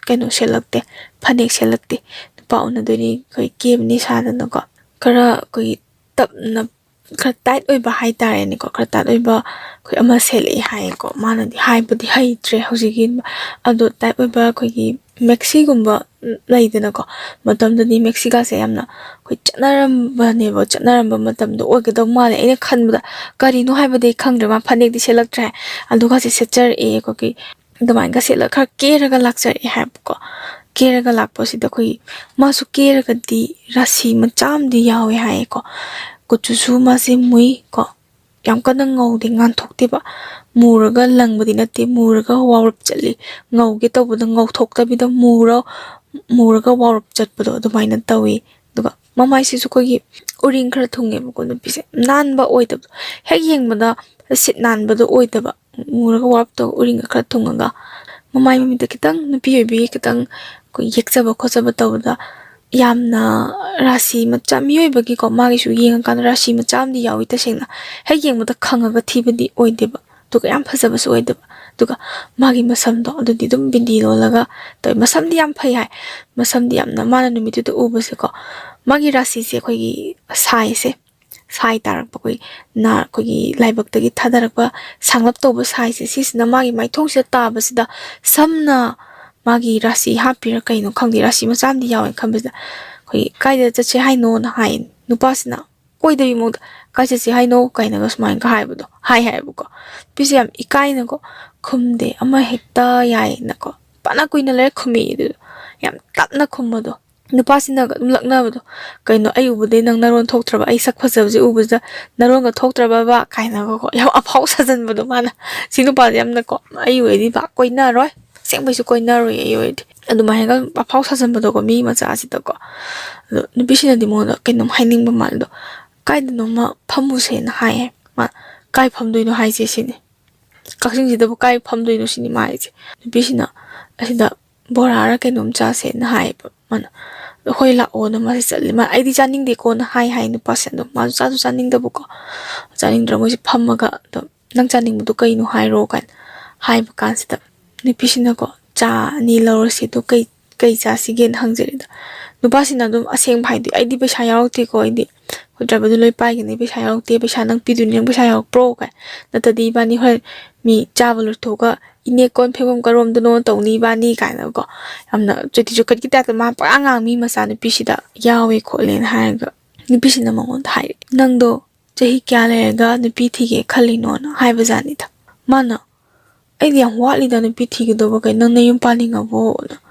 ꯀꯩꯅꯣ ꯁꯦꯠꯂꯛꯇꯦ, ꯐꯅꯦꯛ ꯁꯦꯠꯂꯛꯇꯦ꯫ ꯅꯨꯄꯥ ꯎꯅꯗꯣꯏꯅꯤ, ꯑꯩꯈꯣꯏ ꯀꯦꯕꯅꯤ ꯁꯥꯗꯅꯀꯣ, ꯈꯔ ꯑꯩꯈꯣꯏꯒꯤ ꯇꯞꯅ, ꯈꯔ ꯇꯥꯏꯠ ꯑꯣꯏꯕ ꯍꯥꯏꯇꯥꯔꯦꯅꯦꯀꯣ, ꯈꯔ ꯇꯥꯏꯠ ꯑꯣꯏꯕ ꯑꯩꯈꯣꯏ ꯑꯃ ꯁꯦꯠꯂꯛꯑꯦ ꯍꯥꯏꯌꯦꯀꯣ꯫ ꯃꯥꯅꯗꯤ ꯍꯥꯏꯕꯗꯤ ꯍꯩꯇ꯭ꯔꯦ ꯍꯧꯖꯤꯛꯀꯤ, ꯑꯗꯣ ꯇꯥꯏꯠ ꯑꯣꯏꯕ ꯑꯩꯈꯣꯏꯒꯤ ꯃꯦꯛꯁꯤꯒꯨꯝꯕ ꯂꯩꯗꯅꯀꯣ, ꯃꯇꯝꯗꯗꯤ ꯃꯦꯛꯁꯤꯒꯥꯁꯦ ꯌꯥꯝꯅ ꯑꯩꯈꯣꯏ ꯆꯠꯅꯔꯝꯕꯅꯦꯕ, ꯆꯠꯅꯔꯝꯕ ꯃꯇꯝꯗꯣ ꯑꯣꯏꯒꯗꯧ ꯃꯥꯜꯂꯦ꯫ ꯑꯩꯅ ꯈꯟꯕꯗ ꯀꯔꯤꯅꯣ ꯍꯥꯏꯕꯗꯤ ꯑꯩ ꯈꯪꯗ꯭ꯔꯦ, ꯃꯥ ꯐꯅꯦꯛꯇꯤ ꯁꯦꯠꯂꯛꯇ꯭ꯔꯦ ꯍꯥꯏ꯫ ꯑꯗꯨꯒꯁꯦ ꯁꯦꯠꯆꯔꯛꯑꯦ ꯑꯩꯈꯣꯏꯒꯤ ꯑꯗꯨꯃꯥꯏꯅꯒ ꯁꯦꯠꯂꯒ ꯈꯔ ꯀꯦꯔꯒ ꯂꯥꯛꯆꯔꯛꯑꯦ ꯍꯥꯏꯕꯀꯣ꯫ ꯀꯦꯔꯒ ꯂꯥꯛꯄꯁꯤꯗ ꯑꯩꯈꯣꯏ, ꯃꯥꯁꯨ ꯀꯦꯔꯒꯗꯤ ꯔꯥꯁꯤ ꯃꯆꯥ ꯑꯃꯗꯤ ꯌꯥꯎꯋꯦ ꯍꯥꯏꯌꯦꯀꯣ꯫ ꯀꯨꯆꯨꯁꯨ ꯃꯥꯁꯦ ꯃꯨꯏ ꯀꯣ, ꯌꯥꯝ ꯀꯟꯅ ꯉꯧꯗꯦ, ꯉꯥꯟꯊꯣꯛꯇꯦꯕ꯫ ꯃꯨꯔꯒ ꯂꯪꯕꯗꯤ ꯅꯠꯇꯦ, ꯃꯨꯔꯒ ꯋꯥꯎꯔꯞ ꯆꯠꯂꯤ꯫ ꯉꯧꯒꯦ ꯇꯧꯕꯗ ꯉꯧꯊꯣꯛꯇꯕꯤꯗ ꯃꯨꯔ ꯃꯨꯔꯒ ꯋꯥꯎꯔꯞ ꯆꯠꯄꯗꯣ ꯑꯗꯨꯃꯥꯏꯅ ꯇꯧꯋꯤ꯫ ꯑꯗꯨꯒ ꯃꯃꯥꯏꯁꯤꯁꯨ ꯑꯩꯈꯣꯏꯒꯤ ꯎꯔꯤꯡ ꯈꯔ ꯊꯨꯡꯉꯦꯕꯀꯣ ꯅꯨꯄꯤꯁꯦ꯫ ꯅꯥꯟꯕ ꯑꯣꯏꯗꯕꯗꯣ, ꯍꯦꯛ ꯌꯦꯡꯕꯗ ꯁꯤꯠ ꯅꯥꯟꯕꯗꯣ ꯑꯣꯏꯗꯕ, ꯃꯨꯔꯒ ꯋꯥꯎꯔꯞ ꯇꯧꯔꯒ ꯎꯔꯤꯡꯒ ꯈꯔ ꯊꯨꯡꯉꯒ꯫ ꯃꯃꯥꯏ ꯃꯃꯤꯠꯇ ꯈꯤꯇꯪ ꯅꯨꯄꯤ ꯑꯣꯏꯕꯒꯤ ꯈꯤꯇꯪ ꯑꯩꯈꯣꯏ ꯌꯦꯛꯆꯕ ꯈꯣꯠꯆꯕ ꯇꯧꯕꯗ ꯌꯥꯝꯅ ꯔꯥꯁꯤ ꯃꯆꯥ, ꯃꯤꯑꯣꯏꯕꯒꯤꯀꯣ, ꯃꯥꯒꯤꯁꯨ ꯌꯦꯡꯉꯀꯥꯟꯗ ꯔꯥꯁꯤ ꯃꯆꯥ ꯑꯃꯗꯤ ꯌꯥꯎꯏ ꯇꯁꯦꯡꯅ꯫ ꯍꯦꯛ ꯌꯦꯡꯕꯗ ꯈꯪꯉꯒ ꯊꯤꯕꯗꯤ ꯑꯣꯏꯗꯦꯕ, ꯑꯗꯨꯒ ꯌꯥꯝ ꯐꯖꯕꯁꯨ ꯑꯣꯏꯗꯕ꯫ ꯑꯗꯨꯒ ꯃꯥꯒꯤ ꯃꯁꯝꯗꯣ ꯑꯗꯨꯗꯤ ꯑꯗꯨꯝ ꯕꯤꯟꯗꯤ ꯂꯣꯜꯂꯒ ꯇꯧꯋꯦ꯫ ꯃꯁꯝꯗꯤ ꯌꯥꯝ ꯐꯩ ꯍꯥꯏ꯫ ꯃꯁꯝꯗꯤ ꯌꯥꯝꯅ ꯃꯥꯅ ꯅꯨꯃꯤꯠꯇꯨꯗ ꯎꯕꯁꯦꯀꯣ, ꯃꯥꯒꯤ ꯔꯥꯁꯤꯁꯦ ꯑꯩꯈꯣꯏꯒꯤ ꯁꯥꯏꯁꯦ, ꯁꯥꯏ ꯇꯥꯔꯛꯄ ꯑꯩꯈꯣꯏ ꯅꯥ-, ꯑꯩꯈꯣꯏꯒꯤ ꯂꯥꯏꯕꯛꯇꯒꯤ ꯊꯥꯗꯔꯛꯄ ꯁꯥꯡꯂꯞ ꯇꯧꯕ ꯁꯥꯏꯁꯦ, ꯁꯤꯁꯤꯅ ꯃꯥꯒꯤ ꯃꯥꯏꯊꯣꯡꯁꯤꯗ ꯇꯥꯕꯁꯤꯗ ꯁꯝꯅ ꯃꯥꯒꯤ ꯔꯥꯁꯤ ꯍꯥꯞꯄꯤꯔ ꯀꯩꯅꯣ ꯈꯪꯗꯦ, ꯔꯥꯁꯤ ꯃꯆꯥ ꯑꯃꯗꯤ ꯌꯥꯎꯋꯦꯅ ꯈꯟꯕꯁꯤꯗ ꯑꯩꯈꯣꯏꯒꯤ "ꯀꯥꯏꯗ ꯆꯠꯁꯦ ꯍꯥꯏꯅꯣꯅ?" ꯍꯥꯏ꯫ ꯅꯨꯄꯥꯁꯤꯅ ꯀꯣꯏꯗꯕꯤ ꯃꯑꯣꯡꯗ "ꯀꯥꯏ ꯆꯠꯁꯦ ꯍꯥꯏꯅꯣ?" ꯀꯥꯏꯅꯒ ꯁꯨꯃꯥꯏꯅꯒ ꯍꯥꯏꯕꯗꯣ, ꯍꯥꯏ ꯍꯥꯏꯌꯦꯕꯀꯣ꯫ ꯅꯨꯄꯤꯁꯦ ꯌꯥꯝ ꯏꯀꯥꯏꯅꯀꯣ, "ꯈꯨꯝꯗꯦ, ꯑꯃ ꯍꯦꯛꯇ ꯌꯥꯏꯌꯦꯅꯀꯣ", ꯐꯅ ꯀꯨꯏꯅ ꯂꯩꯔ ꯈꯨꯝꯃꯛꯑꯦ ꯑꯗꯨꯗꯣ, ꯌꯥꯝ ꯇꯞꯅ ꯈꯨꯝꯕꯗꯣ꯫ ꯅꯨꯄꯥꯁꯤꯅꯒ ꯑꯗꯨꯝ ꯂꯛꯅꯕꯗꯣ, "ꯀꯩꯅꯣ, ꯑꯩ ꯎꯕꯗꯩ ꯅꯪ ꯅꯔꯣꯟ ꯊꯣꯛꯇ꯭ꯔꯕ? ꯑꯩ ꯁꯛ ꯐꯖꯕꯁꯦ ꯎꯕꯁꯤꯗ ꯅꯔꯣꯟꯒ ꯊꯣꯛꯇ꯭ꯔꯕꯕ?" ꯀꯥꯏꯅꯒꯀꯣ, ꯌꯥꯝ ꯑꯐꯥꯎ ꯁꯥꯖꯟꯕꯗꯣ ꯃꯥꯅ꯫ ꯁꯤ ꯅꯨꯄꯥꯁꯦ ꯌꯥꯝꯅꯀꯣ, "ꯑꯩ ꯑꯣꯏꯔꯗꯤ ꯄꯥꯛ ꯀꯣꯏꯅꯔꯣꯏ, ꯑꯁꯦꯡꯕꯩꯁꯨ ꯀꯣꯏꯅꯔꯣꯏ ꯑꯩ ꯑꯣꯏꯔꯗꯤ", ꯑꯗꯨꯃꯥꯏꯅꯒ ꯑꯐꯥꯎ ꯁꯥꯖꯟꯕꯗꯣꯀꯣ ꯃꯤ ꯃꯆꯥꯁꯤꯗꯀꯣ꯫ ꯑꯗꯣ ꯅꯨꯄꯤꯁꯤꯅꯗꯤ ꯃꯉꯣꯟꯗ ꯀꯩꯅꯣꯝ ꯍꯥꯏꯅꯤꯡꯕ ꯃꯥꯜꯂꯦ ꯑꯗꯣ, "ꯀꯥꯏꯗꯅꯣꯃ ꯐꯝꯃꯨꯁꯦꯅ" ꯍꯥꯏꯌꯦ꯫ ꯃꯥ, "ꯀꯥꯏ ꯐꯝꯗꯣꯏꯅꯣ ꯍꯥꯏꯁꯦ?" ꯁꯤꯅꯤ꯫ "ꯀꯛꯆꯤꯡꯁꯤꯗꯕꯨ ꯀꯥꯏ ꯐꯝꯗꯣꯏꯅꯣ?" ꯁꯤꯅꯤ ꯃꯥ ꯍꯥꯏꯁꯦ꯫ ꯅꯨꯄꯤꯁꯤꯅ, "ꯑꯁꯤꯗ ꯕꯣꯔꯥꯔ ꯀꯩꯅꯣꯝ ꯆꯥꯁꯦꯅ" ꯍꯥꯏꯌꯦꯕ ꯃꯥꯅ꯫ ꯑꯗꯣ "ꯍꯣꯏ, ꯂꯥꯛꯑꯣꯅ" ꯃꯥꯁꯦ ꯆꯠꯂꯦ꯫ ꯃꯥ, "ꯑꯩꯗꯤ ꯆꯥꯅꯤꯡꯗꯦꯀꯣꯅ" ꯍꯥꯏ ꯍꯥꯏ ꯅꯨꯄꯥꯁꯦ꯫ ꯑꯗꯣ ꯃꯥꯁꯨ ꯆꯥꯁꯨ ꯆꯥꯅꯤꯡꯗꯕꯀꯣ꯫ ꯆꯥꯅꯤꯡꯗ꯭ꯔ ꯃꯣꯏꯁꯦ ꯐꯝꯃꯒ ꯑꯗꯨꯝ, "ꯅꯪ ꯆꯥꯅꯤꯡꯕꯗꯣ ꯀꯩꯅꯣ ꯍꯥꯏꯔꯣ" ꯀꯥꯏꯅ ꯍꯥꯏꯕ ꯀꯥꯟꯁꯤꯗ ꯅꯨꯄꯤꯁꯤꯅꯀꯣ, "ꯆꯥ ꯑꯅꯤ ꯂꯧꯔꯁꯤ, ꯑꯗꯣ ꯀꯩ, ꯀꯩ ꯆꯥꯁꯤꯒꯦꯅ" ꯍꯪꯖꯔꯦꯗ꯫ ꯅꯨꯄꯥꯁꯤꯅ ꯑꯗꯨꯝ ꯑꯁꯦꯡꯕ ꯍꯥꯏꯗꯤ, "ꯑꯩꯗꯤ ꯄꯩꯁꯥ ꯌꯥꯎꯔꯛꯇꯦꯀꯣ, ꯑꯩꯗꯤ ꯑꯩꯈꯣꯏ ꯗ꯭ꯔꯥꯏꯚꯔꯗꯨ ꯂꯣꯏ ꯄꯥꯏꯒꯅꯤ, ꯄꯩꯁꯥ ꯌꯥꯎꯔꯛꯇꯦ, ꯄꯩꯁꯥ ꯅꯪ ꯄꯤꯗꯣꯏꯅꯤ, ꯅꯪ ꯄꯩꯁꯥ ꯌꯥꯎꯔꯛꯄ꯭ꯔꯣ?" ꯀꯥꯏ, "ꯅꯠꯇꯗꯤ ꯏꯕꯥꯅꯤ ꯍꯣꯔꯦꯟ ꯃꯤ ꯆꯥꯕ ꯂꯣꯏꯊꯣꯛꯑꯒ ꯏꯅꯦ ꯀꯣꯟ ꯐꯦꯡꯐꯝ ꯀꯔꯣꯝꯗꯅꯣ ꯇꯧꯅꯤ ꯏꯕꯥꯅꯤ" ꯀꯥꯏꯅꯀꯣ, ꯌꯥꯝꯅ ꯆꯣꯏꯇꯤ ꯆꯣꯏꯈꯠꯀꯤ ꯇꯥꯏꯞꯇ ꯃꯥ ꯄꯨꯔꯥ ꯉꯥꯡ ꯃꯤ ꯃꯆꯥ ꯅꯨꯄꯤꯁꯤꯗ ꯌꯥꯎꯋꯦ ꯈꯣꯠꯂꯦꯅ ꯍꯥꯏꯔꯒ ꯅꯨꯄꯤꯁꯤꯅ ꯃꯉꯣꯟꯗ ꯍꯥꯏꯔꯦ, "ꯅꯪꯗꯣ ꯆꯍꯤ ꯀꯌꯥ ꯂꯩꯔꯒ ꯅꯨꯄꯤ ꯊꯤꯒꯦ ꯈꯜꯂꯤꯅꯣꯅ?" ꯍꯥꯏꯕꯖꯥꯠꯅꯤꯗ꯫ ꯃꯥꯅ, "ꯑꯩꯗꯤ ꯌꯥꯝ ꯋꯥꯠꯂꯤꯗ ꯅꯨꯄꯤ ꯊꯤꯒꯗꯧꯕ, ꯀꯩꯅꯣ ꯅꯪ ꯅꯌꯨꯝ ꯄꯥꯅꯤꯡꯉꯕꯣ?"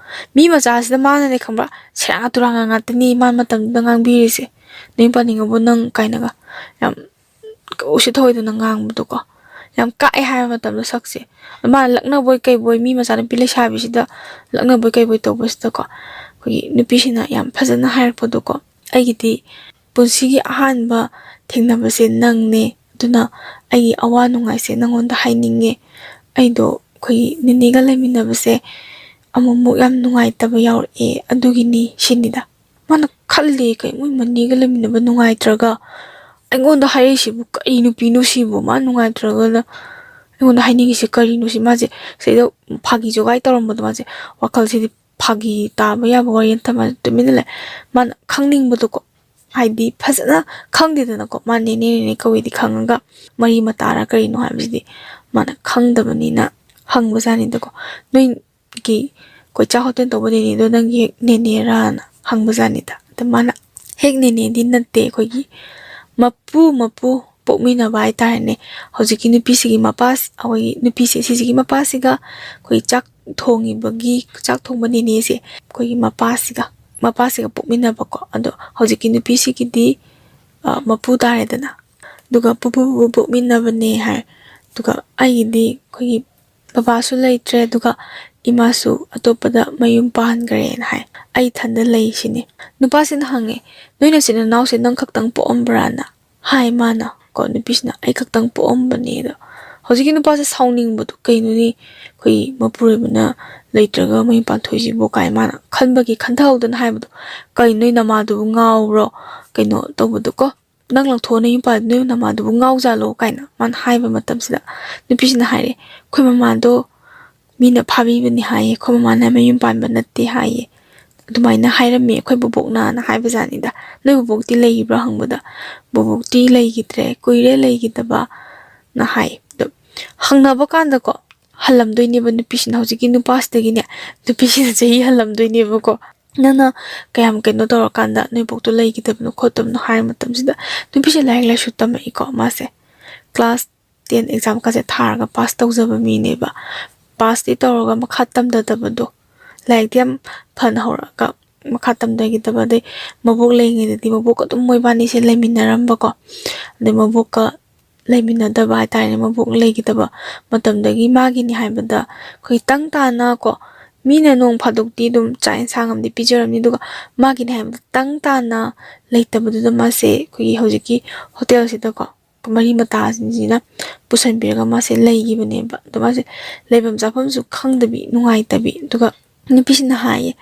ꯃꯤ ꯃꯆꯥꯁꯤꯗ ꯃꯥꯅꯅꯦ ꯈꯪꯕ꯭ꯔꯥ, ꯁꯦꯔꯥꯟ ꯇꯨꯔꯥꯟꯒ ꯉꯥꯛꯇꯅꯤ ꯃꯥꯅ ꯃꯇꯝꯗꯨꯗ ꯉꯥꯡꯕꯤꯔꯤꯁꯦ꯫ "ꯅꯌꯨꯝ ꯄꯥꯅꯤꯡꯉꯕꯣ ꯅꯪ?" ꯀꯥꯏꯅꯒ ꯌꯥꯝ ꯎꯁꯤꯠ ꯊꯑꯣꯏꯗꯅ ꯉꯥꯡꯕꯗꯣꯀꯣ꯫ ꯌꯥꯝ ꯀꯥꯛꯑꯦ ꯍꯥꯏꯕ ꯃꯇꯝꯗ ꯁꯛꯁꯦ꯫ ꯃꯥꯅ ꯂꯛꯅꯕꯣꯏ ꯀꯩꯕꯣꯏ ꯃꯤ ꯃꯆꯥꯅꯨꯄꯤ ꯂꯩꯁꯥꯕꯤꯁꯤꯗ ꯂꯛꯅꯕꯣꯏ ꯀꯩꯕꯣꯏ ꯇꯧꯕꯁꯤꯗꯀꯣ, ꯑꯩꯈꯣꯏꯒꯤ ꯅꯨꯄꯤꯁꯤꯅ ꯌꯥꯝ ꯐꯖꯅ ꯍꯥꯏꯔꯛꯄꯗꯣꯀꯣ, "ꯑꯩꯒꯤꯗꯤ ꯄꯨꯟꯁꯤꯒꯤ ꯑꯍꯥꯟꯕ ꯊꯦꯡꯅꯕꯁꯦ ꯅꯪꯅꯦ, ꯑꯗꯨꯅ ꯑꯩꯒꯤ ꯑꯋꯥ ꯅꯨꯡꯉꯥꯏꯁꯦ ꯅꯪꯉꯣꯟꯗ ꯍꯥꯏꯅꯤꯡꯉꯦ꯫ ꯑꯩꯗꯣ ꯑꯩꯈꯣꯏꯒꯤ ꯅꯦꯅꯦꯒ ꯂꯩꯃꯤꯟꯅꯕꯁꯦ ꯑꯃꯨꯛꯃꯨꯛ ꯌꯥꯝ ꯅꯨꯡꯉꯥꯏꯇꯕ ꯌꯥꯎꯔꯛꯑꯦ, ꯑꯗꯨꯒꯤꯅꯤ" ꯁꯤꯅꯤꯗ꯫ ꯃꯥꯅ ꯈꯜꯂꯤ, "ꯀꯩ, ꯃꯣꯏ ꯃꯅꯦꯒ ꯂꯩꯃꯤꯟꯅꯕ ꯅꯨꯡꯉꯥꯏꯇ꯭ꯔꯒ ꯑꯩꯉꯣꯟꯗ ꯍꯥꯏꯔꯛꯏꯁꯤꯕꯨ ꯀꯔꯤ ꯅꯨꯄꯤꯅꯣ ꯁꯤꯕꯨ? ꯃꯥ ꯅꯨꯡꯉꯥꯏꯇ꯭ꯔꯒꯅ ꯑꯩꯉꯣꯟꯗ ꯍꯥꯏꯅꯤꯡꯉꯤꯁꯤ ꯀꯔꯤꯅꯣ?" ꯁꯤ ꯃꯥꯁꯦ ꯁꯤꯗꯩꯗ ꯐꯥꯒꯤ ꯖꯣꯒꯥꯏ ꯇꯧꯔꯝꯕꯗꯣ, ꯃꯥꯁꯦ ꯋꯥꯈꯜꯁꯤꯗꯤ ꯐꯥꯒꯤ ꯇꯥꯕ ꯌꯥꯕ ꯋꯥꯔꯤ ꯅꯠꯇꯕ, ꯃꯥꯁꯦ ꯇꯨꯃꯤꯟꯅ ꯂꯩ꯫ ꯃꯥꯅ ꯈꯪꯅꯤꯡꯕꯗꯣꯀꯣ, ꯍꯥꯏꯗꯤ ꯐꯖꯅ ꯈꯪꯗꯦꯗꯅꯀꯣ, ꯃꯥ ꯅꯦꯅꯦ ꯅꯦꯅꯦ ꯀꯧꯏꯗꯤ ꯈꯪꯉꯒ ꯃꯔꯤ ꯃꯇꯥꯔ ꯀꯔꯤꯅꯣ ꯍꯥꯏꯕꯁꯤꯗꯤ ꯃꯥꯅ ꯈꯪꯗꯕꯅꯤꯅ ꯍꯪꯕꯖꯥꯠꯅꯤꯗꯀꯣ꯫ "ꯅꯣꯏꯒꯤ ꯀꯣꯏꯆꯥ ꯍꯣꯇꯦꯜ ꯇꯧꯕ ꯅꯦꯅꯦꯗꯣ ꯅꯪꯒꯤ ꯍꯦꯛ ꯅꯦꯅꯦꯔꯥꯅ?" ꯍꯪꯕꯖꯥꯠꯅꯤꯗ꯫ ꯑꯗ ꯃꯥꯅ, "ꯍꯦꯛ ꯅꯦꯅꯦꯗꯤ ꯅꯠꯇꯦ, ꯑꯩꯈꯣꯏꯒꯤ ꯃꯄꯨ, ꯃꯄꯨ ꯄꯣꯛꯃꯤꯟꯅꯕ ꯍꯥꯏꯇꯥꯔꯦꯅꯦ꯫ ꯍꯧꯖꯤꯛꯀꯤ ꯅꯨꯄꯤꯁꯤꯒꯤ ꯃꯄꯥ, ꯑꯩꯈꯣꯏꯒꯤ ꯅꯨꯄꯤꯁꯦ ꯁꯤꯁꯤꯒꯤ ꯃꯄꯥꯁꯤꯒ ꯑꯩꯈꯣꯏ ꯆꯥꯛ ꯊꯣꯡꯉꯤꯕꯒꯤ, ꯆꯥꯛ ꯊꯣꯡꯕ ꯅꯦꯅꯦꯁꯦ, ꯑꯩꯈꯣꯏꯒꯤ ꯃꯄꯥꯁꯤꯒ, ꯃꯄꯥꯁꯤꯒ ꯄꯣꯛꯃꯤꯟꯅꯕꯀꯣ꯫ ꯑꯗꯣ ꯍꯧꯖꯤꯛꯀꯤ ꯅꯨꯄꯤꯁꯤꯒꯤꯗꯤ, ꯑ, ꯃꯄꯨ ꯇꯥꯔꯦꯗꯅ꯫ ꯑꯗꯨꯒ ꯄꯨꯄꯨ ꯄꯨꯄꯨ ꯄꯣꯛꯃꯤꯟꯅꯕꯅꯦ" ꯍꯥꯏ꯫ ꯑꯗꯨꯒ "ꯑꯩꯒꯤꯗꯤ ꯑꯩꯈꯣꯏꯒꯤ ꯕꯕꯥꯁꯨ ꯂꯩꯇ꯭ꯔꯦ, ꯑꯗꯨꯒ ꯏꯃꯥꯁꯨ ꯑꯇꯣꯞꯄꯗ ꯃꯌꯨꯝ ꯄꯥꯟꯈ꯭ꯔꯦꯅ" ꯍꯥꯏ꯫ "ꯑꯩ ꯏꯊꯟꯗ ꯂꯩ" ꯁꯤꯅꯤ꯫ ꯅꯨꯄꯥꯁꯤꯅ ꯍꯪꯉꯦ, "ꯅꯣꯏ ꯅꯆꯤꯟ ꯅꯅꯥꯎꯁꯦ ꯅꯪ ꯈꯛꯇꯪ ꯄꯣꯛꯑꯝꯕ꯭ꯔꯥꯅ?" ꯍꯥꯏ ꯃꯥꯅ ꯀꯣ, ꯅꯨꯄꯤꯁꯤꯅ, "ꯑꯩ ꯈꯛꯇꯪ ꯄꯣꯛꯑꯝꯕꯅꯦ"꯫ ꯑꯗꯣ ꯍꯧꯖꯤꯛꯀꯤ ꯅꯨꯄꯥꯁꯦ ꯁꯥꯎꯅꯤꯡꯕꯗꯣ, "ꯀꯩꯅꯣꯅꯦ, ꯑꯩꯈꯣꯏ ꯃꯄꯨꯔꯣꯏꯕꯅ ꯂꯩꯇ꯭ꯔꯒ ꯃꯌꯨꯝ ꯄꯥꯟꯊꯣꯛꯏꯁꯤꯕꯨ?" ꯀꯥꯏ ꯃꯥꯅ ꯈꯟꯕꯒꯤ ꯈꯟꯊꯍꯧꯗꯅ ꯍꯥꯏꯕꯗꯣ, "ꯀꯩꯅꯣ ꯅꯣꯏ ꯅꯃꯥꯗꯨꯕꯨ ꯉꯥꯎꯕ꯭ꯔꯣ?" ꯀꯩꯅꯣ ꯇꯧꯕꯗꯣꯀꯣ, "ꯅꯪ ꯂꯪꯊꯣꯛꯑ ꯅꯌꯨꯝ ꯄꯥꯜꯂꯤ, ꯅꯣꯏ ꯅꯃꯥꯗꯨꯕꯨ ꯉꯥꯎꯖꯥꯠꯂꯣ?" ꯀꯥꯏꯅ ꯃꯥꯅ ꯍꯥꯏꯕ ꯃꯇꯝꯁꯤꯗ ꯅꯨꯄꯤꯁꯤꯅ ꯍꯥꯏꯔꯦ, "ꯑꯩꯈꯣꯏ ꯃꯃꯥꯗꯣ ꯃꯤꯅ ꯐꯥꯕꯤꯕꯅꯤ ꯍꯥꯏꯌꯦ, ꯑꯩꯈꯣꯏ ꯃꯃꯥꯅ ꯃꯌꯨꯝ ꯄꯥꯟꯕ ꯅꯠꯇꯦ ꯍꯥꯏꯌꯦ, ꯑꯗꯨꯃꯥꯏꯅ ꯍꯥꯏꯔꯝꯃꯦ ꯑꯩꯈꯣꯏ ꯕꯣꯕꯣꯛꯅ"ꯅ ꯍꯥꯏꯕꯖꯥꯠꯅꯤꯗ꯫ "ꯅꯣꯏ ꯕꯣꯕꯣꯛꯇꯤ ꯂꯩꯔꯤꯕ꯭ꯔꯥ?" ꯍꯪꯕꯗ, "ꯕꯣꯕꯣꯛꯇꯤ ꯂꯩꯈꯤꯗ꯭ꯔꯦ, ꯀꯨꯏꯔꯦ ꯂꯩꯈꯤꯗꯕ"ꯅ ꯍꯥꯏ꯫ ꯑꯗꯣ ꯍꯪꯅꯕ ꯀꯥꯟꯗꯀꯣ, ꯍꯜꯂꯝꯗꯣꯏꯅꯦꯕ ꯅꯨꯄꯤꯁꯤꯅ, ꯍꯧꯖꯤꯛꯀꯤ ꯅꯨꯄꯥꯁꯤꯗꯒꯤꯅꯦ ꯅꯨꯄꯤꯁꯤꯅ ꯆꯍꯤ ꯍꯜꯂꯝꯗꯣꯏꯅꯦꯕꯀꯣ꯫ "ꯅꯪꯅ ꯀꯌꯥꯝ ꯀꯩꯅꯣ ꯇꯧꯔꯀꯥꯟꯗ ꯅꯣꯏꯕꯣꯛꯇꯣ ꯂꯩꯈꯤꯗꯕꯅꯣ ꯈꯣꯠꯇꯕꯅꯣ?" ꯍꯥꯏꯔ ꯃꯇꯝꯁꯤꯗ ꯅꯨꯄꯤꯁꯦ ꯂꯥꯏꯔꯤꯛ ꯂꯥꯏꯁꯨ ꯇꯝꯃꯛꯏꯀꯣ꯫ ꯃꯥꯁꯦ ꯀ꯭ꯂꯥꯁ ꯇꯦꯟ ꯑꯦꯛꯖꯥꯝꯒꯁꯦ ꯊꯥꯔꯒ ꯄꯥꯁ ꯇꯧꯖꯕ ꯃꯤꯅꯦꯕ꯫ ꯄꯥꯁꯇꯤ ꯇꯧꯔꯒ ꯃꯈꯥ ꯇꯝꯊꯗꯕꯗꯣ, ꯂꯥꯏꯔꯤꯛꯇꯤ ꯌꯥꯝ ꯐꯅ ꯍꯧꯔꯛꯑꯒ ꯃꯈꯥ ꯇꯝꯊꯈꯤꯗꯕ, ꯑꯗꯩ ꯃꯕꯣꯛ ꯂꯩꯔꯤꯉꯩꯗꯗꯤ ꯃꯕꯣꯛꯀ ꯑꯗꯨꯝ ꯃꯣꯏꯕꯥꯅꯤꯁꯦ ꯂꯩꯃꯤꯟꯅꯔꯝꯕꯀꯣ꯫ ꯑꯗꯩ ꯃꯕꯣꯛꯀ ꯂꯩꯃꯤꯟꯅꯗꯕ ꯍꯥꯏꯇꯥꯔꯦꯅꯦ, ꯃꯕꯣꯛ ꯂꯩꯈꯤꯗꯕ ꯃꯇꯝꯗꯒꯤ ꯃꯥꯒꯤꯅꯤ ꯍꯥꯏꯕꯗ ꯑꯩꯈꯣꯏ ꯇꯪ ꯇꯥꯅ ꯀꯣ, ꯃꯤꯅ ꯅꯣꯡ ꯐꯥꯗꯣꯛꯇꯤ ꯑꯗꯨꯝ ꯆꯥꯛ ꯌꯦꯟꯁꯥꯡ ꯑꯃꯗꯤ ꯄꯤꯖꯔꯝꯅꯤ, ꯑꯗꯨꯒ ꯃꯥꯒꯤꯅꯤ ꯍꯥꯏꯕꯗ ꯇꯪ ꯇꯥꯅ ꯂꯩꯇꯕꯗꯨꯗ ꯃꯥꯁꯦ ꯑꯩꯈꯣꯏꯒꯤ ꯍꯧꯖꯤꯛꯀꯤ ꯍꯣꯇꯦꯜꯁꯤꯗꯀꯣ ꯃꯔꯤ ꯃꯇꯥꯁꯤꯡꯁꯤꯅ ꯄꯨꯁꯟꯕꯤꯔꯒ ꯃꯥꯁꯦ ꯂꯩꯈꯤꯕꯅꯦꯕ꯫ ꯑꯗꯣ ꯃꯥꯁꯦ ꯂꯩꯐꯝ ꯆꯥꯐꯝꯁꯨ ꯈꯪꯗꯕꯤ, ꯅꯨꯡꯉꯥꯏꯇꯕꯤ, ꯑꯗꯨꯒ ꯅꯨꯄꯤꯁꯤꯅ ꯍꯥꯏꯌꯦ,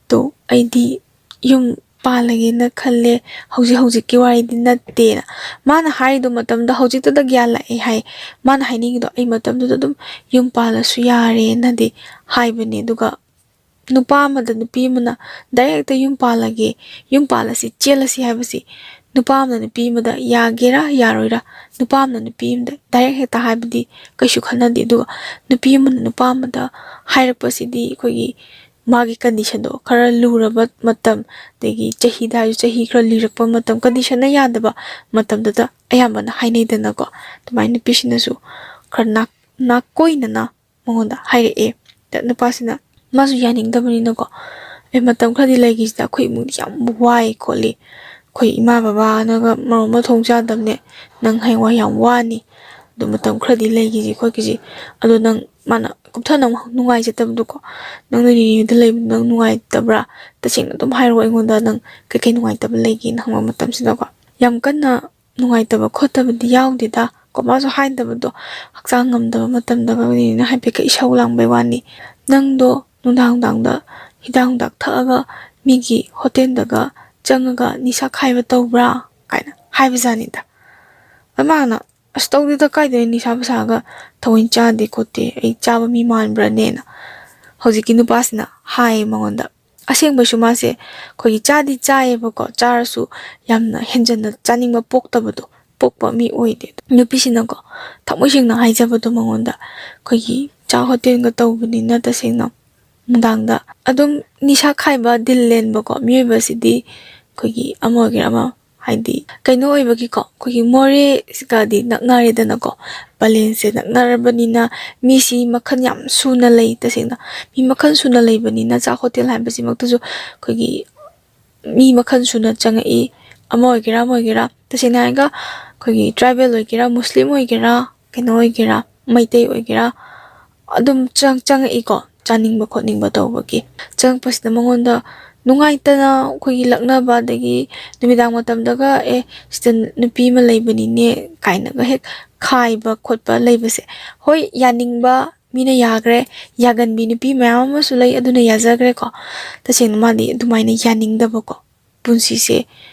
"ꯇꯣ, ꯑꯩꯗꯤ ꯌꯨꯝ ꯄꯥꯜꯂꯒꯦꯅ ꯈꯜꯂꯦ, ꯍꯧꯖꯤꯛ ꯍꯧꯖꯤꯛꯀꯤ ꯋꯥꯔꯤꯗꯤ ꯅꯠꯇꯦꯅ"꯫ ꯃꯥꯅ ꯍꯥꯏꯔꯤꯗꯣ ꯃꯇꯝꯗ ꯍꯧꯖꯤꯛꯇꯗ ꯒ꯭ꯌꯥꯟ ꯂꯥꯛꯑꯦ ꯍꯥꯏ꯫ ꯃꯥꯅ ꯍꯥꯏꯅꯤꯡꯉꯤꯗꯣ, "ꯑꯩ ꯃꯇꯝꯗꯨꯗ ꯑꯗꯨꯝ ꯌꯨꯝ ꯄꯥꯜꯂꯁꯨ ꯌꯥꯔꯦꯅꯗꯤ" ꯍꯥꯏꯕꯅꯦ꯫ ꯑꯗꯨꯒ ꯅꯨꯄꯥ ꯑꯃꯗ ꯅꯨꯄꯤ ꯑꯃꯅ ꯗꯥꯏꯔꯦꯛ ꯍꯦꯛꯇ "ꯌꯨꯝ ꯄꯥꯜꯂꯒꯦ, ꯌꯨꯝ ꯄꯥꯜꯂꯁꯤ, ꯆꯦꯜꯂꯁꯤ" ꯍꯥꯏꯕꯁꯤ ꯅꯨꯄꯥ ꯑꯃꯅ ꯅꯨꯄꯤ ꯑꯃꯗ ꯌꯥꯒꯦꯔꯥ ꯌꯥꯔꯣꯏꯔꯥ, ꯅꯨꯄꯥ ꯑꯃꯅ ꯅꯨꯄꯤ ꯑꯃꯗ ꯗꯥꯏꯔꯦꯛ ꯍꯦꯛꯇ ꯍꯥꯏꯕꯗꯤ ꯀꯩꯁꯨ ꯈꯟꯅꯗꯦ꯫ ꯑꯗꯨꯒ ꯅꯨꯄꯤ ꯑꯃꯅ ꯅꯨꯄꯥ ꯑꯃꯗ ꯍꯥꯏꯔꯛꯄꯁꯤꯗꯤ ꯑꯩꯈꯣꯏꯒꯤ ꯃꯥꯒꯤ ꯀꯟꯗꯤꯁꯟꯗꯣ ꯈꯔ ꯂꯨꯔꯕ ꯃꯇꯝ, ꯑꯗꯒꯤ ꯆꯍꯤꯗ ꯍꯥꯏꯔꯁꯨ ꯆꯍꯤ ꯈꯔ ꯂꯤꯔꯛꯄ ꯃꯇꯝ, ꯀꯟꯗꯤꯁꯟꯅ ꯌꯥꯗꯕ ꯃꯇꯝꯗꯨꯗ ꯑꯌꯥꯝꯕꯅ ꯍꯥꯏꯅꯩꯗꯅꯀꯣ꯫ ꯑꯗꯨꯃꯥꯏꯅ ꯅꯨꯄꯤꯁꯤꯅꯁꯨ ꯈꯔ ꯅꯥꯛ-, ꯅꯥꯀꯣꯏꯅꯅ ꯃꯉꯣꯟꯗ ꯍꯥꯏꯔꯛꯑꯦ꯫ ꯗ ꯅꯨꯄꯥꯁꯤꯅ ꯃꯥꯁꯨ ꯌꯥꯅꯤꯡꯗꯕꯅꯤꯅꯀꯣ, "ꯑꯦ, ꯃꯇꯝ ꯈꯔꯗꯤ ꯂꯩꯈꯤꯁꯤꯗ, ꯑꯩꯈꯣꯏ ꯏꯃꯨꯡꯗꯤ ꯌꯥꯝ ꯋꯥꯏ ꯈꯣꯠꯂꯤ, ꯑꯩꯈꯣꯏ ꯏꯃꯥ ꯕꯕꯥꯅꯒ ꯃꯔꯣꯟ ꯑꯃ ꯊꯣꯡ ꯆꯥꯗꯕꯅꯦ, ꯅꯪ ꯍꯌꯦꯡꯋꯥꯏ ꯌꯥꯝ ꯋꯥꯅꯤ, ꯑꯗꯨ ꯃꯇꯝ ꯈꯔꯗꯤ ꯂꯩꯈꯤꯁꯤ ꯈꯣꯠꯈꯤꯁꯤ"꯫ ꯑꯗꯣ ꯅꯪ, ꯃꯥꯅ ꯀꯨꯞꯊꯅ ꯑꯃꯨꯛ ꯅꯨꯡꯉꯥꯏꯖꯗꯕꯗꯣꯀꯣ, "ꯅꯪ ꯅꯣꯏ ꯅꯤꯅꯦꯗ ꯂꯩꯕꯗꯣ ꯅꯪ ꯅꯨꯡꯉꯥꯏꯇꯕ꯭ꯔꯥ? ꯇꯁꯦꯡꯅ ꯑꯗꯨꯝ ꯍꯥꯏꯔꯛꯑꯣ ꯑꯩꯉꯣꯟꯗ, ꯅꯪ ꯀꯩꯀꯩ ꯅꯨꯡꯉꯥꯏꯇꯕ ꯂꯩꯒꯦꯅ" ꯍꯪꯕ ꯃꯇꯝꯁꯤꯗꯀꯣ, ꯌꯥꯝ ꯀꯟꯅ ꯅꯨꯡꯉꯥꯏꯇꯕ ꯈꯣꯠꯇꯕꯗꯤ ꯌꯥꯎꯗꯦꯗ ꯀꯣ꯫ ꯃꯥꯁꯨ ꯍꯥꯏꯗꯕꯗꯣ, ꯍꯛꯆꯥꯡ ꯉꯝꯗꯕ ꯃꯇꯝꯗꯒ ꯅꯤꯅꯦꯅ ꯍꯥꯏꯐꯦꯠꯀ ꯏꯁꯧ ꯂꯥꯡꯕꯩ ꯋꯥꯅꯤ꯫ "ꯅꯪꯗꯣ ꯅꯨꯡꯗꯥꯡ ꯅꯨꯡꯗꯥꯡꯗ ꯍꯤꯗꯥꯛ ꯅꯨꯡꯗꯥꯛ ꯊꯛꯑꯒ ꯃꯤꯒꯤ ꯍꯣꯇꯦꯜꯗꯒ ꯆꯪꯉꯒ ꯅꯤꯁꯥ ꯈꯥꯏꯕ ꯇꯧꯕ꯭ꯔꯥ?" ꯀꯥꯏꯅ ꯍꯥꯏꯕꯖꯥꯠꯅꯤꯗ꯫ ꯑꯗ ꯃꯥꯅ, "ꯑꯁ, ꯇꯧꯗꯦꯗ, ꯀꯥꯏꯗꯩ ꯅꯤꯁꯥ ꯄꯁꯥꯒ ꯊꯑꯣꯏ ꯆꯥꯗꯦ ꯈꯣꯠꯇꯦ, ꯑꯩ ꯆꯥꯕ ꯃꯤ ꯃꯥꯟꯕ꯭ꯔꯅꯦꯅ" ꯍꯧꯖꯤꯛꯀꯤ ꯅꯨꯄꯥꯁꯤꯅ ꯍꯥꯏꯌꯦ ꯃꯉꯣꯟꯗ꯫ ꯑꯁꯦꯡꯕꯩꯁꯨ ꯃꯥꯁꯦ ꯑꯩꯈꯣꯏꯒꯤ ꯆꯥꯗꯤ ꯆꯥꯏꯌꯦꯕꯀꯣ, ꯆꯥꯔꯁꯨ ꯌꯥꯝꯅ ꯍꯦꯟꯖꯟꯅ ꯆꯥꯅꯤꯡꯕ ꯄꯣꯛꯇꯕꯗꯣ, ꯄꯣꯛꯄ ꯃꯤ ꯑꯣꯏꯗꯦ꯫ ꯅꯨꯄꯤꯁꯤꯅꯀꯣ ꯊꯃꯣꯏ ꯁꯦꯡꯅ ꯍꯥꯏꯖꯕꯗꯣ ꯃꯉꯣꯟꯗ, ꯑꯩꯈꯣꯏꯒꯤ ꯆꯥꯛ ꯍꯣꯇꯦꯜꯒ ꯇꯧꯕꯅꯤꯅ ꯇꯁꯦꯡꯅ ꯅꯨꯡꯗꯥꯡꯗ ꯑꯗꯨꯝ ꯅꯤꯁꯥ ꯈꯥꯏꯕ, ꯗꯤꯜ ꯂꯦꯟꯕꯀꯣ ꯃꯤꯑꯣꯏꯕꯁꯤꯗꯤ ꯑꯩꯈꯣꯏꯒꯤ ꯑꯃ ꯑꯣꯏꯒꯦꯔꯥ ꯑꯃ ꯍꯥꯏꯗꯤ ꯀꯩꯅꯣ ꯑꯣꯏꯕꯒꯤꯀꯣ, ꯑꯩꯈꯣꯏꯒꯤ ꯃꯣꯔꯦꯒꯗꯤ ꯅꯛꯅꯔꯦꯗꯅꯀꯣ, ꯄꯂꯦꯟꯁꯦ ꯅꯛꯅꯔꯕꯅꯤꯅ ꯃꯤꯁꯤ ꯃꯈꯜ ꯌꯥꯝ ꯁꯨꯅ ꯂꯩ꯫ ꯇꯁꯦꯡꯅ ꯃꯤ ꯃꯈꯜ ꯁꯨꯅ ꯂꯩꯕꯅꯤꯅ ꯆꯥꯛ ꯍꯣꯇꯦꯜ ꯍꯥꯏꯕꯁꯤꯃꯛꯇꯁꯨ ꯑꯩꯈꯣꯏꯒꯤ ꯃꯤ ꯃꯈꯜ ꯁꯨꯅ ꯆꯪꯉꯛꯏ꯫ ꯑꯃ ꯑꯣꯏꯒꯦꯔꯥ, ꯑꯃ ꯑꯣꯏꯒꯦꯔꯥ, ꯇꯁꯦꯡꯅ ꯍꯥꯏꯔꯒ ꯑꯩꯈꯣꯏꯒꯤ ꯇ꯭ꯔꯥꯏꯕꯦꯜ ꯑꯣꯏꯒꯦꯔꯥ, ꯃꯨꯁꯂꯤꯝ ꯑꯣꯏꯒꯦꯔꯥ, ꯀꯩꯅꯣ ꯑꯣꯏꯒꯦꯔꯥ, ꯃꯩꯇꯩ ꯑꯣꯏꯒꯦꯔꯥ, ꯑꯗꯨꯝ ꯆꯪ-, ꯆꯪꯉꯛꯏꯀꯣ, ꯆꯥꯅꯤꯡꯕ ꯈꯣꯠꯅꯤꯡꯕ ꯇꯧꯕꯒꯤ꯫ ꯆꯪꯉꯛꯄꯁꯤꯗ ꯃꯉꯣꯟꯗ ꯅꯨꯡꯉꯥꯏꯇꯅ ꯑꯩꯈꯣꯏꯒꯤ ꯂꯛꯅꯕ, ꯑꯗꯒꯤ ꯅꯨꯃꯤꯗꯥꯡ ꯃꯇꯝꯗꯒ "ꯑꯦ, ꯁꯤꯗ ꯅꯨꯄꯤ ꯑꯃ ꯂꯩꯕꯅꯤꯅꯦ" ꯀꯥꯏꯅꯒ ꯍꯦꯛ ꯈꯥꯏꯕ ꯈꯣꯠꯄ ꯂꯩꯕꯁꯦ, ꯍꯣꯏ, ꯌꯥꯅꯤꯡꯕ ꯃꯤꯅ ꯌꯥꯈ꯭ꯔꯦ, ꯌꯥꯒꯟꯕꯤ ꯅꯨꯄꯤ ꯃꯌꯥꯝ ꯑꯃꯁꯨ ꯂꯩ, ꯑꯗꯨꯅ ꯌꯥꯖꯈ꯭ꯔꯦꯀꯣ꯫ ꯇꯁꯦꯡꯅ ꯃꯥꯗꯤ ꯑꯗꯨꯃꯥꯏꯅ ꯌꯥꯅꯤꯡꯗꯕꯀꯣ, ꯄꯨꯟꯁꯤꯁꯦ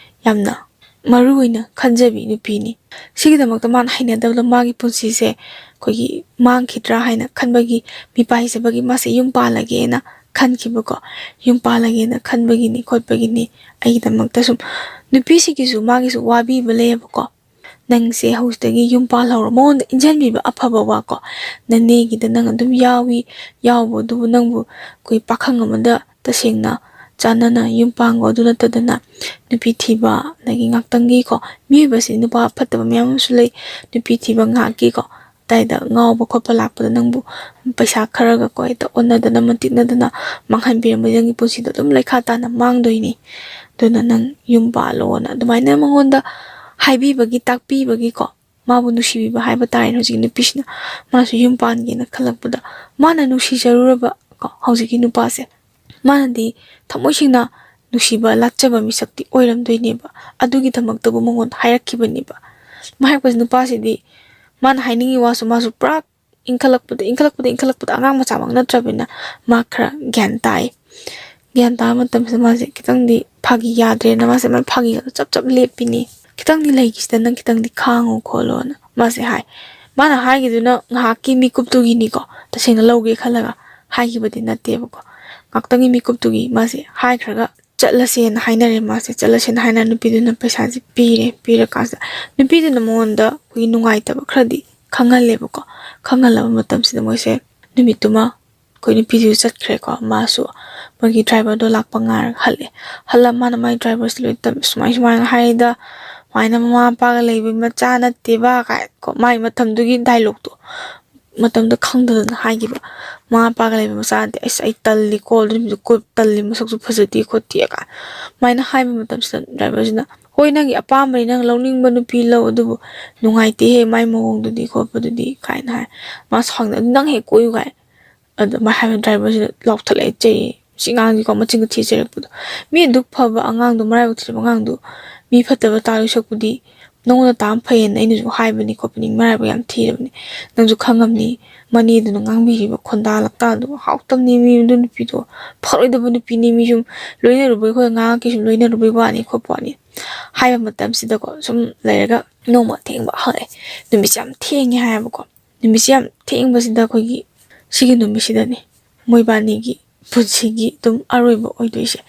ꯌꯥꯝꯅ ꯃꯔꯨ ꯑꯣꯏꯅ ꯈꯟꯖꯕꯤ ꯅꯨꯄꯤꯅꯤ꯫ ꯁꯤꯒꯤꯗꯃꯛꯇ ꯃꯥꯅ ꯍꯩꯅꯗꯕꯗ ꯃꯥꯒꯤ ꯄꯨꯟꯁꯤꯁꯦ ꯑꯩꯈꯣꯏꯒꯤ ꯃꯥꯡꯈꯤꯗ꯭ꯔꯥ ꯍꯥꯏꯅ ꯈꯟꯕꯒꯤ ꯃꯤꯄꯥ ꯍꯤꯖꯕꯒꯤ ꯃꯥꯁꯦ ꯌꯨꯝ ꯄꯥꯜꯂꯒꯦꯅ ꯈꯟꯈꯤꯕꯀꯣ꯫ ꯌꯨꯝ ꯄꯥꯜꯂꯒꯦꯅ ꯈꯟꯕꯒꯤꯅꯤ ꯈꯣꯠꯄꯒꯤꯅꯤ꯫ ꯑꯩꯒꯤꯗꯃꯛꯇ ꯁꯨꯝ ꯅꯨꯄꯤꯁꯤꯒꯤꯁꯨ ꯃꯥꯒꯤꯁꯨ ꯋꯥꯕꯤꯕ ꯂꯩꯌꯦꯕꯀꯣ꯫ "ꯅꯪꯁꯦ ꯍꯧꯖꯤꯛꯇꯒꯤ ꯌꯨꯝ ꯄꯥꯜꯍꯧꯔꯣ", ꯃꯉꯣꯟꯗ ꯏꯟꯖꯟꯕꯤꯕ ꯑꯐꯕ ꯋꯥꯀꯣ꯫ "ꯅꯅꯦꯒꯤꯗ ꯅꯪ ꯑꯗꯨꯝ ꯌꯥꯎꯏ, ꯌꯥꯎꯕꯗꯨꯕꯨ ꯅꯪꯕꯨ ꯑꯩꯈꯣꯏ ꯄꯥꯈꯪ ꯑꯃꯗ ꯇꯁꯦꯡꯅ ꯆꯥꯟꯅꯅ ꯌꯨꯝ ꯄꯥꯟꯈꯣ꯫ ꯑꯗꯨ ꯅꯠꯇꯗꯅ ꯅꯨꯄꯤ ꯊꯤꯕ, ꯑꯗꯒꯤ ꯉꯥꯛꯇꯪꯒꯤꯀꯣ, ꯃꯤꯑꯣꯏꯕꯁꯤ ꯅꯨꯄꯥ ꯐꯠꯇꯕ ꯃꯌꯥꯝ ꯑꯃꯁꯨ ꯂꯩ, ꯅꯨꯄꯤ ꯊꯤꯕ ꯉꯥꯏꯍꯥꯛꯀꯤꯀꯣ, ꯑꯗꯥꯏꯗ ꯉꯥꯎꯕ ꯈꯣꯠꯄ ꯂꯥꯛꯄꯗ ꯅꯪꯕꯨ ꯄꯩꯁꯥ ꯈꯔꯒꯀꯣ ꯍꯦꯛꯇ ꯑꯣꯟꯅꯗꯅ ꯃꯟꯇꯤꯛꯅꯗꯅ ꯃꯥꯡꯍꯟꯕꯤꯔꯝꯕꯗꯤ ꯅꯪꯒꯤ ꯄꯨꯟꯁꯤꯗꯣ ꯑꯗꯨꯝ ꯂꯩꯈꯥ ꯇꯥꯅ ꯃꯥꯡꯗꯣꯏꯅꯤ꯫ ꯑꯗꯨꯅ ꯅꯪ ꯌꯨꯝ ꯄꯥꯜꯂꯣꯅ" ꯑꯗꯨꯃꯥꯏꯅ ꯃꯉꯣꯟꯗ ꯍꯥꯏꯕꯤꯕꯒꯤ, ꯇꯥꯛꯄꯤꯕꯒꯤꯀꯣ, ꯃꯥꯕꯨ ꯅꯨꯡꯁꯤꯕꯤꯕ ꯍꯥꯏꯕ ꯇꯥꯔꯦꯅꯦ꯫ ꯍꯧꯖꯤꯛꯀꯤ ꯅꯨꯄꯤꯁꯤꯅ ꯃꯥꯁꯨ ꯌꯨꯝ ꯄꯥꯟꯒꯦꯅ ꯈꯜꯂꯛꯄꯗ, ꯃꯥꯅ ꯅꯨꯡꯁꯤꯖꯔꯨꯔꯕ ꯀꯣ, ꯍꯧꯖꯤꯛꯀꯤ ꯅꯨꯄꯥꯁꯦ, ꯃꯥꯅꯗꯤ ꯊꯃꯣꯏ ꯁꯦꯡꯅ ꯅꯨꯡꯁꯤꯕ, ꯂꯥꯠꯆꯕ ꯃꯤꯁꯛꯇꯤ ꯑꯣꯏꯔꯝꯗꯣꯏꯅꯦꯕ꯫ ꯑꯗꯨꯒꯤꯗꯃꯛꯇꯕꯨ ꯃꯉꯣꯟꯗ ꯍꯥꯏꯔꯛꯈꯤꯕꯅꯦꯕ꯫ ꯃꯥ ꯍꯥꯏꯔꯛꯄꯁꯦ, ꯅꯨꯄꯥꯁꯤꯗꯤ ꯃꯥꯅ ꯍꯥꯏꯅꯤꯡꯉꯤ ꯋꯥꯁꯨ ꯃꯥꯁꯨ ꯄꯨꯔꯥ ꯏꯟꯈꯠꯂꯛꯄꯗ, ꯏꯟꯈꯠꯂꯛꯄꯗ, ꯏꯟꯈꯠꯂꯛꯄꯗ, ꯑꯉꯥꯡ ꯃꯆꯥꯃꯛ ꯅꯠꯇ꯭ꯔꯕꯅꯤꯅ ꯃꯥ ꯈꯔ ꯒ꯭ꯌꯥꯟ ꯇꯥꯏ꯫ ꯒ꯭ꯌꯥꯟ ꯇꯥꯕ ꯃꯇꯝꯁꯤꯗ ꯃꯥꯁꯦ ꯈꯤꯇꯪꯗꯤ ꯐꯥꯒꯤ ꯌꯥꯗ꯭ꯔꯦꯅ ꯃꯥꯁꯦ ꯃꯥ ꯐꯥꯒꯤꯒꯗꯣ ꯆꯞ ꯆꯞ ꯂꯦꯞꯄꯤꯅꯤ꯫ "ꯈꯤꯇꯪꯗꯤ ꯂꯩꯈꯤꯁꯤꯗ, ꯅꯪ ꯈꯤꯇꯪꯗꯤ ꯈꯥꯡꯉꯨ ꯈꯣꯠꯂꯣꯅ" ꯃꯥꯁꯦ ꯍꯥꯏ꯫ ꯃꯥꯅ ꯍꯥꯏꯈꯤꯗꯨꯅ ꯉꯥꯏꯍꯥꯛꯀꯤ ꯃꯤꯀꯨꯞꯇꯨꯒꯤꯅꯤꯀꯣ, ꯇꯁꯦꯡꯅ ꯂꯧꯒꯦ ꯈꯜꯂꯒ ꯍꯥꯏꯈꯤꯕꯗꯤ ꯅꯠꯇꯦꯕꯀꯣ꯫ ꯉꯥꯛꯇꯪꯒꯤ ꯃꯤꯀꯨꯞꯇꯨꯒꯤ ꯃꯥꯁꯦ ꯍꯥꯏꯈ꯭ꯔꯒ ꯆꯠꯂꯁꯦꯅ ꯍꯥꯏꯅꯔꯦ꯫ ꯃꯥꯁꯦ ꯆꯠꯂꯁꯦꯅ ꯍꯥꯏꯅ ꯅꯨꯄꯤꯗꯨꯅ ꯄꯩꯁꯥꯁꯦ ꯄꯤꯔꯦ꯫ ꯄꯤꯔꯀꯥꯟꯁꯤꯗ ꯅꯨꯄꯤꯗꯨꯅ ꯃꯉꯣꯟꯗ ꯑꯩꯈꯣꯏꯒꯤ ꯅꯨꯡꯉꯥꯏꯇꯕ ꯈꯔꯗꯤ ꯈꯪꯍꯜꯂꯦꯕꯀꯣ꯫ ꯈꯪꯍꯜꯂꯕ ꯃꯇꯝꯁꯤꯗ ꯃꯣꯏꯁꯦ ꯅꯨꯃꯤꯠꯇꯨꯃ ꯑꯩꯈꯣꯏ ꯅꯨꯄꯤꯗꯨꯁꯨ ꯆꯠꯈ꯭ꯔꯦꯀꯣ꯫ ꯃꯥꯁꯨ ꯃꯣꯏꯒꯤ ꯗ꯭ꯔꯥꯏꯚꯔꯗꯣ ꯂꯥꯛꯄ ꯉꯥꯏꯔꯒ ꯍꯜꯂꯦ꯫ ꯍꯜꯂ ꯃꯥꯅ ꯃꯥꯏ ꯗ꯭ꯔꯥꯏꯚꯔꯁꯤ ꯂꯣꯏ ꯇꯝ-, "ꯁꯨꯃꯥꯏ ꯁꯨꯃꯥꯏꯅ ꯍꯥꯏꯗ, ꯁꯨꯃꯥꯏꯅ ꯃꯃꯥ ꯃꯄꯥꯒ ꯂꯩꯕ ꯃꯆꯥ ꯅꯠꯇꯦꯕ" ꯀꯥꯏ ꯀꯣ, ꯃꯥꯏ ꯃꯇꯝꯗꯨꯒꯤ ꯗꯥꯏꯂꯣꯛꯇꯣ ꯃꯇꯝꯗ ꯈꯪꯗꯗꯅ ꯍꯥꯏꯈꯤꯕ꯫ "ꯃꯃꯥ ꯃꯄꯥꯒ ꯂꯩꯕ ꯃꯆꯥ ꯅꯠꯇꯦ, ꯑꯁ ꯑꯩ ꯇꯜꯂꯤꯀꯣ, ꯑꯗꯨ ꯅꯨꯃꯤꯠꯇꯨ ꯀꯣꯏꯕ ꯇꯜꯂꯤ, ꯃꯁꯛꯁꯨ ꯐꯖꯗꯦ ꯈꯣꯠꯇꯦ" ꯀꯥꯏ ꯑꯗꯨꯃꯥꯏꯅ ꯍꯥꯏꯕ ꯃꯇꯝꯁꯤꯗ ꯗ꯭ꯔꯥꯏꯚꯔꯁꯤꯅ, "ꯍꯣꯏ, ꯅꯪꯒꯤ ꯑꯄꯥꯝꯕꯅꯤ, ꯅꯪ ꯂꯧꯅꯤꯡꯕ ꯅꯨꯄꯤ ꯂꯧ, ꯑꯗꯨꯕꯨ ꯅꯨꯡꯉꯥꯏꯇꯦꯍꯦ ꯃꯥꯏ ꯃꯑꯣꯡꯗꯨꯗꯤ ꯈꯣꯠꯄꯗꯨꯗꯤ" ꯀꯥꯏꯅ ꯍꯥꯏ꯫ ꯃꯥ ꯁꯥꯎꯅ, "ꯑꯗꯨ ꯅꯪ ꯍꯦꯛ ꯀꯣꯏꯌꯨ" ꯀꯥꯏ꯫ ꯑꯗꯨꯃꯥꯏꯅ ꯍꯥꯏꯕ ꯗ꯭ꯔꯥꯏꯚꯔꯁꯤꯅ ꯂꯥꯎꯊꯠꯂꯛꯑꯦ, ꯆꯩꯌꯦ꯫ ꯁꯤ ꯑꯉꯥꯡꯁꯤꯀꯣ ꯃꯆꯤꯟꯒ ꯊꯤꯖꯔꯛꯄꯗꯣ꯫ ꯃꯤ ꯑꯗꯨꯛ ꯐꯕ ꯑꯉꯥꯡꯗꯣ, ꯃꯔꯥꯏꯕꯛ ꯊꯤꯔꯕ ꯑꯉꯥꯡꯗꯣ, ꯃꯤ ꯐꯠꯇꯕ ꯇꯥꯗꯣꯏ ꯁꯔꯨꯛꯄꯨꯗꯤ ꯅꯉꯣꯟꯗ ꯇꯥꯝ ꯐꯩꯌꯦꯅ ꯑꯩꯅꯁꯨ ꯍꯥꯏꯕꯅꯤ ꯈꯣꯠꯄꯅꯤ, ꯃꯔꯥꯏꯕꯛ ꯌꯥꯝ ꯊꯤꯔꯕꯅꯤ꯫ ꯅꯪꯁꯨ ꯈꯪꯉꯝꯅꯤ, ꯃꯅꯦꯗꯨꯅ ꯉꯥꯡꯕꯤꯔꯤꯕ ꯈꯣꯟꯗꯥ ꯂꯛꯇꯥꯗꯣ ꯍꯥꯎꯇꯕꯅꯤ꯫ ꯃꯤ ꯑꯗꯨ ꯅꯨꯄꯤꯗꯣ ꯐꯔꯣꯏꯗꯕ ꯅꯨꯄꯤꯅꯤ꯫ ꯃꯤ ꯁꯨꯝ ꯂꯣꯏꯅꯔꯨꯕꯩ, ꯑꯩꯈꯣꯏ ꯑꯉꯥꯡꯈꯩ ꯁꯨꯝ ꯂꯣꯏꯅꯔꯨꯕꯩ ꯋꯥꯅꯤ ꯈꯣꯠꯄ ꯋꯥꯅꯤ ꯍꯥꯏꯕ ꯃꯇꯝꯁꯤꯗꯀꯣ, ꯁꯨꯝ ꯂꯩꯔꯒ ꯅꯣꯡꯃ ꯑꯊꯦꯡꯕ ꯍꯪꯉꯛꯑꯦ꯫ ꯅꯨꯃꯤꯠꯁꯦ ꯌꯥꯝ ꯊꯦꯡꯉꯦ ꯍꯥꯏꯌꯦꯕꯀꯣ꯫ ꯅꯨꯃꯤꯠꯁꯦ ꯌꯥꯝ ꯊꯦꯡꯕꯁꯤꯗ ꯑꯩꯈꯣꯏꯒꯤ ꯁꯤꯒꯤ ꯅꯨꯃꯤꯠꯁꯤꯗꯅꯤ ꯃꯣꯏꯕꯥꯅꯤꯒꯤ ꯄꯨꯟꯁꯤꯒꯤ ꯑꯗꯨꯝ ꯑꯔꯣꯏꯕ ꯑꯣꯏꯗꯣꯏꯁꯦ꯫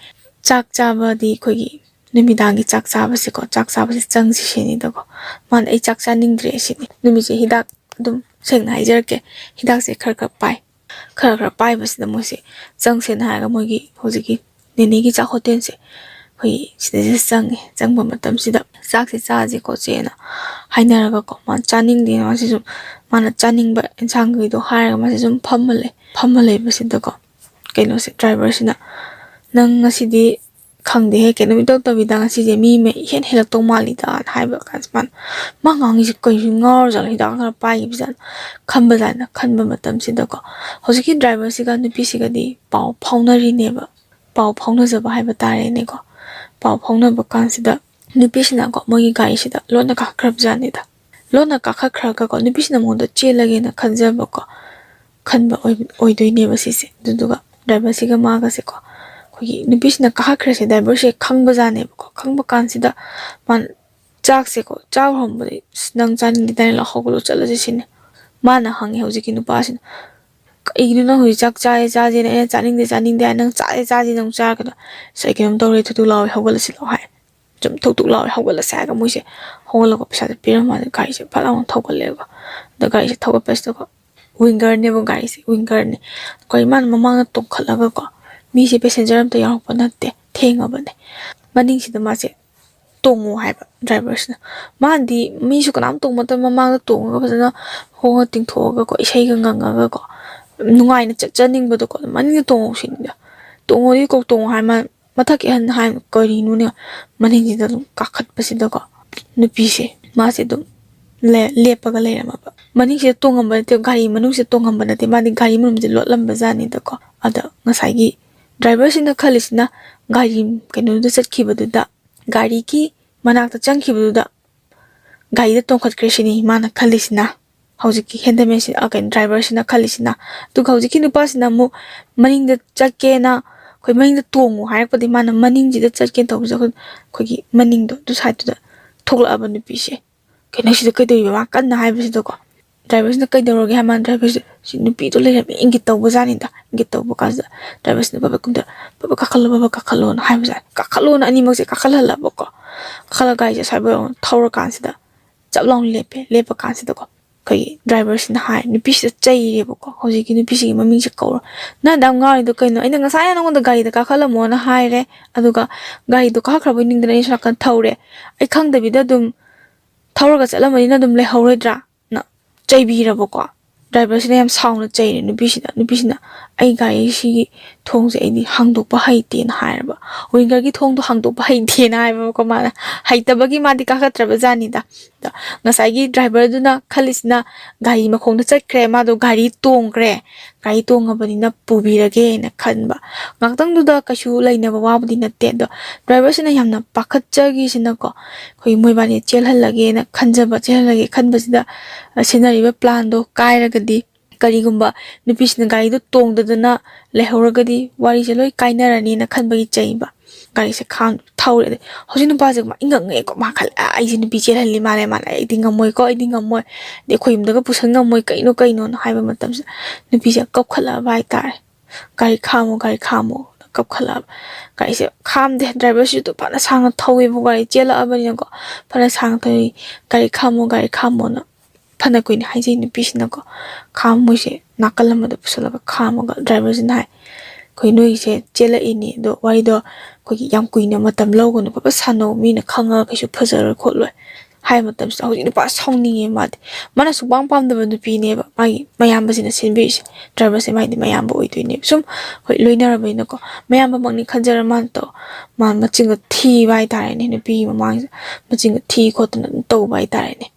ꯆꯥꯛ ꯆꯥꯕꯗꯤ ꯑꯩꯈꯣꯏꯒꯤ ꯅꯨꯃꯤꯗꯥꯡꯒꯤ ꯆꯥꯛ ꯆꯥꯕꯁꯦꯀꯣ, ꯆꯥꯛ ꯆꯥꯕꯁꯦ ꯆꯪꯁꯤ ꯁꯤꯅꯤꯗꯀꯣ꯫ ꯃꯥꯅ "ꯑꯩ ꯆꯥꯛ ꯆꯥꯅꯤꯡꯗ꯭ꯔꯦ" ꯁꯤꯅꯤ꯫ ꯅꯨꯃꯤꯠꯁꯦ ꯍꯤꯗꯥꯛ, ꯑꯗꯨꯝ ꯁꯦꯡꯅ ꯍꯥꯏꯖꯔꯛꯀꯦ, ꯍꯤꯗꯥꯛꯁꯦ ꯈꯔ ꯈꯔ ꯄꯥꯏ꯫ ꯈꯔ ꯈꯔ ꯄꯥꯏꯕꯁꯤꯗ ꯃꯣꯏꯁꯦ ꯆꯪꯁꯦꯅ ꯍꯥꯏꯔꯒ ꯃꯣꯏꯒꯤ ꯍꯧꯖꯤꯛꯀꯤ ꯅꯦꯅꯦꯒꯤ ꯆꯥꯛ ꯍꯣꯇꯦꯜꯁꯦ, ꯑꯩꯈꯣꯏꯒꯤ ꯁꯤꯗꯩꯁꯤꯗ ꯆꯪꯉꯦ꯫ ꯆꯪꯕ ꯃꯇꯝꯁꯤꯗ ꯆꯥꯛꯁꯦ ꯆꯥꯁꯦ ꯈꯣꯠꯁꯦꯅ ꯍꯥꯏꯅꯔꯒꯀꯣ, ꯃꯥ ꯆꯥꯅꯤꯡꯗꯦꯅ ꯃꯥꯁꯦ ꯁꯨꯝ, ꯃꯥꯅ ꯆꯥꯅꯤꯡꯕ ꯑꯦꯟꯁꯥꯡꯈꯩꯗꯣ ꯍꯥꯏꯔꯒ ꯃꯥꯁꯦ ꯁꯨꯝ ꯐꯝꯃ ꯂꯩ꯫ ꯐꯝꯃ ꯂꯩꯕꯁꯤꯗꯀꯣ, ꯀꯩꯅꯣꯁꯦ, ꯗ꯭ꯔꯥꯏꯚꯔꯁꯤꯅ, "ꯅꯪ ꯉꯁꯤꯗꯤ ꯈꯪꯗꯦꯍꯦ, ꯀꯩꯅꯣꯝ ꯏꯇꯧ ꯇꯧꯏꯗ, ꯉꯁꯤꯁꯦ ꯃꯤ ꯑꯃ ꯏꯍꯦꯟ ꯍꯦꯜꯂꯛꯇꯧ ꯃꯥꯜꯂꯤꯗꯅ" ꯍꯥꯏꯕ ꯀꯥꯟꯁꯦ, ꯃꯥꯅ, "ꯃꯥ ꯉꯥꯡꯉꯤꯁꯦ ꯀꯩꯅꯣ, ꯉꯥꯎꯔꯖꯥꯠꯂꯣ, ꯍꯤꯗꯥꯛ ꯈꯔ ꯄꯥꯏꯈꯤꯕꯖꯥꯠꯂꯣ" ꯈꯟꯕꯖꯥꯠꯅ ꯈꯟꯕ ꯃꯇꯝꯁꯤꯗꯀꯣ, ꯍꯧꯖꯤꯛꯀꯤ ꯗ꯭ꯔꯥꯏꯚꯔꯁꯤꯒ ꯅꯨꯄꯤꯁꯤꯒꯗꯤ ꯄꯥꯎ ꯐꯥꯎꯅꯔꯤꯅꯦꯕ꯫ ꯄꯥꯎ ꯐꯥꯎꯅꯖꯕ ꯍꯥꯏꯕ ꯇꯥꯔꯦꯅꯦꯀꯣ꯫ ꯄꯥꯎ ꯐꯥꯎꯅꯕ ꯀꯥꯟꯁꯤꯗ ꯅꯨꯄꯤꯁꯤꯅꯀꯣ ꯃꯣꯏꯒꯤ ꯒꯥꯔꯤꯁꯤꯗ ꯂꯣꯟꯅ ꯀꯥꯈꯠꯈ꯭ꯔꯕꯖꯥꯠꯅꯤꯗ꯫ ꯂꯣꯟꯅ ꯀꯥꯈꯠꯈ꯭ꯔꯒꯀꯣ ꯅꯨꯄꯤꯁꯤꯅ ꯃꯉꯣꯟꯗ ꯆꯦꯜꯂꯒꯦꯅ ꯈꯟꯖꯕꯀꯣ, ꯈꯟꯕ ꯑꯣꯏ-, ꯑꯣꯏꯗꯣꯏꯅꯦꯕ ꯁꯤꯁꯦ꯫ ꯑꯗꯨꯗꯨꯒ ꯗ꯭ꯔꯥꯏꯚꯔꯁꯤꯒ ꯃꯥꯒꯁꯦꯀꯣ, ꯑꯩꯈꯣꯏꯒꯤ ꯅꯨꯄꯤꯁꯤꯅ ꯀꯥꯈꯠꯈ꯭ꯔꯁꯦ ꯗ꯭ꯔꯥꯏꯚꯔꯁꯦ ꯈꯪꯕꯖꯥꯠꯅꯦꯕꯀꯣ꯫ ꯈꯪꯕ ꯀꯥꯟꯁꯤꯗ ꯃꯥꯅ ꯆꯥꯛꯁꯦꯀꯣ ꯆꯥꯕ ꯍꯧꯔꯝꯕꯗꯒꯤ, "ꯑꯁ, ꯅꯪ ꯆꯥꯅꯤꯡꯗꯦ ꯇꯥꯏꯅ ꯂꯥꯛꯑꯣ, ꯍꯧꯒꯠꯂꯣ ꯆꯠꯂꯁꯦ" ꯁꯤꯅꯤ꯫ ꯃꯥꯅ ꯍꯪꯉꯦ ꯍꯧꯖꯤꯛꯀꯤ ꯅꯨꯄꯥꯁꯤꯅ, "ꯀꯩꯒꯤꯅꯣ ꯅꯪ ꯍꯧꯖꯤꯛ ꯆꯥꯛ ꯆꯥꯏꯌꯦ ꯆꯥꯁꯦꯅ ꯑꯩꯅ ꯆꯥꯅꯤꯡꯗꯦ ꯆꯥꯅꯤꯡꯗꯦ ꯍꯥꯏ, ꯅꯪ ꯆꯥꯁꯦ ꯆꯥꯁꯦꯅ ꯑꯃꯨꯛ ꯆꯥꯔꯛꯀꯗꯣ?" "ꯑꯁ, ꯑꯩ ꯀꯩꯅꯣꯝ ꯇꯧꯔꯦ, ꯊꯨ ꯊꯨ ꯂꯥꯎꯋꯦ, ꯍꯧꯒꯠꯂꯁꯤ ꯂꯥꯎ" ꯍꯥꯏ꯫ ꯁꯨꯝ ꯊꯨꯛ ꯊꯨꯛ ꯂꯥꯎꯋꯦ, "ꯍꯧꯒꯠꯂꯁꯦ" ꯍꯥꯏꯔꯒ ꯃꯣꯏꯁꯦ ꯍꯧꯒꯠꯂꯒ ꯄꯩꯁꯥꯁꯦ ꯄꯤꯔꯝꯃꯒ ꯒꯥꯔꯤꯁꯦ ꯐꯠ ꯂꯥꯎꯅ ꯊꯧꯒꯠꯂꯦꯕ꯫ ꯑꯗ ꯒꯥꯔꯤꯁꯦ ꯊꯧꯒꯠꯄꯁꯤꯗꯀꯣ ꯋꯤꯡꯒꯔꯅꯦꯕ ꯒꯥꯔꯤꯁꯦ, ꯋꯤꯡꯒꯔꯅꯦ꯫ ꯀꯔꯤ ꯃꯥꯅ ꯃꯃꯥꯡꯗ ꯇꯣꯡꯈꯠꯂꯒꯀꯣ, ꯃꯤꯁꯦ ꯄꯦꯁꯦꯟꯖꯔ ꯑꯝꯇ ꯌꯥꯎꯔꯛꯄ ꯅꯠꯇꯦ, ꯊꯦꯡꯉꯕꯅꯦ꯫ ꯃꯅꯤꯡꯁꯤꯗ ꯃꯥꯁꯦ ꯇꯣꯡꯉꯣ ꯍꯥꯏꯕ ꯗ꯭ꯔꯥꯏꯚꯔꯁꯤꯅ꯫ ꯃꯥꯗꯤ ꯃꯤꯁꯨ ꯀꯅꯥꯝ ꯇꯣꯡꯕ ꯅꯠꯇꯕ ꯃꯃꯥꯡꯗ ꯇꯣꯡꯉꯒ ꯐꯖꯅ ꯍꯣꯡꯉ ꯇꯤꯡꯊꯣꯛꯑꯒꯀꯣ, ꯏꯁꯩꯒ ꯉꯪꯉꯒꯀꯣ, ꯅꯨꯡꯉꯥꯏꯅ ꯆꯠꯆꯅꯤꯡꯕꯗꯣ ꯀꯣ, ꯃꯅꯤꯡꯗ ꯇꯣꯡꯉꯣ ꯁꯤꯅꯤꯗ꯫ ꯇꯣꯡꯉꯣꯗꯤ ꯀꯣꯛ ꯇꯣꯡꯉꯣ ꯍꯥꯏ ꯃꯥ-, ꯃꯊꯛꯀꯤ ꯑꯍꯟ ꯍꯥꯏ ꯀꯔꯤꯅꯣꯅꯦ, ꯃꯅꯤꯡꯁꯤꯗ ꯑꯗꯨꯝ ꯀꯥꯈꯠꯄꯁꯤꯗꯀꯣ ꯅꯨꯄꯤꯁꯦ ꯃꯥꯁꯦ ꯑꯗꯨꯝ ꯂꯦ-, ꯂꯦꯞꯄꯒ ꯂꯩꯔꯝꯃꯕ꯫ ꯃꯅꯤꯡꯁꯤꯗ ꯇꯣꯡꯉꯝꯕ ꯅꯠꯇꯦ, ꯒꯥꯔꯤ ꯃꯅꯨꯡꯁꯤꯗ ꯇꯣꯡꯉꯝꯕ ꯅꯠꯇꯦ, ꯃꯥꯗꯤ ꯒꯥꯔꯤ ꯃꯅꯨꯡꯁꯦ ꯂꯣꯠꯂꯝꯕ ꯖꯥꯠꯅꯤꯗꯀꯣ꯫ ꯑꯗ ꯉꯁꯥꯏꯒꯤ ꯗ꯭ꯔꯥꯏꯚꯔꯁꯤꯅ ꯈꯜꯂꯤꯁꯤꯅ ꯒꯥꯔꯤ ꯀꯩꯅꯣꯗꯨꯗ ꯆꯠꯈꯤꯕꯗꯨꯗ, ꯒꯥꯔꯤꯒꯤ ꯃꯅꯥꯛꯇ ꯆꯪꯈꯤꯕꯗꯨꯗ ꯒꯥꯔꯤꯗ ꯇꯣꯡꯈꯠꯈ꯭ꯔꯦ ꯁꯤꯅꯤ ꯃꯥꯅ ꯈꯜꯂꯤꯁꯤꯅ, ꯍꯧꯖꯤꯛꯀꯤ ꯍꯦꯟꯗꯃꯦꯟꯁꯤ-, ꯑ, ꯀꯩꯅꯣ, ꯗ꯭ꯔꯥꯏꯚꯔꯁꯤꯅ ꯈꯜꯂꯤꯁꯤꯅ꯫ ꯑꯗꯨꯒ ꯍꯧꯖꯤꯛꯀꯤ ꯅꯨꯄꯥꯁꯤꯅ ꯑꯃꯨꯛ ꯃꯅꯤꯡꯗ ꯆꯠꯀꯦꯅ, ꯑꯩꯈꯣꯏ ꯃꯅꯤꯡꯗ ꯇꯣꯡꯉꯨ ꯍꯥꯏꯔꯛꯄꯗꯒꯤ ꯃꯥꯅ ꯃꯅꯤꯡꯁꯤꯗ ꯆꯠꯀꯦꯅ ꯇꯧꯕꯁꯤꯗ ꯑꯩꯈꯣꯏ, ꯑꯩꯈꯣꯏꯒꯤ ꯃꯅꯤꯡꯗꯣ ꯑꯗꯨ ꯁꯥꯏꯠꯇꯨꯗ ꯊꯣꯛꯂꯛꯑꯕ ꯅꯨꯄꯤꯁꯦ꯫ "ꯀꯩꯅꯣ ꯁꯤꯗ ꯀꯩꯗꯧꯔꯤꯕ?" ꯃꯥ ꯀꯟꯅ ꯍꯥꯏꯕꯁꯤꯗꯀꯣ, ꯗ꯭ꯔꯥꯏꯚꯔꯁꯤꯅ "ꯀꯩꯗꯧꯔꯒꯦ?" ꯍꯥꯏ ꯃꯥꯅ ꯗ꯭ꯔꯥꯏꯚꯔꯁꯤꯗ, ꯁꯤ ꯅꯨꯄꯤꯗꯣ ꯂꯩꯔꯝꯃꯦ, ꯏꯪꯒꯤꯠ ꯇꯧꯕ ꯖꯥꯠꯅꯤꯗ꯫ ꯏꯪꯒꯤꯠ ꯇꯧꯕ ꯀꯥꯟꯁꯤꯗ ꯗ꯭ꯔꯥꯏꯚꯔꯁꯤꯅ "ꯕꯕꯥ ꯀꯨꯝꯊ-, ꯕꯕꯥ ꯀꯥꯈꯠꯂꯣ, ꯕꯕꯥ ꯀꯥꯈꯠꯂꯣꯅ" ꯍꯥꯏꯕ ꯖꯥꯠꯅꯤ꯫ ꯀꯥꯈꯠꯂꯣꯅ ꯑꯅꯤꯃꯛꯁꯦ ꯀꯥꯈꯠꯍꯜꯂꯕꯀꯣ꯫ ꯀꯥꯈꯠꯂ ꯒꯥꯔꯤꯁꯦ ꯑꯁ꯭ꯋꯥꯏꯐꯥꯎ ꯌꯧꯅ ꯊꯧꯔꯀꯥꯟꯁꯤꯗ ꯆꯞ ꯂꯥꯎꯅ ꯂꯦꯞꯄꯦ꯫ ꯂꯦꯞꯄ ꯀꯥꯟꯁꯤꯗꯀꯣ ꯑꯩꯈꯣꯏꯒꯤ ꯗ꯭ꯔꯥꯏꯚꯔꯁꯤꯅ ꯍꯥꯏ, ꯅꯨꯄꯤꯁꯤꯗ ꯆꯩꯔꯦꯕꯀꯣ꯫ ꯍꯧꯖꯤꯛꯀꯤ ꯅꯨꯄꯤꯁꯤꯒꯤ ꯃꯃꯤꯡꯁꯦ ꯀꯧꯔ, "ꯅꯪ ꯑꯗꯥꯝ ꯉꯥꯎꯔꯤꯗꯣ ꯀꯩꯅꯣ? ꯑꯩꯅ ꯉꯁꯥꯏ ꯅꯉꯣꯟꯗ ꯒꯥꯔꯤꯗ ꯀꯥꯈꯠꯂꯝꯃꯣꯅ ꯍꯥꯏꯔꯦ, ꯑꯗꯨꯒ ꯒꯥꯔꯤꯗꯣ ꯀꯥꯈꯠꯈ꯭ꯔꯕꯣꯏ ꯅꯤꯡꯗꯅ ꯑꯩꯅ ꯁꯣꯝ ꯅꯥꯀꯟ ꯊꯧꯔꯦ꯫ ꯑꯩ ꯈꯪꯗꯕꯤꯗ ꯑꯗꯨꯝ ꯊꯧꯔꯒ ꯆꯠꯂꯝꯃꯗꯤ ꯅꯪ ꯑꯗꯨꯝ ꯂꯩꯍꯧꯔꯣꯏꯗ꯭ꯔꯥ?" ꯅ ꯆꯩꯕꯤꯔꯕꯀꯣ꯫ ꯗ꯭ꯔꯥꯏꯚꯔꯁꯤꯅ ꯌꯥꯝ ꯁꯥꯎꯅ ꯆꯩꯔꯦ ꯅꯨꯄꯤꯁꯤꯗ꯫ ꯅꯨꯄꯤꯁꯤꯅ, "ꯑꯩ ꯒꯥꯔꯤꯁꯤꯒꯤ ꯊꯣꯡꯁꯦ ꯑꯩꯗꯤ ꯍꯥꯡꯗꯣꯛꯄ ꯍꯩꯇꯦꯅ" ꯍꯥꯏꯔꯕ꯫ ꯋꯤꯡꯒꯔꯒꯤ ꯊꯣꯡꯗꯣ ꯍꯥꯡꯗꯣꯛꯄ ꯍꯩꯇꯦꯅ ꯍꯥꯏꯕꯀꯣ ꯃꯥꯅ꯫ ꯍꯩꯇꯕꯒꯤ ꯃꯥꯗꯤ ꯀꯥꯈꯠꯇ꯭ꯔꯕ ꯖꯥꯠꯅꯤꯗ꯫ ꯑꯗ ꯉꯁꯥꯏꯒꯤ ꯗ꯭ꯔꯥꯏꯚꯔꯗꯨꯅ ꯈꯜꯂꯤꯁꯤꯅ ꯒꯥꯔꯤ ꯃꯈꯣꯡꯗ ꯆꯠꯈ꯭ꯔꯦ, ꯃꯥꯗꯣ ꯒꯥꯔꯤ ꯇꯣꯡꯈ꯭ꯔꯦ, ꯒꯥꯔꯤ ꯇꯣꯡꯉꯕꯅꯤꯅ ꯄꯨꯕꯤꯔꯒꯦꯅ ꯈꯟꯕ꯫ ꯉꯥꯛꯇꯪꯗꯨꯗ ꯀꯩꯁꯨ ꯂꯩꯅꯕ ꯋꯥꯕꯨꯗꯤ ꯅꯠꯇꯦ, ꯑꯗꯣ ꯗ꯭ꯔꯥꯏꯚꯔꯁꯤꯅ ꯌꯥꯝꯅ ꯄꯥꯈꯠꯆꯈꯤꯁꯤꯅꯀꯣ, ꯑꯩꯈꯣꯏꯒꯤ ꯃꯣꯏꯕꯥꯅꯤ ꯆꯦꯜꯍꯜꯂꯒꯦꯅ ꯈꯟꯖꯕ, ꯆꯦꯜꯍꯜꯂꯒꯦ ꯈꯟꯕꯁꯤꯗ, ꯑ, ꯁꯤꯟꯅꯔꯤꯕ ꯄ꯭ꯂꯥꯟꯗꯣ ꯀꯥꯏꯔꯒꯗꯤ, ꯀꯔꯤꯒꯨꯝꯕ ꯅꯨꯄꯤꯁꯤꯅ ꯒꯥꯔꯤꯗꯣ ꯇꯣꯡꯗꯗꯅ ꯂꯩꯍꯧꯔꯒꯗꯤ ꯋꯥꯔꯤꯁꯦ ꯂꯣꯏ ꯀꯥꯏꯅꯔꯅꯤꯅ ꯈꯟꯕꯒꯤ ꯆꯩꯕ꯫ ꯒꯥꯔꯤꯁꯦ ꯈꯥꯝ ꯊꯧꯔꯦ꯫ ꯑꯗꯩ ꯍꯧꯖꯤꯛ ꯅꯨꯄꯥꯁꯦ ꯃꯥ ꯏꯪꯉꯛꯉꯛꯑꯦꯀꯣ꯫ ꯃꯥ ꯈꯜꯂꯦ, "ꯑ, ꯑꯩꯁꯦ ꯅꯨꯄꯤ ꯆꯦꯜꯍꯜꯂꯤ ꯃꯥꯜꯂꯦ, ꯃꯥꯅ ꯑꯩꯗꯤ ꯉꯝꯃꯣꯏꯀꯣ, ꯑꯩꯗꯤ ꯉꯝꯃꯣꯏ, ꯑꯗꯩ ꯑꯩꯈꯣꯏ ꯌꯨꯝꯗꯒ ꯄꯨꯁꯟ ꯉꯝꯃꯣꯏ, ꯀꯩꯅꯣ ꯀꯩꯅꯣꯅ" ꯍꯥꯏꯕ ꯃꯇꯝꯁꯤꯗ ꯅꯨꯄꯤꯁꯦ ꯀꯞꯈꯠꯂꯛꯑꯕ ꯍꯥꯏꯇꯥꯔꯦ꯫ "ꯒꯥꯔꯤ ꯈꯥꯝꯃꯣ, ꯒꯥꯔꯤ ꯈꯥꯝꯃꯣꯅ" ꯀꯞꯈꯠꯂꯛꯑꯕ꯫ ꯒꯥꯔꯤꯁꯦ ꯈꯥꯝꯗꯦ꯫ ꯗ꯭ꯔꯥꯏꯚꯔꯁꯤꯁꯨ ꯐꯅ ꯁꯥꯡꯅ ꯊꯧꯋꯦꯕ, ꯒꯥꯔꯤ ꯆꯦꯜꯂꯛꯑꯕꯅꯤꯅꯀꯣ꯫ ꯐꯅ ꯁꯥꯡꯅ ꯊꯧꯋꯤ꯫ "ꯒꯥꯔꯤ ꯈꯥꯝꯃꯣ, ꯒꯥꯔꯤ ꯈꯥꯝꯃꯣꯅ" ꯐꯅ ꯀꯨꯏꯅ ꯍꯥꯏꯖꯩ ꯅꯨꯄꯤꯁꯤꯅꯀꯣ꯫ ꯈꯥꯝ ꯃꯣꯏꯁꯦ ꯅꯥꯀꯜ ꯑꯃꯗ ꯄꯨꯁꯜꯂꯒ ꯈꯥꯝꯃꯒ ꯗ꯭ꯔꯥꯏꯚꯔꯁꯤꯅ ꯍꯥꯏ, "ꯑꯩꯈꯣꯏ ꯅꯣꯏꯒꯤꯁꯦ ꯆꯦꯜꯂꯛꯏꯅꯦ, ꯑꯗꯣ ꯋꯥꯔꯤꯗꯣ ꯑꯩꯈꯣꯏꯒꯤ ꯌꯥꯝ ꯀꯨꯏꯅ ꯃꯇꯝ ꯂꯧꯒꯅꯨ, ꯐꯖ ꯁꯥꯟꯅꯧ, ꯃꯤꯅ ꯈꯪꯉꯒ ꯀꯩꯁꯨ ꯐꯖꯔꯣꯏ ꯈꯣꯠꯂꯣꯏ" ꯍꯥꯏꯕ ꯃꯇꯝꯁꯤꯗ ꯍꯧꯖꯤꯛ ꯅꯨꯄꯥ ꯁꯥꯎꯅꯤꯡꯉꯦ꯫ ꯃꯥꯗꯤ, ꯃꯥꯅ ꯁꯨꯡꯄꯥꯝ ꯄꯥꯝꯗꯕ ꯅꯨꯄꯤꯅꯦꯕ ꯃꯥꯒꯤ ꯃꯌꯥꯝꯕꯁꯤꯅ ꯁꯤꯟꯕꯤꯔꯤꯁꯦ꯫ ꯗ꯭ꯔꯥꯏꯚꯔꯁꯦ ꯃꯥꯏꯗꯤ ꯃꯌꯥꯝꯕ ꯑꯣꯏꯗꯣꯏꯅꯦꯕ꯫ ꯁꯨꯝ ꯍꯣꯏ ꯂꯣꯏꯅꯔꯕꯅꯤꯅꯀꯣ, ꯃꯌꯥꯝꯕꯃꯛꯅꯤ ꯈꯟꯖꯔ ꯃꯥꯅ ꯇꯧ, ꯃꯥ ꯃꯆꯤꯟꯒ ꯊꯤꯕ ꯍꯥꯏꯇꯥꯔꯦꯅꯦ꯫ ꯅꯨꯄꯤꯒꯤ ꯃꯃꯥꯡꯁꯤꯗ ꯃꯆꯤꯟꯒ ꯊꯤ ꯈꯣꯠꯇꯅ ꯑꯗꯨꯝ ꯇꯧꯕ ꯍꯥꯏꯇꯥꯔꯦꯅꯦ꯫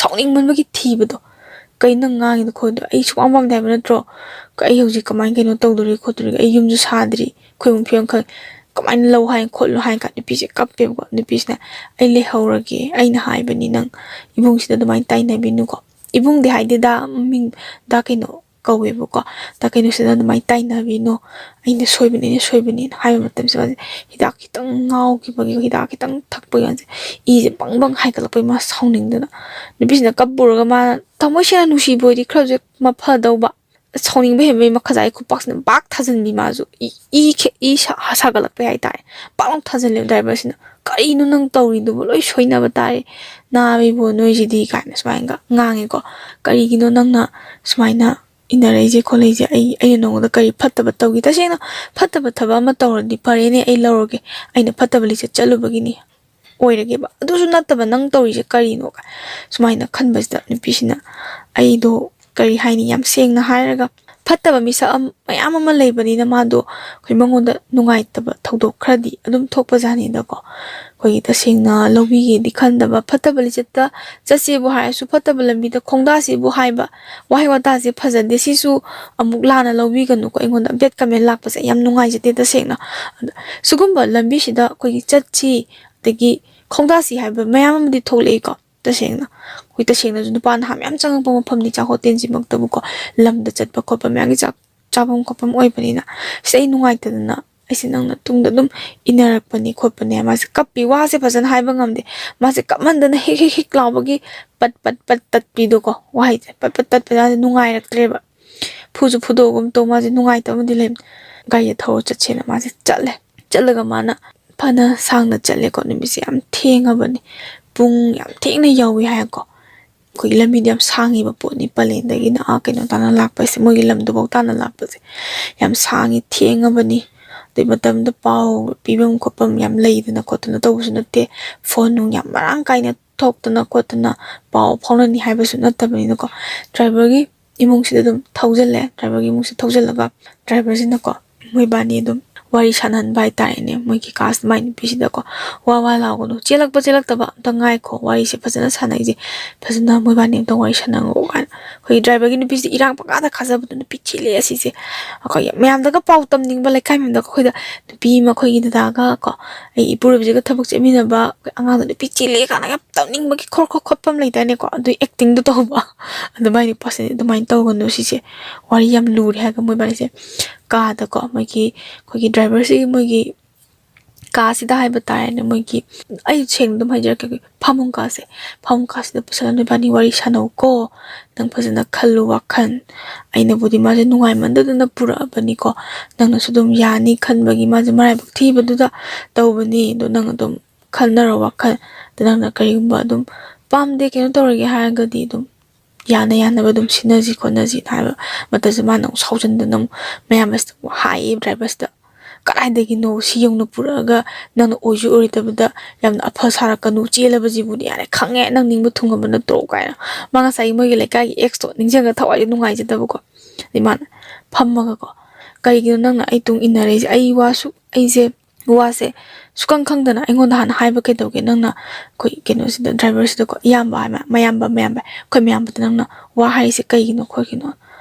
ꯁꯥꯎꯅꯤꯡꯃꯟꯕꯒꯤ ꯊꯤꯕꯗꯣ, "ꯀꯩꯅꯣ ꯅꯪ ꯉꯥꯡꯉꯤꯗꯣ ꯈꯣꯠꯂꯤꯗꯣ? ꯑꯩ ꯁꯨꯡꯄꯥꯝ ꯄꯥꯝꯗꯦ ꯍꯥꯏꯕ ꯅꯠꯇ꯭ꯔꯣ? ꯑꯩ ꯍꯧꯖꯤꯛ ꯀꯃꯥꯏꯅ ꯀꯩꯅꯣ ꯇꯧꯗꯣꯔꯤ ꯈꯣꯠꯇꯣꯔꯤ? ꯑꯩ ꯌꯨꯝꯁꯨ ꯁꯥꯗ꯭ꯔꯤ, ꯑꯩꯈꯣꯏ ꯏꯃꯨꯡ ꯐꯤꯕꯝ ꯈꯪ-, ꯀꯃꯥꯏꯅ ꯂꯧ ꯍꯥꯏꯅ ꯈꯣꯠꯂꯣ?" ꯍꯥꯏꯅ ꯀꯥꯟꯗ ꯅꯨꯄꯤꯁꯦ ꯀꯞꯄꯦꯕꯀꯣ꯫ ꯅꯨꯄꯤꯁꯤꯅ, "ꯑꯩ ꯂꯩꯍꯧꯔꯒꯦ, ꯑꯩꯅ ꯍꯥꯏꯕꯅꯤ, ꯅꯪ ꯏꯕꯨꯡꯁꯤꯗ ꯑꯗꯨꯃꯥꯏꯅ ꯇꯥꯏꯅꯕꯤꯅꯨꯀꯣ꯫" ꯏꯕꯨꯡꯗꯤ ꯍꯥꯏꯗꯦꯗ, ꯃꯤꯡ ꯗꯥ ꯀꯩꯅꯣ ꯀꯧꯋꯦꯕꯀꯣ꯫ "ꯗꯥ ꯀꯩꯅꯣꯁꯤꯗ ꯑꯗꯨꯃꯥꯏꯅ ꯇꯥꯏꯅꯕꯤꯅꯣ, ꯑꯩꯅ ꯁꯣꯏꯕꯅꯤ, ꯑꯩꯅ ꯁꯣꯏꯕꯅꯤꯅ" ꯍꯥꯏꯕ ꯃꯇꯝꯁꯤꯗ ꯃꯥꯁꯦ ꯍꯤꯗꯥꯛ ꯈꯤꯇꯪ ꯉꯥꯎꯈꯤꯕꯒꯤ, ꯍꯤꯗꯥꯛ ꯈꯤꯇꯪ ꯊꯛꯄꯒꯤ ꯃꯥꯁꯦ ꯏꯁꯦ ꯕꯪ ꯕꯪ ꯍꯥꯏꯒꯠꯂꯛꯄꯒꯤ ꯃꯥ ꯁꯥꯎꯅꯤꯡꯗꯅ ꯅꯨꯄꯤꯁꯤꯅ ꯀꯞꯄꯨꯔꯒ ꯃꯥꯅ ꯊꯃꯣꯏ ꯁꯦꯡꯅ ꯅꯨꯡꯁꯤꯕ ꯑꯣꯏꯗꯤ ꯈꯔꯁꯦ ꯃꯐꯗꯧꯕ꯫ ꯁꯥꯎꯅꯤꯡꯕ ꯍꯦꯟꯕꯒꯤ ꯃꯈꯖꯥꯏ ꯈꯨꯄꯥꯛꯁꯤꯅ ꯕꯥꯛ ꯊꯥꯖꯤꯟꯕꯤ ꯃꯥꯁꯨ꯫ ꯏ, ꯏ ꯈꯦ-, ꯏ ꯁꯥ-, ꯁꯥꯒꯠꯂꯛꯄ ꯍꯥꯏꯇꯥꯔꯦ꯫ ꯕꯥꯛ ꯂꯥꯎ ꯊꯥꯖꯤꯜꯂꯦꯕ ꯗ꯭ꯔꯥꯏꯚꯔꯁꯤꯅ꯫ "ꯀꯔꯤꯅꯣ ꯅꯪ ꯇꯧꯔꯤꯗꯨꯕꯨ? ꯂꯣꯏ ꯁꯣꯏꯅꯕ ꯇꯥꯔꯦ꯫ ꯅꯥꯕ ꯏꯕꯣ ꯅꯣꯏꯁꯤꯗꯤ" ꯀꯥꯏꯅ ꯁꯨꯃꯥꯏꯅꯒ ꯉꯥꯡꯉꯦꯀꯣ꯫ "ꯀꯔꯤꯒꯤꯅꯣ ꯅꯪꯅ ꯁꯨꯃꯥꯏꯅ ꯏꯟꯅꯔꯛꯏꯁꯦ ꯈꯣꯠꯂꯛꯏꯁꯦ? ꯑꯩ, ꯑꯩꯅ ꯅꯉꯣꯟꯗ ꯀꯔꯤ ꯐꯠꯇꯕ ꯇꯧꯒꯦ? ꯇꯁꯦꯡꯅ ꯐꯠꯇꯕ ꯊꯕꯛ ꯑꯃ ꯇꯧꯔꯗꯤ ꯐꯔꯦꯅꯦ, ꯑꯩ ꯂꯧꯔꯒꯦ꯫ ꯑꯩꯅ ꯐꯠꯇꯕ ꯂꯤꯆꯠ ꯆꯠꯂꯨꯕꯒꯤꯅꯤ, ꯑꯣꯏꯔꯒꯦꯕ꯫ ꯑꯗꯨꯁꯨ ꯅꯠꯇꯕ ꯅꯪ ꯇꯧꯔꯤꯁꯦ ꯀꯔꯤꯅꯣ?" ꯁꯨꯃꯥꯏꯅ ꯈꯟꯕꯁꯤꯗ ꯅꯨꯄꯤꯁꯤꯅ, ꯑꯩꯗꯣ ꯀꯔꯤ ꯍꯥꯏꯅꯤ, ꯌꯥꯝ ꯁꯦꯡꯅ ꯍꯥꯏꯔꯒ ꯐꯠꯇꯕ ꯃꯤꯁꯛ ꯑꯃ, ꯃꯌꯥꯝ ꯑꯃ ꯂꯩꯕꯅꯤꯅ ꯃꯥꯗꯣ ꯑꯩꯈꯣꯏ ꯃꯉꯣꯟꯗ ꯅꯨꯡꯉꯥꯏꯇꯕ ꯊꯧꯗꯣꯛ ꯈꯔꯗꯤ ꯑꯗꯨꯝ ꯊꯣꯛꯄꯖꯥꯠꯅꯤꯗꯀꯣ꯫ ꯑꯩꯈꯣꯏꯒꯤ ꯇꯁꯦꯡꯅ ꯂꯧꯕꯤꯒꯦꯗꯤ ꯈꯟꯗꯕ, ꯐꯠꯇꯕ ꯂꯤꯆꯠꯇ ꯆꯠꯁꯦꯕꯨ ꯍꯥꯏꯔꯁꯨ ꯐꯠꯇꯕ ꯂꯝꯕꯤꯗ ꯈꯣꯡꯗꯥꯁꯦꯕꯨ ꯍꯥꯏꯕ ꯋꯥꯍꯩ ꯋꯥꯇꯥꯁꯦ ꯐꯖꯗꯦ꯫ ꯁꯤꯁꯨ ꯑꯃꯨꯛ ꯂꯥꯟꯅ ꯂꯧꯕꯤꯒꯅꯨꯀꯣ, ꯑꯩꯉꯣꯟꯗ bad comment ꯂꯥꯛꯄꯁꯦ ꯑꯩ ꯌꯥꯝ ꯅꯨꯡꯉꯥꯏꯖꯗꯦ ꯇꯁꯦꯡꯅ꯫ ꯑꯗ ꯁꯤꯒꯨꯝꯕ ꯂꯝꯕꯤꯁꯤꯗ ꯑꯩꯈꯣꯏꯒꯤ ꯆꯠꯁꯤ, ꯑꯗꯒꯤ ꯈꯣꯡꯗꯥꯁꯤ ꯍꯥꯏꯕ ꯃꯌꯥꯝ ꯑꯃꯗꯤ ꯊꯣꯛꯂꯛꯏꯀꯣ꯫ ꯇꯁꯦꯡꯅ ꯑꯩꯈꯣꯏ ꯇꯁꯦꯡꯅꯁꯨ ꯅꯨꯄꯥ ꯅꯍꯥ ꯃꯌꯥꯝ ꯆꯪꯉꯛꯄ ꯃꯐꯝꯅꯤ, ꯆꯥꯛ ꯍꯣꯇꯦꯜꯁꯤꯃꯛꯇꯕꯨꯀꯣ, ꯂꯝꯗ ꯆꯠꯄ ꯈꯣꯠꯄ ꯃꯌꯥꯝꯒꯤ ꯆꯥꯛ ꯆꯥꯐꯝ ꯈꯣꯠꯐꯝ ꯑꯣꯏꯕꯅꯤꯅ꯫ "ꯁꯤꯗ ꯑꯩ ꯅꯨꯡꯉꯥꯏꯇꯗꯅ ꯑꯩꯁꯦ ꯅꯪꯅ ꯇꯨꯡꯗ ꯑꯗꯨꯝ ꯏꯟꯅꯔꯛꯄꯅꯤ ꯈꯣꯠꯄꯅꯦ꯫" ꯃꯥꯁꯦ ꯀꯞꯄꯤ, ꯋꯥꯁꯦ ꯐꯖꯅ ꯍꯥꯏꯕ ꯉꯝꯗꯦ꯫ ꯃꯥꯁꯦ ꯀꯞꯃꯟꯗꯅ ꯍꯤꯛ ꯍꯤꯛ ꯍꯤꯛ ꯂꯥꯎꯕꯒꯤ ꯄꯠ ꯄꯠ ꯄꯠ ꯇꯠꯄꯤꯗꯣꯀꯣ, ꯋꯥꯍꯩꯁꯦ ꯄꯠ ꯄꯠ ꯇꯠꯄꯗ ꯃꯥꯁꯦ ꯅꯨꯡꯉꯥꯏꯔꯛꯇ꯭ꯔꯦꯕ꯫ ꯐꯨꯁꯨ ꯐꯨꯗꯣꯛꯑꯒꯨꯝ ꯇꯧ, ꯃꯥꯁꯦ ꯅꯨꯡꯉꯥꯏꯇꯕ ꯑꯃꯗꯤ ꯂꯩꯕꯅꯤ꯫ ꯒꯥꯔꯤꯗ ꯊꯧꯔ ꯆꯠꯁꯦꯅ ꯃꯥꯁꯦ ꯆꯠꯂꯦ꯫ ꯆꯠꯂꯒ ꯃꯥꯅ ꯐꯅ ꯁꯥꯡꯅ ꯆꯠꯂꯦꯀꯣ꯫ ꯅꯨꯃꯤꯠꯁꯦ ꯌꯥꯝ ꯊꯦꯡꯉꯕꯅꯤ, ꯄꯨꯡ ꯌꯥꯝ ꯊꯦꯡꯅ ꯌꯧꯏ ꯍꯥꯏꯀꯣ꯫ ꯑꯩꯈꯣꯏꯒꯤ ꯂꯝꯕꯤꯗꯣ ꯌꯥꯝ ꯁꯥꯡꯉꯤꯕ ꯄꯣꯠꯅꯤ꯫ ꯄꯂꯦꯟꯗꯒꯤꯅ ꯑꯥ ꯀꯩꯅꯣ ꯇꯥꯅ ꯂꯥꯛꯄꯁꯦ, ꯃꯣꯏꯒꯤ ꯂꯝꯗꯨꯐꯥꯎ ꯇꯥꯅ ꯂꯥꯛꯄꯁꯦ ꯌꯥꯝ ꯁꯥꯡꯉꯤ, ꯊꯦꯡꯉꯕꯅꯤ꯫ ꯑꯗꯩ ꯃꯇꯝꯗ ꯄꯥꯎ ꯄꯤꯐꯝ ꯈꯣꯠꯐꯝ ꯌꯥꯝ ꯂꯩꯗꯅ ꯈꯣꯠꯇꯅ ꯇꯧꯕꯁꯨ ꯅꯠꯇꯦ꯫ ꯐꯣꯟ ꯅꯨꯡ ꯌꯥꯝ ꯃꯔꯥꯡ ꯀꯥꯏꯅ ꯊꯣꯛꯇꯅ ꯈꯣꯠꯇꯅ ꯄꯥꯎ ꯐꯥꯎꯅꯅꯤ ꯍꯥꯏꯕꯁꯨ ꯅꯠꯇꯕꯅꯤꯅꯀꯣ꯫ ꯗ꯭ꯔꯥꯏꯚꯔꯒꯤ ꯏꯃꯨꯡꯁꯤꯗ ꯑꯗꯨꯝ ꯊꯧꯖꯤꯜꯂꯦ꯫ ꯗ꯭ꯔꯥꯏꯚꯔꯒꯤ ꯏꯃꯨꯡꯁꯤꯗ ꯊꯧꯖꯤꯜꯂꯒ ꯗ꯭ꯔꯥꯏꯚꯔꯁꯤꯅꯀꯣ ꯃꯣꯏꯕꯥꯅꯤ ꯑꯗꯨꯝ ꯋꯥꯔꯤ ꯁꯥꯟꯅꯍꯟꯕ ꯍꯥꯏꯇꯥꯔꯦꯅꯦ꯫ ꯃꯣꯏꯒꯤ ꯀꯥꯁ ꯃꯥꯏ ꯅꯨꯄꯤꯁꯤꯗꯀꯣ, "ꯋꯥ ꯋꯥ ꯂꯥꯎꯒꯅꯨ, ꯆꯦꯜꯂꯛꯄ ꯆꯦꯜꯂꯛꯇꯕ ꯑꯝꯇ ꯉꯥꯏꯈꯣ, ꯋꯥꯔꯤꯁꯦ ꯐꯖꯅ ꯁꯥꯟꯅꯩꯁꯦ, ꯐꯖꯅ ꯃꯣꯏꯕꯥꯅꯤ ꯑꯝꯇ ꯋꯥꯔꯤ ꯁꯥꯟꯅꯍꯟꯒꯣ" ꯀꯥꯏꯅ꯫ ꯑꯩꯈꯣꯏꯒꯤ ꯗ꯭ꯔꯥꯏꯚꯔꯒꯤ ꯅꯨꯄꯤꯁꯤ ꯏꯔꯥꯡ ꯄꯪꯀꯥꯗ ꯀꯥꯖꯕꯗꯣ, ꯅꯨꯄꯤ ꯆꯦꯜꯂꯦ ꯑꯁꯤꯁꯦ꯫ ꯑꯩꯈꯣꯏ ꯃꯌꯥꯝꯗꯒ ꯄꯥꯎ ꯇꯝꯅꯤꯡꯕ, ꯂꯩꯀꯥꯏ ꯃꯌꯥꯝꯗꯒ ꯑꯩꯈꯣꯏꯗ ꯅꯨꯄꯤ ꯑꯃ ꯑꯩꯈꯣꯏꯒꯤ ꯗꯗꯥꯒ ꯀꯣ, ꯑꯩ ꯏꯄꯨꯔꯣꯏꯕꯁꯤꯒ ꯊꯕꯛ ꯆꯠꯃꯤꯟꯅꯕ ꯑꯩꯈꯣꯏ ꯑꯉꯥꯡꯗ ꯅꯨꯄꯤ ꯆꯦꯜꯂꯦ ꯀꯥꯏꯅ ꯌꯥꯝ ꯇꯧꯅꯤꯡꯕꯒꯤ ꯈꯣꯔ ꯈꯣꯔ ꯈꯣꯠꯄ ꯑꯃ ꯂꯩꯗꯥꯏꯅꯦꯀꯣ, ꯑꯗꯨꯒꯤ ꯑꯦꯛꯇꯤꯡꯗꯣ ꯇꯧꯕ꯫ ꯑꯗꯨꯃꯥꯏꯅ ꯅꯨꯄꯥꯁꯤꯅ ꯑꯗꯨꯃꯥꯏꯅ ꯇꯧꯒꯅꯨ, ꯁꯤꯁꯦ ꯋꯥꯔꯤ ꯌꯥꯝ ꯂꯨꯔꯦ ꯍꯥꯏꯔꯒ ꯃꯣꯏꯕꯥꯅꯤꯁꯦ ꯀꯥꯗꯀꯣ, ꯃꯣꯏꯒꯤ ꯑꯩꯈꯣꯏꯒꯤ ꯗ꯭ꯔꯥꯏꯚꯔꯁꯤꯒꯤ ꯃꯣꯏꯒꯤ ꯀꯥꯁꯤꯗ ꯍꯥꯏꯕ ꯇꯥꯔꯦꯅꯦ, ꯃꯣꯏꯒꯤ, ꯑꯩ ꯁꯦꯡꯅ ꯑꯗꯨꯝ ꯍꯥꯏꯖꯔꯛꯀꯦ, ꯑꯩꯈꯣꯏ ꯐꯃꯨꯡ ꯀꯥꯁꯦ, ꯐꯃꯨꯡ ꯀꯥꯁꯤꯗ ꯄꯨꯁꯜꯂ ꯅꯣꯏꯕꯥꯅꯤ ꯋꯥꯔꯤ ꯁꯥꯟꯅꯧꯀꯣ, ꯅꯪ ꯐꯖꯅ ꯈꯜꯂꯨ ꯋꯥꯈꯜ꯫ ꯑꯩꯅꯕꯨꯗꯤ ꯃꯥꯁꯦ ꯅꯨꯡꯉꯥꯏꯃꯟꯗꯗꯅ ꯄꯨꯔꯛꯑꯕꯅꯤꯀꯣ, ꯅꯪꯅꯁꯨ ꯑꯗꯨꯝ ꯌꯥꯅꯤ ꯈꯟꯕꯒꯤ ꯃꯥꯁꯦ ꯃꯔꯥꯏꯕꯛ ꯊꯤꯕꯗꯨꯗ ꯇꯧꯕꯅꯤ꯫ ꯑꯗꯣ ꯅꯪ ꯑꯗꯨꯝ ꯈꯟꯅꯔꯣ ꯋꯥꯈꯜ꯫ ꯑꯗ ꯅꯪꯅ ꯀꯔꯤꯒꯨꯝꯕ ꯑꯗꯨꯝ ꯄꯥꯝꯗꯦ, ꯀꯩꯅꯣ ꯇꯧꯔꯒꯦ ꯍꯥꯏꯔꯒꯗꯤ ꯑꯗꯨꯝ ꯌꯥꯅ ꯌꯥꯅꯕ ꯑꯗꯨꯝ ꯁꯤꯟꯅꯁꯤ ꯈꯣꯠꯅꯁꯤ ꯍꯥꯏꯕ ꯃꯇꯝꯁꯤꯗ ꯃꯥꯅ ꯑꯃꯨꯛ ꯁꯥꯎꯖꯟꯗꯅ ꯑꯃꯨꯛ ꯃꯌꯥꯝ ꯑꯁꯤꯗ ꯑꯃꯨꯛ ꯍꯥꯏꯌꯦ ꯗ꯭ꯔꯥꯏꯚꯔꯁꯤꯗ, "ꯀꯗꯥꯏꯗꯒꯤꯅꯣ ꯁꯤ ꯌꯧꯅ ꯄꯨꯔꯛꯑꯒ ꯅꯪꯅ ꯑꯣꯏꯁꯨ ꯑꯣꯏꯔꯣꯏꯗꯕꯗ ꯌꯥꯝꯅ ꯑꯐ ꯁꯥꯔꯛꯀꯅꯨ, ꯆꯦꯜꯂꯕꯁꯤꯕꯨꯗꯤ ꯌꯥꯔꯦ, ꯈꯪꯉꯦ ꯅꯪ ꯅꯤꯡꯕ ꯊꯨꯡꯉꯕ ꯅꯠꯇ꯭ꯔꯣ?" ꯀꯥꯏꯅ꯫ ꯃꯥ ꯉꯁꯥꯏꯒꯤ ꯃꯣꯏꯒꯤ ꯂꯩꯀꯥꯏꯒꯤ ꯑꯦꯛꯁꯇꯣ ꯅꯤꯡꯁꯤꯡꯉꯒ ꯊꯋꯥꯏꯁꯦ ꯅꯨꯡꯉꯥꯏꯖꯗꯕꯀꯣ꯫ ꯑꯗꯩ ꯃꯥꯅ ꯐꯝꯃꯒꯀꯣ, "ꯀꯔꯤꯒꯤꯅꯣ ꯅꯪꯅ ꯑꯩ ꯇꯨꯡ ꯏꯟꯅꯔꯛꯏꯁꯦ? ꯑꯩ ꯋꯥꯁꯨ, ꯑꯩꯁꯦ ꯋꯥꯁꯦ ꯁꯨꯈꯪ ꯈꯪꯗꯅ ꯑꯩꯉꯣꯟꯗ ꯍꯥꯟꯅ ꯍꯥꯏꯕ ꯀꯩꯗꯧꯒꯦ? ꯅꯪꯅ ꯑꯩꯈꯣꯏ ꯀꯩꯅꯣꯁꯤꯗ, ꯗ꯭ꯔꯥꯏꯚꯔꯁꯤꯗꯀꯣ, ꯏꯌꯥꯝꯕ ꯍꯥꯏꯕ, ꯃꯌꯥꯝꯕ, ꯃꯌꯥꯝꯕ, ꯑꯩꯈꯣꯏ ꯃꯌꯥꯝꯕꯗ ꯅꯪꯅ ꯋꯥ ꯍꯥꯏꯔꯤꯁꯦ ꯀꯩꯒꯤꯅꯣ ꯈꯣꯠꯀꯤꯅꯣ?"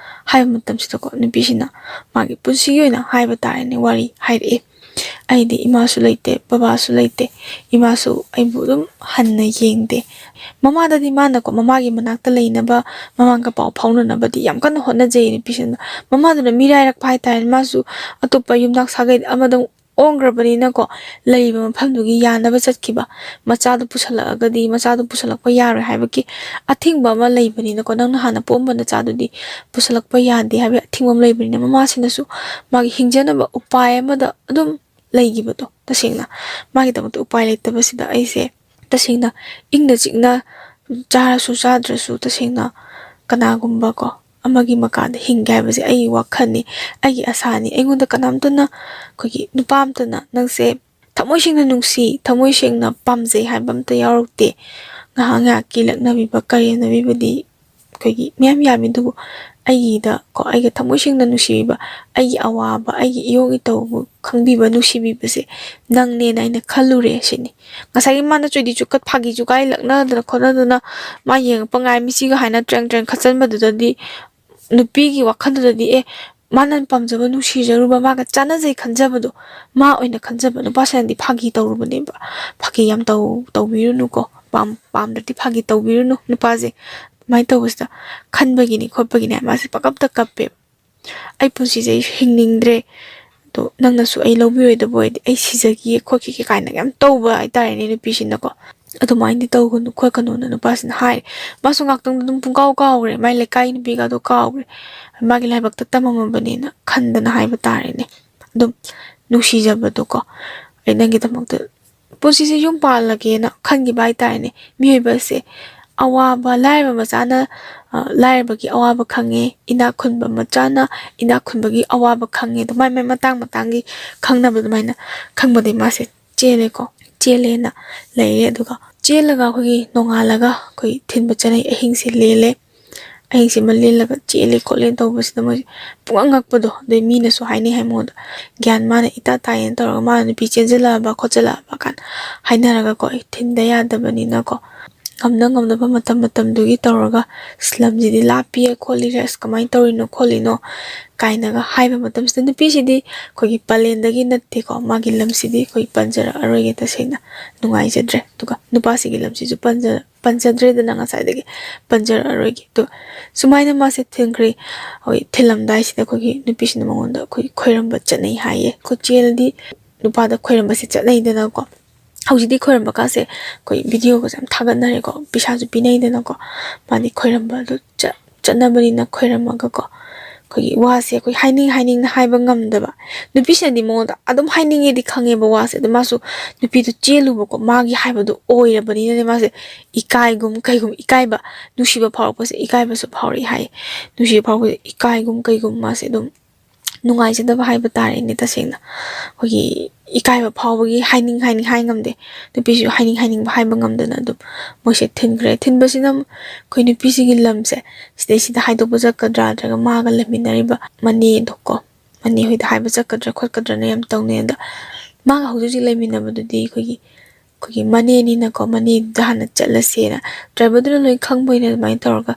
ꯍꯥꯏꯕ ꯃꯇꯝꯁꯤꯗꯀꯣ, ꯅꯨꯄꯤꯁꯤꯅ ꯃꯥꯒꯤ ꯄꯨꯟꯁꯤꯒꯤ ꯑꯣꯏꯅ ꯍꯥꯏꯕ ꯇꯥꯔꯦꯅꯦ, ꯋꯥꯔꯤ ꯍꯥꯏꯔꯛꯑꯦ꯫ "ꯑꯩꯗꯤ ꯏꯃꯥꯁꯨ ꯂꯩꯇꯦ, ꯕꯕꯥꯁꯨ ꯂꯩꯇꯦ, ꯏꯃꯥꯁꯨ ꯑꯩꯕꯨ ꯑꯗꯨꯝ ꯍꯟꯅ ꯌꯦꯡꯗꯦ꯫ ꯃꯃꯥꯗꯗꯤ ꯃꯥꯅꯀꯣ, ꯃꯃꯥꯒꯤ ꯃꯅꯥꯛꯇ ꯂꯩꯅꯕ, ꯃꯃꯥꯒ ꯄꯥꯎ ꯐꯥꯎꯅꯅꯕꯗꯤ ꯌꯥꯝ ꯀꯟꯅ ꯍꯣꯠꯅꯖꯩ ꯅꯨꯄꯤꯁꯤꯅ꯫ ꯃꯃꯥꯗꯨꯅ ꯃꯤꯔꯥꯏꯔꯛꯄ ꯍꯥꯏꯇꯥꯔꯦ, ꯃꯥꯁꯨ ꯑꯇꯣꯞꯄ ꯌꯨꯝꯅꯥꯛ ꯁꯥꯒꯩꯗ ꯑꯃꯗ ꯑꯣꯟꯈ꯭ꯔꯕꯅꯤꯅꯀꯣ, ꯂꯩꯔꯤꯕ ꯃꯐꯝꯗꯨꯒꯤ ꯌꯥꯅꯕ ꯆꯠꯈꯤꯕ꯫ ꯃꯆꯥꯗꯨ ꯄꯨꯁꯜꯂꯛꯑꯒꯗꯤ, ꯃꯆꯥꯗꯨ ꯄꯨꯁꯜꯂꯛꯄ ꯌꯥꯔꯣꯏ ꯍꯥꯏꯕꯒꯤ ꯑꯊꯤꯡꯕ ꯑꯃ ꯂꯩꯕꯅꯤꯅꯀꯣ, ꯅꯪꯅ ꯍꯥꯟꯅ ꯄꯣꯛꯑꯝꯕ ꯅꯆꯥꯗꯨꯗꯤ ꯄꯨꯁꯜꯂꯛꯄ ꯌꯥꯗꯦ ꯍꯥꯏꯕꯒꯤ ꯑꯊꯤꯡꯕ ꯑꯃ ꯂꯩꯕꯅꯤꯅ, ꯃꯃꯥꯁꯤꯅꯁꯨ ꯃꯥꯒꯤ ꯍꯤꯡꯖꯅꯕ ꯎꯄꯥꯏ ꯑꯃꯗ ꯑꯗꯨꯝ ꯂꯩꯈꯤꯕꯗꯣ꯫ ꯇꯁꯦꯡꯅ ꯃꯥꯒꯤꯗꯃꯛꯇ ꯎꯄꯥꯏ ꯂꯩꯇꯕꯁꯤꯗ ꯑꯩꯁꯦ ꯇꯁꯦꯡꯅ ꯏꯪꯅ ꯆꯤꯛꯅ ꯆꯥꯔꯁꯨ ꯆꯥꯗ꯭ꯔꯁꯨ ꯇꯁꯦꯡꯅ ꯀꯅꯥꯒꯨꯝꯕ ꯀꯣ ꯑꯃꯒꯤ ꯃꯈꯥꯗ ꯍꯤꯡꯒꯦ ꯍꯥꯏꯕꯁꯦ ꯑꯩꯒꯤ ꯋꯥꯈꯜꯅꯤ, ꯑꯩꯒꯤ ꯑꯁꯥꯅꯤ꯫ ꯑꯩꯉꯣꯟꯗ ꯀꯅꯥꯝꯇꯅ, ꯑꯩꯈꯣꯏꯒꯤ ꯅꯨꯄꯥ ꯑꯝꯇꯅ ꯅꯪꯁꯦ ꯊꯃꯣꯏ ꯁꯦꯡꯅ ꯅꯨꯡꯁꯤ, ꯊꯃꯣꯏ ꯁꯦꯡꯅ ꯄꯥꯝꯖꯩ ꯍꯥꯏꯕ ꯑꯝꯇ ꯌꯥꯎꯔꯛꯇꯦ꯫ ꯉꯥꯏꯍꯥꯛ ꯉꯥꯏꯍꯥꯛꯀꯤ ꯂꯛꯅꯕꯤꯕ, ꯀꯔꯦꯝꯅꯕꯤꯕꯗꯤ ꯑꯩꯈꯣꯏꯒꯤ ꯃꯌꯥꯝ ꯌꯥꯝꯃꯤ, ꯑꯗꯨꯕꯨ ꯑꯩꯒꯤꯗ ꯀꯣ ꯑꯩꯒ ꯊꯃꯣꯏ ꯁꯦꯡꯅ ꯅꯨꯡꯁꯤꯕꯤꯕ, ꯑꯩꯒꯤ ꯑꯋꯥꯕ, ꯑꯩꯒꯤ ꯏꯌꯣꯡ ꯏꯇꯧꯕꯨ ꯈꯪꯕꯤꯕ, ꯅꯨꯡꯁꯤꯕꯤꯕꯁꯦ ꯅꯪꯅꯦꯅ ꯑꯩꯅ ꯈꯜꯂꯨꯔꯦ ꯁꯤꯅꯤ꯫ ꯉꯁꯥꯏꯒꯤ ꯃꯥꯅ ꯆꯨꯗꯤ ꯆꯨꯀꯠ ꯐꯥꯒꯤ ꯖꯨꯒꯥꯏ ꯂꯛꯅꯗꯅ ꯈꯣꯠꯅꯗꯅ ꯃꯥ ꯌꯦꯡꯉꯛꯄ ꯉꯥꯏ ꯃꯤꯠꯁꯤꯒ ꯍꯥꯏꯅ ꯇ꯭ꯔꯦꯡ ꯇ꯭ꯔꯦꯡ ꯈꯠꯆꯟꯕꯗꯨꯗꯗꯤ ꯅꯨꯄꯤꯒꯤ ꯋꯥꯈꯜꯗꯨꯗꯗꯤ ꯑꯦ ꯃꯥꯅ ꯄꯥꯝꯖꯕ, ꯅꯨꯡꯁꯤꯖꯔꯨꯕ, ꯃꯥꯒ ꯆꯥꯟꯅꯖꯩ ꯈꯟꯖꯕꯗꯣ, ꯃꯥ ꯑꯣꯏꯅ ꯈꯟꯖꯕ꯫ ꯅꯨꯄꯥꯁꯤꯅꯗꯤ ꯐꯥꯒꯤ ꯇꯧꯔꯨꯕꯅꯦꯕ꯫ ꯐꯥꯒꯤ ꯌꯥꯝ ꯇꯧ ꯇꯧꯕꯤꯔꯨꯅꯨꯀꯣ꯫ ꯄꯥꯝ ꯄꯥꯝꯗ꯭ꯔꯗꯤ ꯐꯥꯒꯤ ꯇꯧꯕꯤꯔꯨꯅꯨ꯫ ꯅꯨꯄꯥꯁꯦ ꯑꯗꯨꯃꯥꯏꯅ ꯇꯧꯕꯁꯤꯗ ꯈꯟꯕꯒꯤꯅꯤ ꯈꯣꯠꯄꯒꯤꯅꯤ ꯃꯥꯁꯦ ꯄꯪꯀꯞꯇ ꯀꯞꯄꯦꯕ꯫ "ꯑꯩ ꯄꯨꯟꯁꯤꯁꯦ ꯑꯩ ꯍꯤꯡꯅꯤꯡꯗ꯭ꯔꯦ, ꯑꯗꯣ ꯅꯪꯅꯁꯨ ꯑꯩ ꯂꯧꯕꯤꯔꯣꯏꯗꯕ ꯑꯣꯏꯔꯗꯤ ꯑꯩ ꯁꯤꯖꯈꯤꯒꯦ ꯈꯣꯠꯈꯤꯒꯦ" ꯀꯥꯏꯅ ꯌꯥꯝ ꯇꯧꯕ ꯍꯥꯏꯇꯥꯔꯦꯅꯦ ꯅꯨꯄꯤꯁꯤꯅꯀꯣ꯫ "ꯑꯗꯨꯃꯥꯏꯅꯗꯤ ꯇꯧꯒꯅꯨ ꯈꯣꯠꯀꯅꯨꯅ" ꯅꯨꯄꯥꯁꯤꯅ ꯍꯥꯏꯔꯦ꯫ ꯃꯥꯁꯨ ꯉꯥꯛꯇꯪꯗ ꯑꯗꯨꯝ ꯄꯨꯡꯀꯥꯎ ꯀꯥꯎꯈ꯭ꯔꯦ꯫ ꯃꯥꯏ ꯂꯩꯀꯥꯏ ꯅꯨꯄꯤꯒꯗꯣ ꯀꯥꯎꯈ꯭ꯔꯦ꯫ ꯃꯥꯒꯤ ꯂꯥꯏꯕꯛꯇ ꯇꯝꯃꯝꯃꯕꯅꯦꯅ ꯈꯟꯗꯅ ꯍꯥꯏꯕ ꯇꯥꯔꯦꯅꯦ꯫ ꯑꯗꯨꯝ ꯅꯨꯡꯁꯤꯖꯕꯗꯣꯀꯣ꯫ "ꯑꯩ ꯅꯪꯒꯤꯗꯃꯛꯇ ꯄꯨꯟꯁꯤꯁꯦ ꯌꯨꯝ ꯄꯥꯜꯂꯒꯦꯅ" ꯈꯟꯈꯤꯕ ꯍꯥꯏꯇꯥꯔꯦꯅꯦ꯫ ꯃꯤꯑꯣꯏꯕꯁꯦ ꯑꯋꯥꯕ, ꯂꯥꯏꯔꯕ ꯃꯆꯥꯅ, ꯑ, ꯂꯥꯏꯔꯕꯒꯤ ꯑꯋꯥꯕ ꯈꯪꯉꯦ, ꯏꯅꯥꯛ ꯈꯨꯟꯕ ꯃꯆꯥꯅ ꯏꯅꯥꯛ ꯈꯨꯟꯕꯒꯤ ꯑꯋꯥꯕ ꯈꯪꯉꯦ꯫ ꯑꯗꯨ ꯃꯥꯏ ꯃꯥꯏ ꯃꯇꯥꯡ ꯃꯇꯥꯡꯒꯤ ꯈꯪꯅꯕ ꯑꯗꯨꯃꯥꯏꯅ ꯈꯪꯕꯗꯒꯤ ꯃꯥꯁꯦ ꯆꯦꯜꯂꯦꯀꯣ꯫ ꯆꯦꯜꯂꯦꯅ ꯂꯩꯔꯦ꯫ ꯑꯗꯨꯒ ꯆꯦꯜꯂꯒ ꯑꯩꯈꯣꯏꯒꯤ ꯅꯣꯡꯉꯥꯜꯂꯒ ꯑꯩꯈꯣꯏ ꯊꯤꯟꯕ ꯆꯠꯅꯩ꯫ ꯑꯍꯤꯡꯁꯦ ꯂꯦꯜꯂꯦ꯫ ꯑꯍꯤꯡꯁꯤꯃ ꯂꯦꯜꯂꯒ ꯆꯦꯜꯂꯦ ꯈꯣꯠꯂꯦꯅ ꯇꯧꯕꯁꯤꯗ ꯃꯣꯏꯁꯦ ꯄꯨꯡꯉꯛ ꯉꯛꯄꯗꯣ꯫ ꯑꯗꯩ ꯃꯤꯅꯁꯨ ꯍꯥꯏꯅꯩ ꯍꯥꯏ ꯃꯉꯣꯟꯗ, "ꯒ꯭ꯌꯥꯟ ꯃꯥꯅ ꯏꯇꯥ ꯇꯥꯏꯌꯦꯅ ꯇꯧꯔꯒ ꯃꯥꯅ ꯅꯨꯄꯤ ꯆꯦꯟꯁꯤꯜꯂꯛꯑꯕ ꯈꯣꯠꯆꯜꯂꯛꯑꯕ" ꯀꯥꯏꯅ ꯍꯥꯏꯅꯔꯒꯀꯣ, ꯑꯩ ꯊꯤꯟꯗ ꯌꯥꯗꯕꯅꯤꯅꯀꯣ, ꯉꯝꯅ ꯉꯝꯅꯕ ꯃꯇꯝ ꯃꯇꯝꯗꯨꯒꯤ ꯇꯧꯔꯒ, "ꯑꯁ, ꯂꯝꯁꯤꯗꯤ ꯂꯥꯞꯄꯤꯌꯦ ꯈꯣꯠꯂꯤꯔꯦ, ꯑꯁ, ꯀꯃꯥꯏꯅ ꯇꯧꯔꯤꯅꯣ ꯈꯣꯠꯂꯤꯅꯣ" ꯀꯥꯏꯅꯒ ꯍꯥꯏꯕ ꯃꯇꯝꯁꯤꯗ, ꯅꯨꯄꯤꯁꯤꯗꯤ ꯑꯩꯈꯣꯏꯒꯤ ꯄꯂꯦꯟꯗꯒꯤ ꯅꯠꯇꯦꯀꯣ, ꯃꯥꯒꯤ ꯂꯝꯁꯤꯗꯤ ꯑꯩꯈꯣꯏ ꯄꯟꯖꯔꯛꯑꯔꯣꯏꯒꯦ, ꯇꯁꯦꯡꯅ ꯅꯨꯡꯉꯥꯏꯖꯗ꯭ꯔꯦ꯫ ꯑꯗꯨꯒ ꯅꯨꯄꯥꯁꯤꯒꯤ ꯂꯝꯁꯤꯁꯨ ꯄꯟꯖ-, ꯄꯟꯖꯗ꯭ꯔꯦꯗꯅ, ꯉꯁꯥꯏꯗꯒꯤ ꯄꯟꯖꯔꯛꯑꯔꯣꯏꯒꯦ꯫ ꯑꯗꯣ ꯁꯨꯃꯥꯏꯅ ꯃꯥꯁꯦ ꯊꯤꯟꯈ꯭ꯔꯦ꯫ ꯍꯣꯏ, ꯊꯤꯜꯂꯝꯗꯥꯏꯁꯤꯗ ꯑꯩꯈꯣꯏꯒꯤ ꯅꯨꯄꯤꯁꯤꯅ ꯃꯉꯣꯟꯗ ꯑꯩꯈꯣꯏꯒꯤ ꯈꯣꯏꯔꯝꯕ ꯆꯠꯅꯩ ꯍꯥꯏꯌꯦ꯫ ꯑꯩꯈꯣꯏ ꯆꯦꯜꯂꯗꯤ ꯅꯨꯄꯥꯗ ꯈꯣꯏꯔꯝꯕꯁꯦ ꯆꯠꯅꯩꯗꯅꯀꯣ꯫ ꯍꯧꯖꯤꯛꯇꯤ ꯈꯣꯏꯔꯝꯕ ꯀꯥꯁꯦ ꯑꯩꯈꯣꯏ ꯚꯤꯗꯤꯑꯣꯒꯁꯦ ꯌꯥꯝ ꯊꯥꯒꯠꯅꯔꯦꯀꯣ, ꯄꯩꯁꯥꯁꯨ ꯄꯤꯅꯩꯗꯅꯀꯣ꯫ ꯃꯥꯗꯤ ꯈꯣꯏꯔꯝꯕꯗꯣ ꯆꯠ-, ꯆꯠꯅꯕꯅꯤꯅ ꯈꯣꯏꯔꯝꯃꯒꯀꯣ, ꯑꯩꯈꯣꯏꯒꯤ ꯋꯥꯁꯦ ꯑꯩꯈꯣꯏ ꯍꯥꯏꯅꯤꯡ ꯍꯥꯏꯅꯤꯡꯅ ꯍꯥꯏꯕ ꯉꯝꯗꯕ꯫ ꯅꯨꯄꯤꯁꯤꯅꯗꯤ ꯃꯉꯣꯟꯗ ꯑꯗꯨꯝ ꯍꯥꯏꯅꯤꯡꯉꯦꯗꯤ ꯈꯪꯉꯦꯕ ꯋꯥꯁꯦ, ꯑꯗꯣ ꯃꯥꯁꯨ ꯅꯨꯄꯤꯗꯨ ꯆꯦꯜꯂꯨꯕꯀꯣ, ꯃꯥꯒꯤ ꯍꯥꯏꯕꯗꯨ ꯑꯣꯏꯔꯕꯅꯤꯅꯅꯦ, ꯃꯥꯁꯦ ꯏꯀꯥꯏꯒꯨꯝ ꯀꯩꯒꯨꯝ, ꯏꯀꯥꯏꯕ, ꯅꯨꯡꯁꯤꯕ ꯐꯥꯎꯔꯛꯄꯁꯦ ꯏꯀꯥꯏꯕꯁꯨ ꯐꯥꯎꯔꯛꯏ ꯍꯥꯏ꯫ ꯅꯨꯡꯁꯤꯕ ꯐꯥꯎꯔꯛꯄꯁꯦ ꯏꯀꯥꯏꯒꯨꯝ ꯀꯩꯒꯨꯝ ꯃꯥꯁꯦ ꯑꯗꯨꯝ ꯅꯨꯡꯉꯥꯏꯖꯗꯕ ꯍꯥꯏꯕ ꯇꯥꯔꯦꯅꯦ꯫ ꯇꯁꯦꯡꯅ ꯑꯩꯈꯣꯏꯒꯤ ꯏꯀꯥꯏꯕ ꯐꯥꯎꯕꯒꯤ ꯍꯥꯏꯅꯤꯡ ꯍꯥꯏꯅꯤꯡ ꯍꯥꯏ ꯉꯝꯗꯦ꯫ ꯅꯨꯄꯤꯁꯨ ꯍꯥꯏꯅꯤꯡ ꯍꯥꯏꯅꯤꯡꯕ ꯍꯥꯏꯕ ꯉꯝꯗꯅ ꯑꯗꯨꯝ ꯃꯣꯏꯁꯦ ꯊꯤꯟꯈ꯭ꯔꯦ꯫ ꯊꯤꯟꯕꯁꯤꯅ ꯑꯩꯈꯣꯏ ꯅꯨꯄꯤꯁꯤꯒꯤ ꯂꯝꯁꯦ ꯁꯤꯗꯩꯁꯤꯗ ꯍꯥꯏꯗꯣꯛꯄ ꯆꯠꯀꯗ꯭ꯔꯥ, ꯅꯠꯇ꯭ꯔꯒ ꯃꯥꯒ ꯂꯩꯃꯤꯟꯅꯔꯤꯕ ꯃꯅꯦꯗꯣꯀꯣ, ꯃꯅꯦ ꯍꯣꯏꯗ ꯍꯥꯏꯕ ꯆꯠꯀꯗ꯭ꯔꯥ ꯈꯣꯠꯀꯗ꯭ꯔꯥꯅ ꯌꯥꯝ ꯇꯧꯅꯩ꯫ ꯑꯗ ꯃꯥꯒ ꯍꯧꯖꯤꯛ ꯍꯧꯖꯤꯛ ꯂꯩꯃꯤꯟꯅꯕꯗꯨꯗꯤ ꯑꯩꯈꯣꯏꯒꯤ, ꯑꯩꯈꯣꯏꯒꯤ ꯃꯅꯦꯅꯤꯅꯀꯣ, ꯃꯅꯦꯗꯨꯗ ꯍꯥꯟꯅ ꯆꯠꯂꯁꯦꯅ ꯗ꯭ꯔꯥꯏꯚꯔꯗꯨꯅ ꯂꯣꯏ ꯈꯪꯕꯣꯏꯅꯦ꯫ ꯑꯗꯨꯃꯥꯏꯅ ꯇꯧꯔꯒ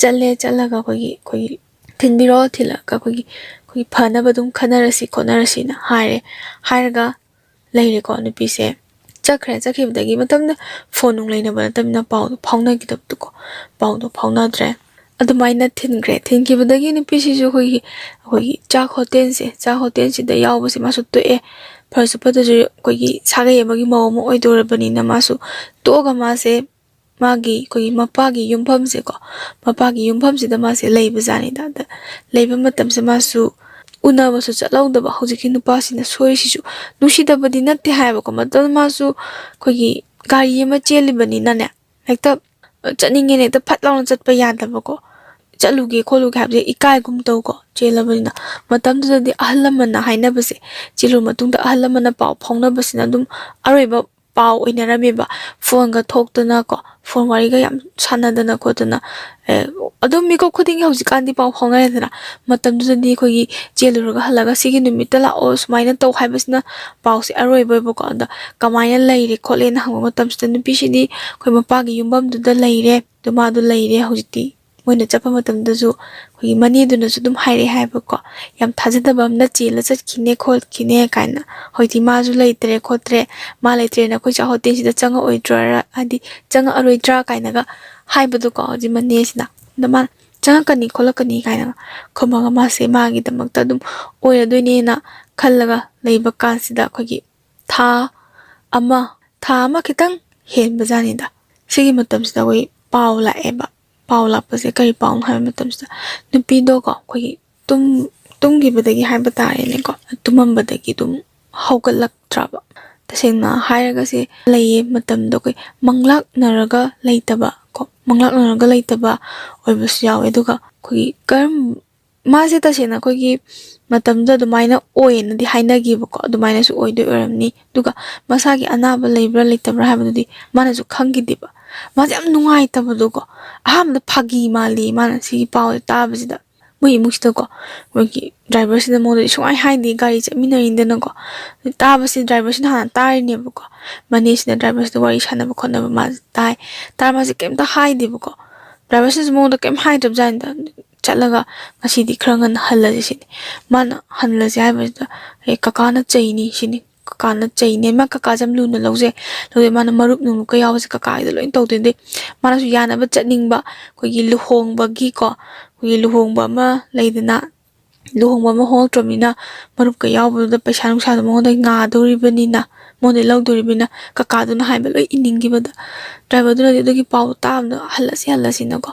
ꯆꯠꯂꯦ꯫ ꯆꯠꯂꯒ ꯑꯩꯈꯣꯏꯒꯤ, ꯑꯩꯈꯣꯏꯒꯤ ꯊꯤꯟꯕꯤꯔꯣ, ꯊꯤꯜꯂꯒ ꯑꯩꯈꯣꯏꯒꯤ, ꯑꯩꯈꯣꯏꯒꯤ ꯐꯅꯕ ꯑꯗꯨꯝ ꯈꯟꯅꯔꯁꯤ ꯈꯣꯠꯅꯔꯁꯤꯅ ꯍꯥꯏꯔꯦ꯫ ꯍꯥꯏꯔꯒ ꯂꯩꯔꯦꯀꯣ ꯅꯨꯄꯤꯁꯦ꯫ ꯆꯠꯈ꯭ꯔꯦ꯫ ꯆꯠꯈꯤꯕꯗꯒꯤ ꯃꯇꯝꯗ ꯐꯣꯟ ꯅꯨꯡ ꯂꯩꯅꯕ ꯅꯠꯇꯕꯅꯤꯅ ꯄꯥꯎꯗꯣ ꯐꯥꯎꯅꯈꯤꯗꯕꯗꯣꯀꯣ, ꯄꯥꯎꯗꯣ ꯐꯥꯎꯅꯗ꯭ꯔꯦ꯫ ꯑꯗꯨꯃꯥꯏꯅ ꯊꯤꯟꯈ꯭ꯔꯦ꯫ ꯊꯤꯟꯈꯤꯕꯗꯒꯤ ꯅꯨꯄꯤꯁꯤꯁꯨ ꯑꯩꯈꯣꯏꯒꯤ, ꯑꯩꯈꯣꯏꯒꯤ ꯆꯥꯛ ꯍꯣꯇꯦꯜꯁꯦ, ꯆꯥꯛ ꯍꯣꯇꯦꯜꯁꯤꯗ ꯌꯥꯎꯕꯁꯦ ꯃꯥꯁꯨ ꯇꯣꯛꯑꯦ꯫ ꯐꯔꯁꯨ ꯐꯠꯇ꯭ꯔꯁꯨ ꯑꯩꯈꯣꯏꯒꯤ ꯁꯥꯒꯩ ꯑꯃꯒꯤ ꯃꯧ ꯑꯃ ꯑꯣꯏꯗꯧꯔꯕꯅꯤꯅ ꯃꯥꯁꯨ ꯇꯣꯛꯑꯒ ꯃꯥꯁꯦ ꯃꯥꯒꯤ ꯑꯩꯈꯣꯏꯒꯤ ꯃꯄꯥꯒꯤ ꯌꯨꯝꯐꯝꯁꯦꯀꯣ, ꯃꯄꯥꯒꯤ ꯌꯨꯝꯐꯝꯁꯤꯗ ꯃꯥꯁꯦ ꯂꯩꯕꯖꯥꯠꯅꯤꯗ꯫ ꯑꯗ ꯂꯩꯕ ꯃꯇꯝꯁꯦ ꯃꯥꯁꯨ ꯎꯅꯕꯁꯨ ꯆꯠꯍꯧꯗꯕ꯫ ꯍꯧꯖꯤꯛꯀꯤ ꯅꯨꯄꯥꯁꯤꯅ ꯁꯣꯏꯔꯤꯁꯤꯁꯨ ꯅꯨꯡꯁꯤꯗꯕꯗꯤ ꯅꯠꯇꯦ ꯍꯥꯏꯕꯀꯣ, ꯃꯇꯝ ꯃꯥꯁꯨ ꯑꯩꯈꯣꯏꯒꯤ ꯒꯥꯔꯤ ꯑꯃ ꯆꯦꯜꯂꯤꯕꯅꯤꯅꯅꯦ, ꯍꯦꯛꯇ ꯆꯠꯅꯤꯡꯉꯦꯅ ꯍꯦꯛꯇ ꯐꯠ ꯂꯥꯎꯅ ꯆꯠꯄ ꯌꯥꯗꯕꯀꯣ꯫ ꯆꯠꯂꯨꯒꯦ ꯈꯣꯠꯂꯨꯒꯦ ꯍꯥꯏꯕꯁꯦ ꯏꯀꯥꯏꯒꯨꯝ ꯇꯧꯀꯣ꯫ ꯆꯦꯜꯂꯕꯅꯤꯅ ꯃꯇꯝꯗꯨꯗꯗꯤ ꯑꯍꯜ ꯂꯃꯟꯅ ꯍꯥꯏꯅꯕꯁꯦ, ꯆꯦꯜꯂꯨ ꯃꯇꯨꯡꯗ ꯑꯍꯜ ꯂꯃꯟꯅ ꯄꯥꯎ ꯐꯥꯎꯅꯕꯁꯤꯅ ꯑꯗꯨꯝ ꯑꯔꯣꯏꯕ ꯄꯥꯎ ꯑꯣꯏꯅꯔꯝꯃꯦꯕ꯫ ꯐꯣꯟꯒ ꯊꯣꯛꯇꯅꯀꯣ, ꯐꯣꯟ ꯋꯥꯔꯤꯒ ꯌꯥꯝ ꯁꯥꯟꯅꯗꯅ ꯈꯣꯠꯇꯅ, ꯑꯦ, ꯑꯗꯨꯝ ꯃꯤꯀꯨꯞ ꯈꯨꯗꯤꯡꯒꯤ ꯍꯧꯖꯤꯛꯀꯥꯟꯗꯤ ꯄꯥꯎ ꯐꯥꯎꯅꯔꯦꯗꯅ꯫ ꯃꯇꯝꯗꯨꯗꯗꯤ ꯑꯩꯈꯣꯏꯒꯤ ꯆꯦꯜꯂꯨꯔꯒ ꯍꯜꯂꯒ ꯁꯤꯒꯤ ꯅꯨꯃꯤꯠꯇ ꯂꯥꯛꯑꯣ, ꯁꯨꯃꯥꯏꯅ ꯇꯧ ꯍꯥꯏꯕꯁꯤꯅ ꯄꯥꯎꯁꯦ ꯑꯔꯣꯏꯕ ꯑꯣꯏꯕꯀꯣ꯫ ꯑꯗ ꯀꯃꯥꯏꯅ ꯂꯩꯔꯦ ꯈꯣꯠꯂꯦꯅ ꯍꯪꯕ ꯃꯇꯝꯁꯤꯗ ꯅꯨꯄꯤꯁꯤꯗꯤ ꯑꯩꯈꯣꯏ ꯃꯄꯥꯒꯤ ꯌꯨꯝꯐꯝꯗꯨꯗ ꯂꯩꯔꯦ, ꯑꯗꯨ ꯃꯥꯗꯣ ꯂꯩꯔꯦ ꯍꯧꯖꯤꯛꯇꯤ꯫ ꯃꯣꯏꯅ ꯆꯠꯄ ꯃꯇꯝꯗꯁꯨ ꯑꯩꯈꯣꯏꯒꯤ ꯃꯅꯦꯗꯨꯅꯁꯨ ꯑꯗꯨꯝ ꯍꯥꯏꯔꯛꯑꯦ ꯍꯥꯏꯕꯀꯣ, ꯌꯥꯝ ꯊꯥꯖꯗꯕ ꯑꯃꯅ ꯆꯦꯜꯂ ꯆꯠꯈꯤꯅꯦ ꯈꯣꯠꯈꯤꯅꯦ ꯀꯥꯏꯅ꯫ ꯍꯧꯖꯤꯛꯇꯤ ꯃꯥꯁꯨ ꯂꯩꯇ꯭ꯔꯦ ꯈꯣꯠꯇ꯭ꯔꯦ, ꯃꯥ ꯂꯩꯇ꯭ꯔꯦꯅ ꯑꯩꯈꯣꯏ ꯆꯥꯛ ꯍꯣꯇꯦꯜꯁꯤꯗ ꯆꯪꯉꯛꯑꯣꯏꯗ꯭ꯔꯥ, ꯍꯥꯏꯗꯤ ꯆꯪꯉꯛꯑꯔꯣꯏꯗ꯭ꯔꯥ ꯀꯥꯏꯅꯒ ꯍꯥꯏꯕꯗꯣꯀꯣ, ꯍꯧꯖꯤꯛ ꯃꯅꯦꯁꯤꯅ꯫ ꯑꯗ ꯃꯥꯅ ꯆꯪꯉꯛꯀꯅꯤ ꯈꯣꯠꯂꯛꯀꯅꯤ ꯀꯥꯏꯅꯒ ꯈꯨꯝꯃꯒ ꯃꯥꯁꯦ ꯃꯥꯒꯤꯗꯃꯛꯇ ꯑꯗꯨꯝ ꯑꯣꯏꯔꯗꯣꯏꯅꯦꯅ ꯈꯜꯂꯒ ꯂꯩꯕ ꯀꯥꯟꯁꯤꯗ ꯑꯩꯈꯣꯏꯒꯤ ꯊꯥ ꯑꯃ, ꯊꯥ ꯑꯃ ꯈꯤꯇꯪ ꯍꯦꯟꯕꯖꯥꯠꯅꯤꯗ꯫ ꯁꯤꯒꯤ ꯃꯇꯝꯁꯤꯗ ꯑꯩꯈꯣꯏ ꯄꯥꯎ ꯂꯥꯛꯑꯦꯕ꯫ ꯄꯥꯎ ꯂꯥꯛꯄꯁꯦ ꯀꯔꯤ ꯄꯥꯎꯅꯣ ꯍꯥꯏꯕ ꯃꯇꯝꯁꯤꯗ ꯅꯨꯄꯤꯗꯣꯀꯣ ꯑꯩꯈꯣꯏꯒꯤ ꯇꯨꯝ ꯇꯨꯝꯈꯤꯕꯗꯒꯤ ꯍꯥꯏꯕ ꯇꯥꯔꯦꯅꯦꯀꯣ, ꯇꯨꯝꯃꯝꯕꯗꯒꯤ ꯑꯗꯨꯝ ꯍꯧꯒꯠꯂꯛꯇ꯭ꯔꯕ꯫ ꯇꯁꯦꯡꯅ ꯍꯥꯏꯔꯒꯁꯦ, ꯂꯩꯌꯦ, ꯃꯇꯝꯗꯣ ꯑꯩꯈꯣꯏ ꯃꯪꯂꯥꯛꯅꯔꯒ ꯂꯩꯇꯕ ꯀꯣ, ꯃꯪꯂꯥꯛꯅꯔꯒ ꯂꯩꯇꯕ ꯑꯣꯏꯕꯁꯨ ꯌꯥꯎꯋꯦ꯫ ꯑꯗꯨꯒ ꯑꯩꯈꯣꯏꯒꯤ ꯀꯔꯝ ꯃꯥꯁꯦ ꯇꯁꯦꯡꯅ ꯑꯩꯈꯣꯏꯒꯤ ꯃꯇꯝꯗꯨꯗ ꯑꯗꯨꯃꯥꯏꯅ ꯑꯣꯏꯌꯦꯅꯗꯤ ꯍꯥꯏꯅꯈꯤꯕꯀꯣ, ꯑꯗꯨꯃꯥꯏꯅꯁꯨ ꯑꯣꯏꯗꯣꯏ ꯑꯣꯏꯔꯝꯅꯤ꯫ ꯑꯗꯨꯒ ꯃꯁꯥꯒꯤ ꯑꯅꯥꯕ ꯂꯩꯕ꯭ꯔꯥ ꯂꯩꯇꯕ꯭ꯔꯥ ꯍꯥꯏꯕꯗꯨꯗꯤ ꯃꯥꯅꯁꯨ ꯈꯪꯈꯤꯗꯦꯕ꯫ ꯃꯥꯁꯦ ꯌꯥꯝ ꯅꯨꯡꯉꯥꯏꯇꯕꯗꯣꯀꯣ, ꯑꯍꯥꯟꯕꯗ ꯐꯥꯒꯤ ꯃꯥꯜꯂꯤ ꯃꯥꯅ ꯁꯤꯒꯤ ꯄꯥꯎꯁꯦ ꯇꯥꯕꯁꯤꯗ꯫ ꯃꯣꯏ ꯏꯃꯨꯡꯁꯤꯗꯀꯣ, ꯃꯣꯏꯒꯤ ꯗ꯭ꯔꯥꯏꯚꯔꯁꯤꯅ ꯃꯉꯣꯟꯗꯗꯤ ꯁꯨꯡꯍꯥꯏ ꯍꯥꯏꯗꯦ, ꯒꯥꯔꯤ ꯆꯠꯃꯤꯟꯅꯔꯤꯅꯤꯗꯅꯀꯣ꯫ ꯇꯥꯕꯁꯤ ꯗ꯭ꯔꯥꯏꯚꯔꯁꯤꯅ ꯍꯥꯟꯅ ꯇꯥꯔꯤꯅꯦꯕꯀꯣ꯫ ꯃꯅꯦꯁꯤꯅ ꯗ꯭ꯔꯥꯏꯚꯔꯁꯤꯗ ꯋꯥꯔꯤ ꯁꯥꯟꯅꯕ ꯈꯣꯠꯅꯕ ꯃꯥꯁꯦ ꯇꯥꯏ꯫ ꯇꯥꯔ ꯃꯥꯁꯦ ꯀꯩꯝꯇ ꯍꯥꯏꯗꯦꯕꯀꯣ꯫ ꯗ꯭ꯔꯥꯏꯚꯔꯁꯤꯅꯁꯨ ꯃꯉꯣꯟꯗ ꯀꯩꯝ ꯍꯥꯏꯗ꯭ꯔꯕꯖꯥꯠꯅꯤꯗ꯫ "ꯆꯠꯂꯒ ꯉꯁꯤꯗꯤ ꯈꯔ ꯉꯟꯅ ꯍꯜꯂꯁꯤ" ꯁꯤꯅꯤ꯫ ꯃꯥꯅ "ꯍꯜꯂꯁꯤ" ꯍꯥꯏꯕꯁꯤꯗ, "ꯑꯦ, ꯀꯀꯥꯅ ꯆꯩꯅꯤ" ꯁꯤꯅꯤ꯫ ꯀꯀꯥꯅ ꯆꯩꯅꯦ꯫ ꯃꯥ ꯀꯀꯥꯁꯦ ꯌꯥꯝ ꯂꯨꯅ ꯂꯧꯖꯩ꯫ ꯂꯧꯖꯩ꯫ ꯃꯥꯅ ꯃꯔꯨꯞ ꯅꯨꯡꯂꯨꯞꯀ ꯌꯥꯎꯕꯁꯦ ꯀꯀꯥꯒꯤꯗ ꯂꯣꯏ ꯇꯧꯗꯣꯏꯅꯦ꯫ ꯃꯥꯅꯁꯨ ꯌꯥꯅꯕ ꯆꯠꯅꯤꯡꯕ, ꯑꯩꯈꯣꯏꯒꯤ ꯂꯨꯍꯣꯡꯕꯒꯤꯀꯣ, ꯑꯩꯈꯣꯏꯒꯤ ꯂꯨꯍꯣꯡꯕ ꯑꯃ ꯂꯩꯗꯅ, ꯂꯨꯍꯣꯡꯕ ꯑꯃ ꯍꯣꯡꯂꯛꯇ꯭ꯔꯕꯅꯤꯅ ꯃꯔꯨꯞꯀ ꯌꯥꯎꯕꯗꯨꯗ ꯄꯩꯁꯥ ꯅꯨꯡꯁꯥꯗꯣ ꯃꯉꯣꯟꯗ ꯉꯥꯗꯣꯔꯤꯕꯅꯤꯅ, ꯃꯉꯣꯟꯗ ꯂꯧꯗꯣꯔꯤꯕꯅꯤꯅ ꯀꯀꯥꯗꯨꯅ ꯍꯥꯏꯕ ꯂꯣꯏ ꯏꯅꯤꯡꯈꯤꯕꯗ, ꯗ꯭ꯔꯥꯏꯚꯔꯗꯨꯅꯗꯤ ꯑꯗꯨꯒꯤ ꯄꯥꯎꯗꯣ ꯇꯥꯕꯗ "ꯍꯜꯂꯁꯤ, ꯍꯜꯂꯁꯤꯅꯀꯣ",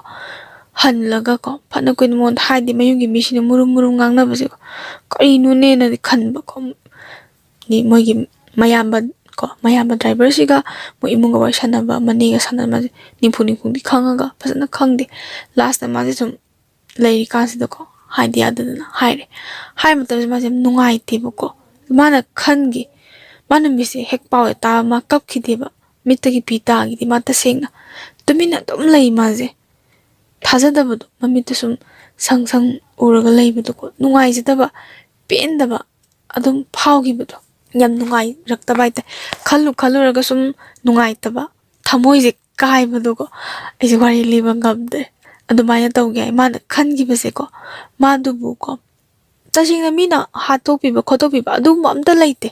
ꯍꯜꯂꯒꯀꯣ, ꯐꯅ ꯀꯨꯏꯅ ꯃꯉꯣꯟꯗ ꯍꯥꯏꯗꯦ꯫ ꯃꯌꯨꯝꯒꯤ ꯃꯤꯁꯤꯡꯅ ꯃꯨꯔꯨꯝ ꯃꯨꯔꯨꯝ ꯉꯥꯡꯅꯕꯁꯦ ꯀꯔꯤꯅꯣꯅꯦꯅꯗꯤ ꯈꯟꯕꯀꯣ꯫ ꯃꯤ-, ꯃꯣꯏꯒꯤ ꯃꯌꯥꯝꯕ ꯀꯣ, ꯃꯌꯥꯝꯕ ꯗ꯭ꯔꯥꯏꯚꯔꯁꯤꯒ ꯃꯣꯏ ꯏꯃꯨꯡꯒ ꯋꯥꯔꯤ ꯁꯥꯟꯅꯕ, ꯃꯅꯦꯒ ꯁꯥꯟꯅꯕ, ꯃꯥꯁꯦ ꯅꯤꯝꯐꯨ ꯅꯤꯝꯐꯨꯗꯤ ꯈꯪꯉꯒ ꯐꯖꯅ ꯈꯪꯗꯦ꯫ ꯂꯥꯁꯇ ꯃꯥꯁꯦ ꯁꯨꯝ ꯂꯩꯔꯤꯀꯥꯟꯁꯤꯗꯀꯣ, ꯍꯥꯏꯗꯤ ꯌꯥꯗꯗꯅ ꯍꯥꯏꯔꯦ꯫ ꯍꯥꯏꯕ ꯃꯇꯝꯁꯤꯗ ꯃꯥꯁꯦ ꯌꯥꯝ ꯅꯨꯡꯉꯥꯏꯇꯦꯕꯀꯣ꯫ ꯃꯥꯅ ꯈꯟꯈꯤ, ꯃꯥ ꯅꯨꯃꯤꯠꯁꯦ ꯍꯦꯛ ꯄꯥꯎ ꯇꯥꯕ ꯃꯥ ꯀꯞꯈꯤꯗꯦꯕ꯫ ꯃꯤꯠꯇꯒꯤ ꯄꯤ ꯇꯥꯈꯤꯗꯦ꯫ ꯃꯥ ꯇꯁꯦꯡꯅ ꯇꯨꯃꯤꯟꯅ ꯑꯗꯨꯝ ꯂꯩ ꯃꯥꯁꯦ꯫ ꯊꯥꯖꯗꯕꯗꯣ, ꯃꯃꯤꯠꯇ ꯁꯨꯝ ꯁꯪ ꯁꯪ ꯎꯔꯒ ꯂꯩꯕꯗꯣꯀꯣ, ꯅꯨꯡꯉꯥꯏꯖꯗꯕ, ꯄꯦꯟꯗꯕ ꯑꯗꯨꯝ ꯐꯥꯎꯈꯤꯕꯗꯣ, ꯌꯥꯝ ꯅꯨꯡꯉꯥꯏꯔꯛꯇꯕ ꯍꯥꯏꯇꯥꯔꯦ꯫ ꯈꯜꯂꯨ ꯈꯜꯂꯨꯔꯒ ꯁꯨꯝ ꯅꯨꯡꯉꯥꯏꯇꯕ, ꯊꯃꯣꯏꯁꯦ ꯀꯥꯏꯕꯗꯣꯀꯣ, ꯑꯩꯁꯦ ꯋꯥꯔꯤ ꯂꯤꯕ ꯉꯝꯗ꯭ꯔꯦ꯫ ꯑꯗꯨꯃꯥꯏꯅ ꯇꯧꯒꯦ ꯍꯥꯏ ꯃꯥꯅ ꯈꯟꯈꯤꯕꯁꯦꯀꯣ, ꯃꯥꯗꯨꯕꯨꯀꯣ, ꯇꯁꯦꯡꯅ ꯃꯤꯅ ꯍꯥꯠꯇꯣꯛꯄꯤꯕ ꯈꯣꯠꯇꯣꯛꯄꯤꯕ ꯑꯗꯨꯒꯨꯝꯕ ꯑꯝꯇ ꯂꯩꯇꯦ꯫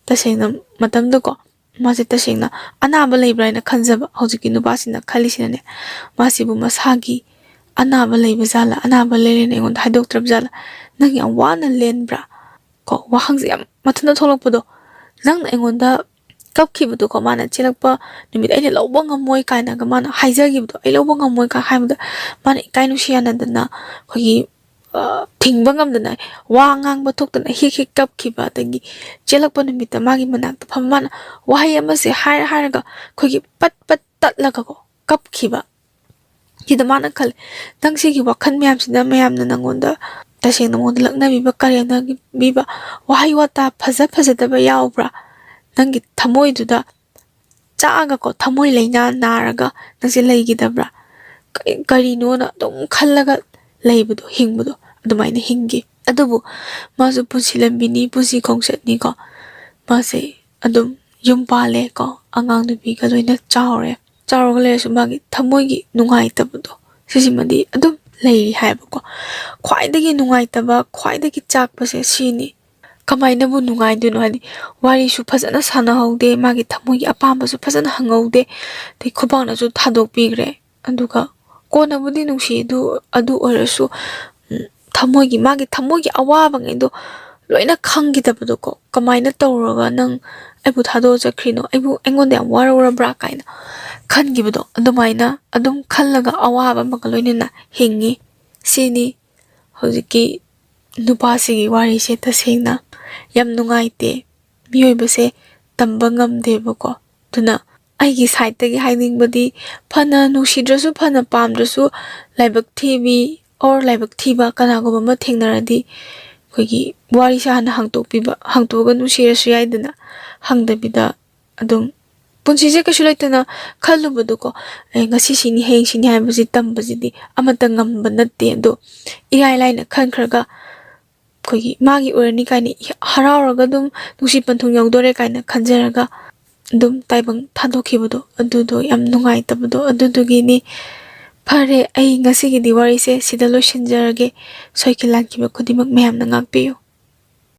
ꯇꯁꯦꯡꯅ ꯃꯇꯝꯗꯀꯣ, ꯃꯥꯁꯦ ꯇꯁꯦꯡꯅ ꯑꯅꯥꯕ ꯂꯩꯕ꯭ꯔꯥ ꯍꯥꯏꯅ ꯈꯟꯖꯕ꯫ ꯍꯧꯖꯤꯛꯀꯤ ꯅꯨꯄꯥꯁꯤꯅ ꯈꯜꯂꯤꯁꯤꯅꯅꯦ, ꯃꯥꯁꯤꯕꯨ ꯃꯁꯥꯒꯤ ꯑꯅꯥꯕ ꯂꯩꯕ ꯖꯥꯠꯂꯥ, ꯑꯅꯥꯕ ꯂꯩꯔꯦꯅ ꯑꯩꯉꯣꯟꯗ ꯍꯥꯏꯗꯣꯛꯇ꯭ꯔꯕ ꯖꯥꯠꯂꯥ, ꯅꯪ ꯌꯥꯝ ꯋꯥꯅ ꯂꯦꯟꯕ꯭ꯔꯥ ꯀꯣ, ꯋꯥꯍꯪꯁꯦ ꯌꯥꯝ ꯃꯊꯟꯇ ꯊꯣꯛꯂꯛꯄꯗꯣ, ꯅꯪꯅ ꯑꯩꯉꯣꯟꯗ ꯀꯞꯈꯤꯕꯗꯣꯀꯣ, ꯃꯥꯅ ꯆꯦꯜꯂꯛꯄ ꯅꯨꯃꯤꯠ "ꯑꯩꯅ ꯂꯧꯕ ꯉꯝꯃꯣꯏ" ꯀꯥꯏꯅꯒ ꯃꯥꯅ ꯍꯥꯏꯖꯈꯤꯕꯗꯣ, "ꯑꯩ ꯂꯧꯕ ꯉꯝꯃꯣꯏ" ꯀꯥꯏ ꯍꯥꯏꯕꯗ, ꯃꯥꯅ ꯏꯀꯥꯏ ꯅꯨꯡꯁꯤ ꯌꯥꯅꯗꯅ ꯑꯩꯈꯣꯏꯒꯤ ꯊꯤꯡꯕ ꯉꯝꯗꯅ ꯋꯥ ꯉꯥꯡꯕ ꯊꯣꯛꯇꯅ ꯍꯦꯛ ꯍꯦꯛ ꯀꯞꯈꯤꯕ, ꯑꯗꯒꯤ ꯆꯦꯜꯂꯛꯄ ꯅꯨꯃꯤꯠꯇ ꯃꯥꯒꯤ ꯃꯅꯥꯛꯇ ꯐꯝꯕ ꯃꯥꯅ ꯋꯥꯍꯩ ꯑꯃꯁꯦ ꯍꯥꯏꯔ ꯍꯥꯏꯔꯒ ꯑꯩꯈꯣꯏꯒꯤ ꯄꯠ ꯄꯠ ꯇꯠꯂꯒꯀꯣ ꯀꯞꯈꯤꯕ꯫ ꯁꯤꯗ ꯃꯥꯅ ꯈꯜꯂꯦ, "ꯅꯪ ꯁꯤꯒꯤ ꯋꯥꯈꯜ ꯃꯌꯥꯝꯁꯤꯅ ꯃꯌꯥꯝꯅ ꯅꯪꯉꯣꯟꯗ ꯇꯁꯦꯡꯅ ꯅꯉꯣꯟꯗ ꯂꯛꯅꯕꯤꯕ, ꯀꯔꯦꯝꯅꯕꯤꯕ, ꯋꯥꯍꯩ ꯋꯥꯇꯥ ꯐꯖ ꯐꯖꯗꯕ ꯌꯥꯎꯕ꯭ꯔꯥ? ꯅꯪꯒꯤ ꯊꯃꯣꯏꯗꯨꯗ ꯆꯥꯛꯑꯒꯀꯣ, ꯊꯃꯣꯏ ꯂꯥꯏꯅꯥ ꯅꯥꯔꯒ ꯅꯪꯁꯦ ꯂꯩꯈꯤꯗꯕ꯭ꯔꯥ? ꯀ-, ꯀꯔꯤꯅꯣꯅ ꯑꯗꯨꯝ ꯈꯜꯂꯒ ꯂꯩꯕꯗꯣ, ꯍꯤꯡꯕꯗꯣ, ꯑꯗꯨꯃꯥꯏꯅ ꯍꯤꯡꯈꯤ꯫ ꯑꯗꯨꯕꯨ ꯃꯥꯁꯨ ꯄꯨꯟꯁꯤ ꯂꯝꯕꯤꯅꯤ, ꯄꯨꯟꯁꯤ ꯈꯣꯡꯆꯠꯅꯤꯀꯣ꯫ ꯃꯥꯁꯦ ꯑꯗꯨꯝ ꯌꯨꯝ ꯄꯥꯜꯂꯦꯀꯣ, ꯑꯉꯥꯡ ꯅꯨꯄꯤꯒ ꯂꯣꯏꯅ ꯆꯥꯎꯔꯦ꯫ ꯆꯥꯎꯔꯒ ꯂꯩꯔꯁꯨ ꯃꯥꯒꯤ ꯊꯃꯣꯏꯒꯤ ꯅꯨꯡꯉꯥꯏꯇꯕꯗꯣ, ꯁꯤꯁꯤꯃꯗꯤ ꯑꯗꯨꯝ ꯂꯩꯔꯤ ꯍꯥꯏꯕꯀꯣ꯫ ꯈ꯭ꯋꯥꯏꯗꯒꯤ ꯅꯨꯡꯉꯥꯏꯇꯕ, ꯈ꯭ꯋꯥꯏꯗꯒꯤ ꯆꯥꯛꯄꯁꯦ ꯁꯤꯅꯤ꯫ ꯀꯃꯥꯏꯅꯕꯨ ꯅꯨꯡꯉꯥꯏꯗꯣꯏꯅꯣ? ꯍꯥꯏꯗꯤ ꯋꯥꯔꯤꯁꯨ ꯐꯖꯅ ꯁꯥꯟꯅꯍꯧꯗꯦ, ꯃꯥꯒꯤ ꯊꯃꯣꯏꯒꯤ ꯑꯄꯥꯝꯕꯁꯨ ꯐꯖꯅ ꯍꯪꯍꯧꯗꯦ, ꯑꯗꯩ ꯈꯨꯕꯥꯛꯅꯁꯨ ꯊꯥꯗꯣꯛꯄꯤꯈ꯭ꯔꯦ꯫ ꯑꯗꯨꯒ ꯀꯣꯟꯅꯕꯨꯗꯤ ꯅꯨꯡꯁꯤ, ꯑꯗꯨ, ꯑꯗꯨ ꯑꯣꯏꯔꯁꯨ, ꯎꯝ, ꯊꯃꯣꯏꯒꯤ, ꯃꯥꯒꯤ ꯊꯃꯣꯏꯒꯤ ꯑꯋꯥꯕꯉꯩꯗꯣ ꯂꯣꯏꯅ ꯈꯪꯈꯤꯗꯕꯗꯣꯀꯣ꯫ "ꯀꯃꯥꯏꯅ ꯇꯧꯔꯒ ꯅꯪ ꯑꯩꯕꯨ ꯊꯥꯗꯣꯛꯑ ꯆꯠꯈ꯭ꯔꯤꯅꯣ? ꯑꯩꯕꯨ, ꯑꯩꯉꯣꯟꯗ ꯌꯥꯝ ꯋꯥꯔꯧꯔꯕ꯭ꯔꯥ?" ꯀꯥꯏꯅ ꯈꯟꯈꯤꯕꯗꯣ, ꯑꯗꯨꯃꯥꯏꯅ ꯑꯗꯨꯝ ꯈꯜꯂꯒ ꯑꯋꯥꯕ ꯑꯃꯒ ꯂꯣꯏꯅꯅ ꯍꯤꯡꯉꯤ꯫ ꯁꯤꯅꯤ ꯍꯧꯖꯤꯛꯀꯤ ꯅꯨꯄꯥꯁꯤꯒꯤ ꯋꯥꯔꯤꯁꯦ꯫ ꯇꯁꯦꯡꯅ ꯌꯥꯝ ꯅꯨꯡꯉꯥꯏꯇꯦ꯫ ꯃꯤꯑꯣꯏꯕꯁꯦ ꯇꯝꯕ ꯉꯝꯗꯦꯕꯀꯣ꯫ ꯑꯗꯨꯅ ꯑꯩꯒꯤ ꯁꯥꯏꯠꯇꯒꯤ ꯍꯥꯏꯅꯤꯡꯕꯗꯤ, ꯐꯅ ꯅꯨꯡꯁꯤꯗ꯭ꯔꯁꯨ, ꯐꯅ ꯄꯥꯝꯗ꯭ꯔꯁꯨ, ꯂꯥꯏꯕꯛ ꯊꯤꯕꯤ or ꯂꯥꯏꯕꯛ ꯊꯤꯕ ꯀꯅꯥꯒꯨꯝꯕ ꯑꯃ ꯊꯦꯡꯅꯔꯗꯤ, ꯑꯩꯈꯣꯏꯒꯤ ꯋꯥꯔꯤꯁꯦ ꯍꯥꯟꯅ ꯍꯥꯡꯇꯣꯛꯄꯤꯕ, ꯍꯥꯡꯇꯣꯛꯑꯒ ꯅꯨꯡꯁꯤꯔꯁꯨ ꯌꯥꯏꯗꯅ, ꯍꯪꯗꯕꯤꯗ ꯑꯗꯨꯝ ꯄꯨꯟꯁꯤꯁꯦ ꯀꯩꯁꯨ ꯂꯩꯇꯅ ꯈꯜꯂꯨꯕꯗꯣꯀꯣ, "ꯑꯦ, ꯉꯁꯤ ꯁꯤꯅꯤ, ꯍꯌꯦꯡ ꯁꯤꯅꯤ" ꯍꯥꯏꯕꯁꯤ ꯇꯝꯕꯁꯤꯗꯤ ꯑꯃꯠꯇ ꯉꯝꯕ ꯅꯠꯇꯦ꯫ ꯑꯗꯣ ꯏꯔꯥꯏ ꯂꯥꯏꯅ ꯈꯟꯈ꯭ꯔꯒ ꯑꯩꯈꯣꯏꯒꯤ ꯃꯥꯒꯤ ꯑꯣꯏꯔꯅꯤ ꯀꯥꯏꯅ ꯍꯔꯥꯎꯔꯒ ꯑꯗꯨꯝ ꯅꯨꯡꯁꯤ ꯄꯟꯊꯨꯡ ꯌꯧꯗꯣꯔꯦ ꯀꯥꯏꯅ ꯈꯟꯖꯔꯒ ꯑꯗꯨꯝ ꯇꯥꯏꯕꯪ ꯊꯥꯗꯣꯛꯈꯤꯕꯗꯣ, ꯑꯗꯨꯗꯣ ꯌꯥꯝ ꯅꯨꯡꯉꯥꯏꯇꯕꯗꯣ ꯑꯗꯨꯗꯨꯒꯤꯅꯤ꯫ ꯐꯔꯦ, ꯑꯩ ꯉꯁꯤꯒꯤꯗꯤ ꯋꯥꯔꯤꯁꯦ ꯁꯤꯗ ꯂꯣꯏꯁꯤꯟꯖꯔꯒꯦ꯫ ꯁꯣꯏꯈꯤ ꯂꯥꯟꯈꯤꯕ ꯈꯨꯗꯤꯡꯃꯛ ꯃꯌꯥꯝꯅ ꯉꯥꯛꯄꯤꯌꯨ꯫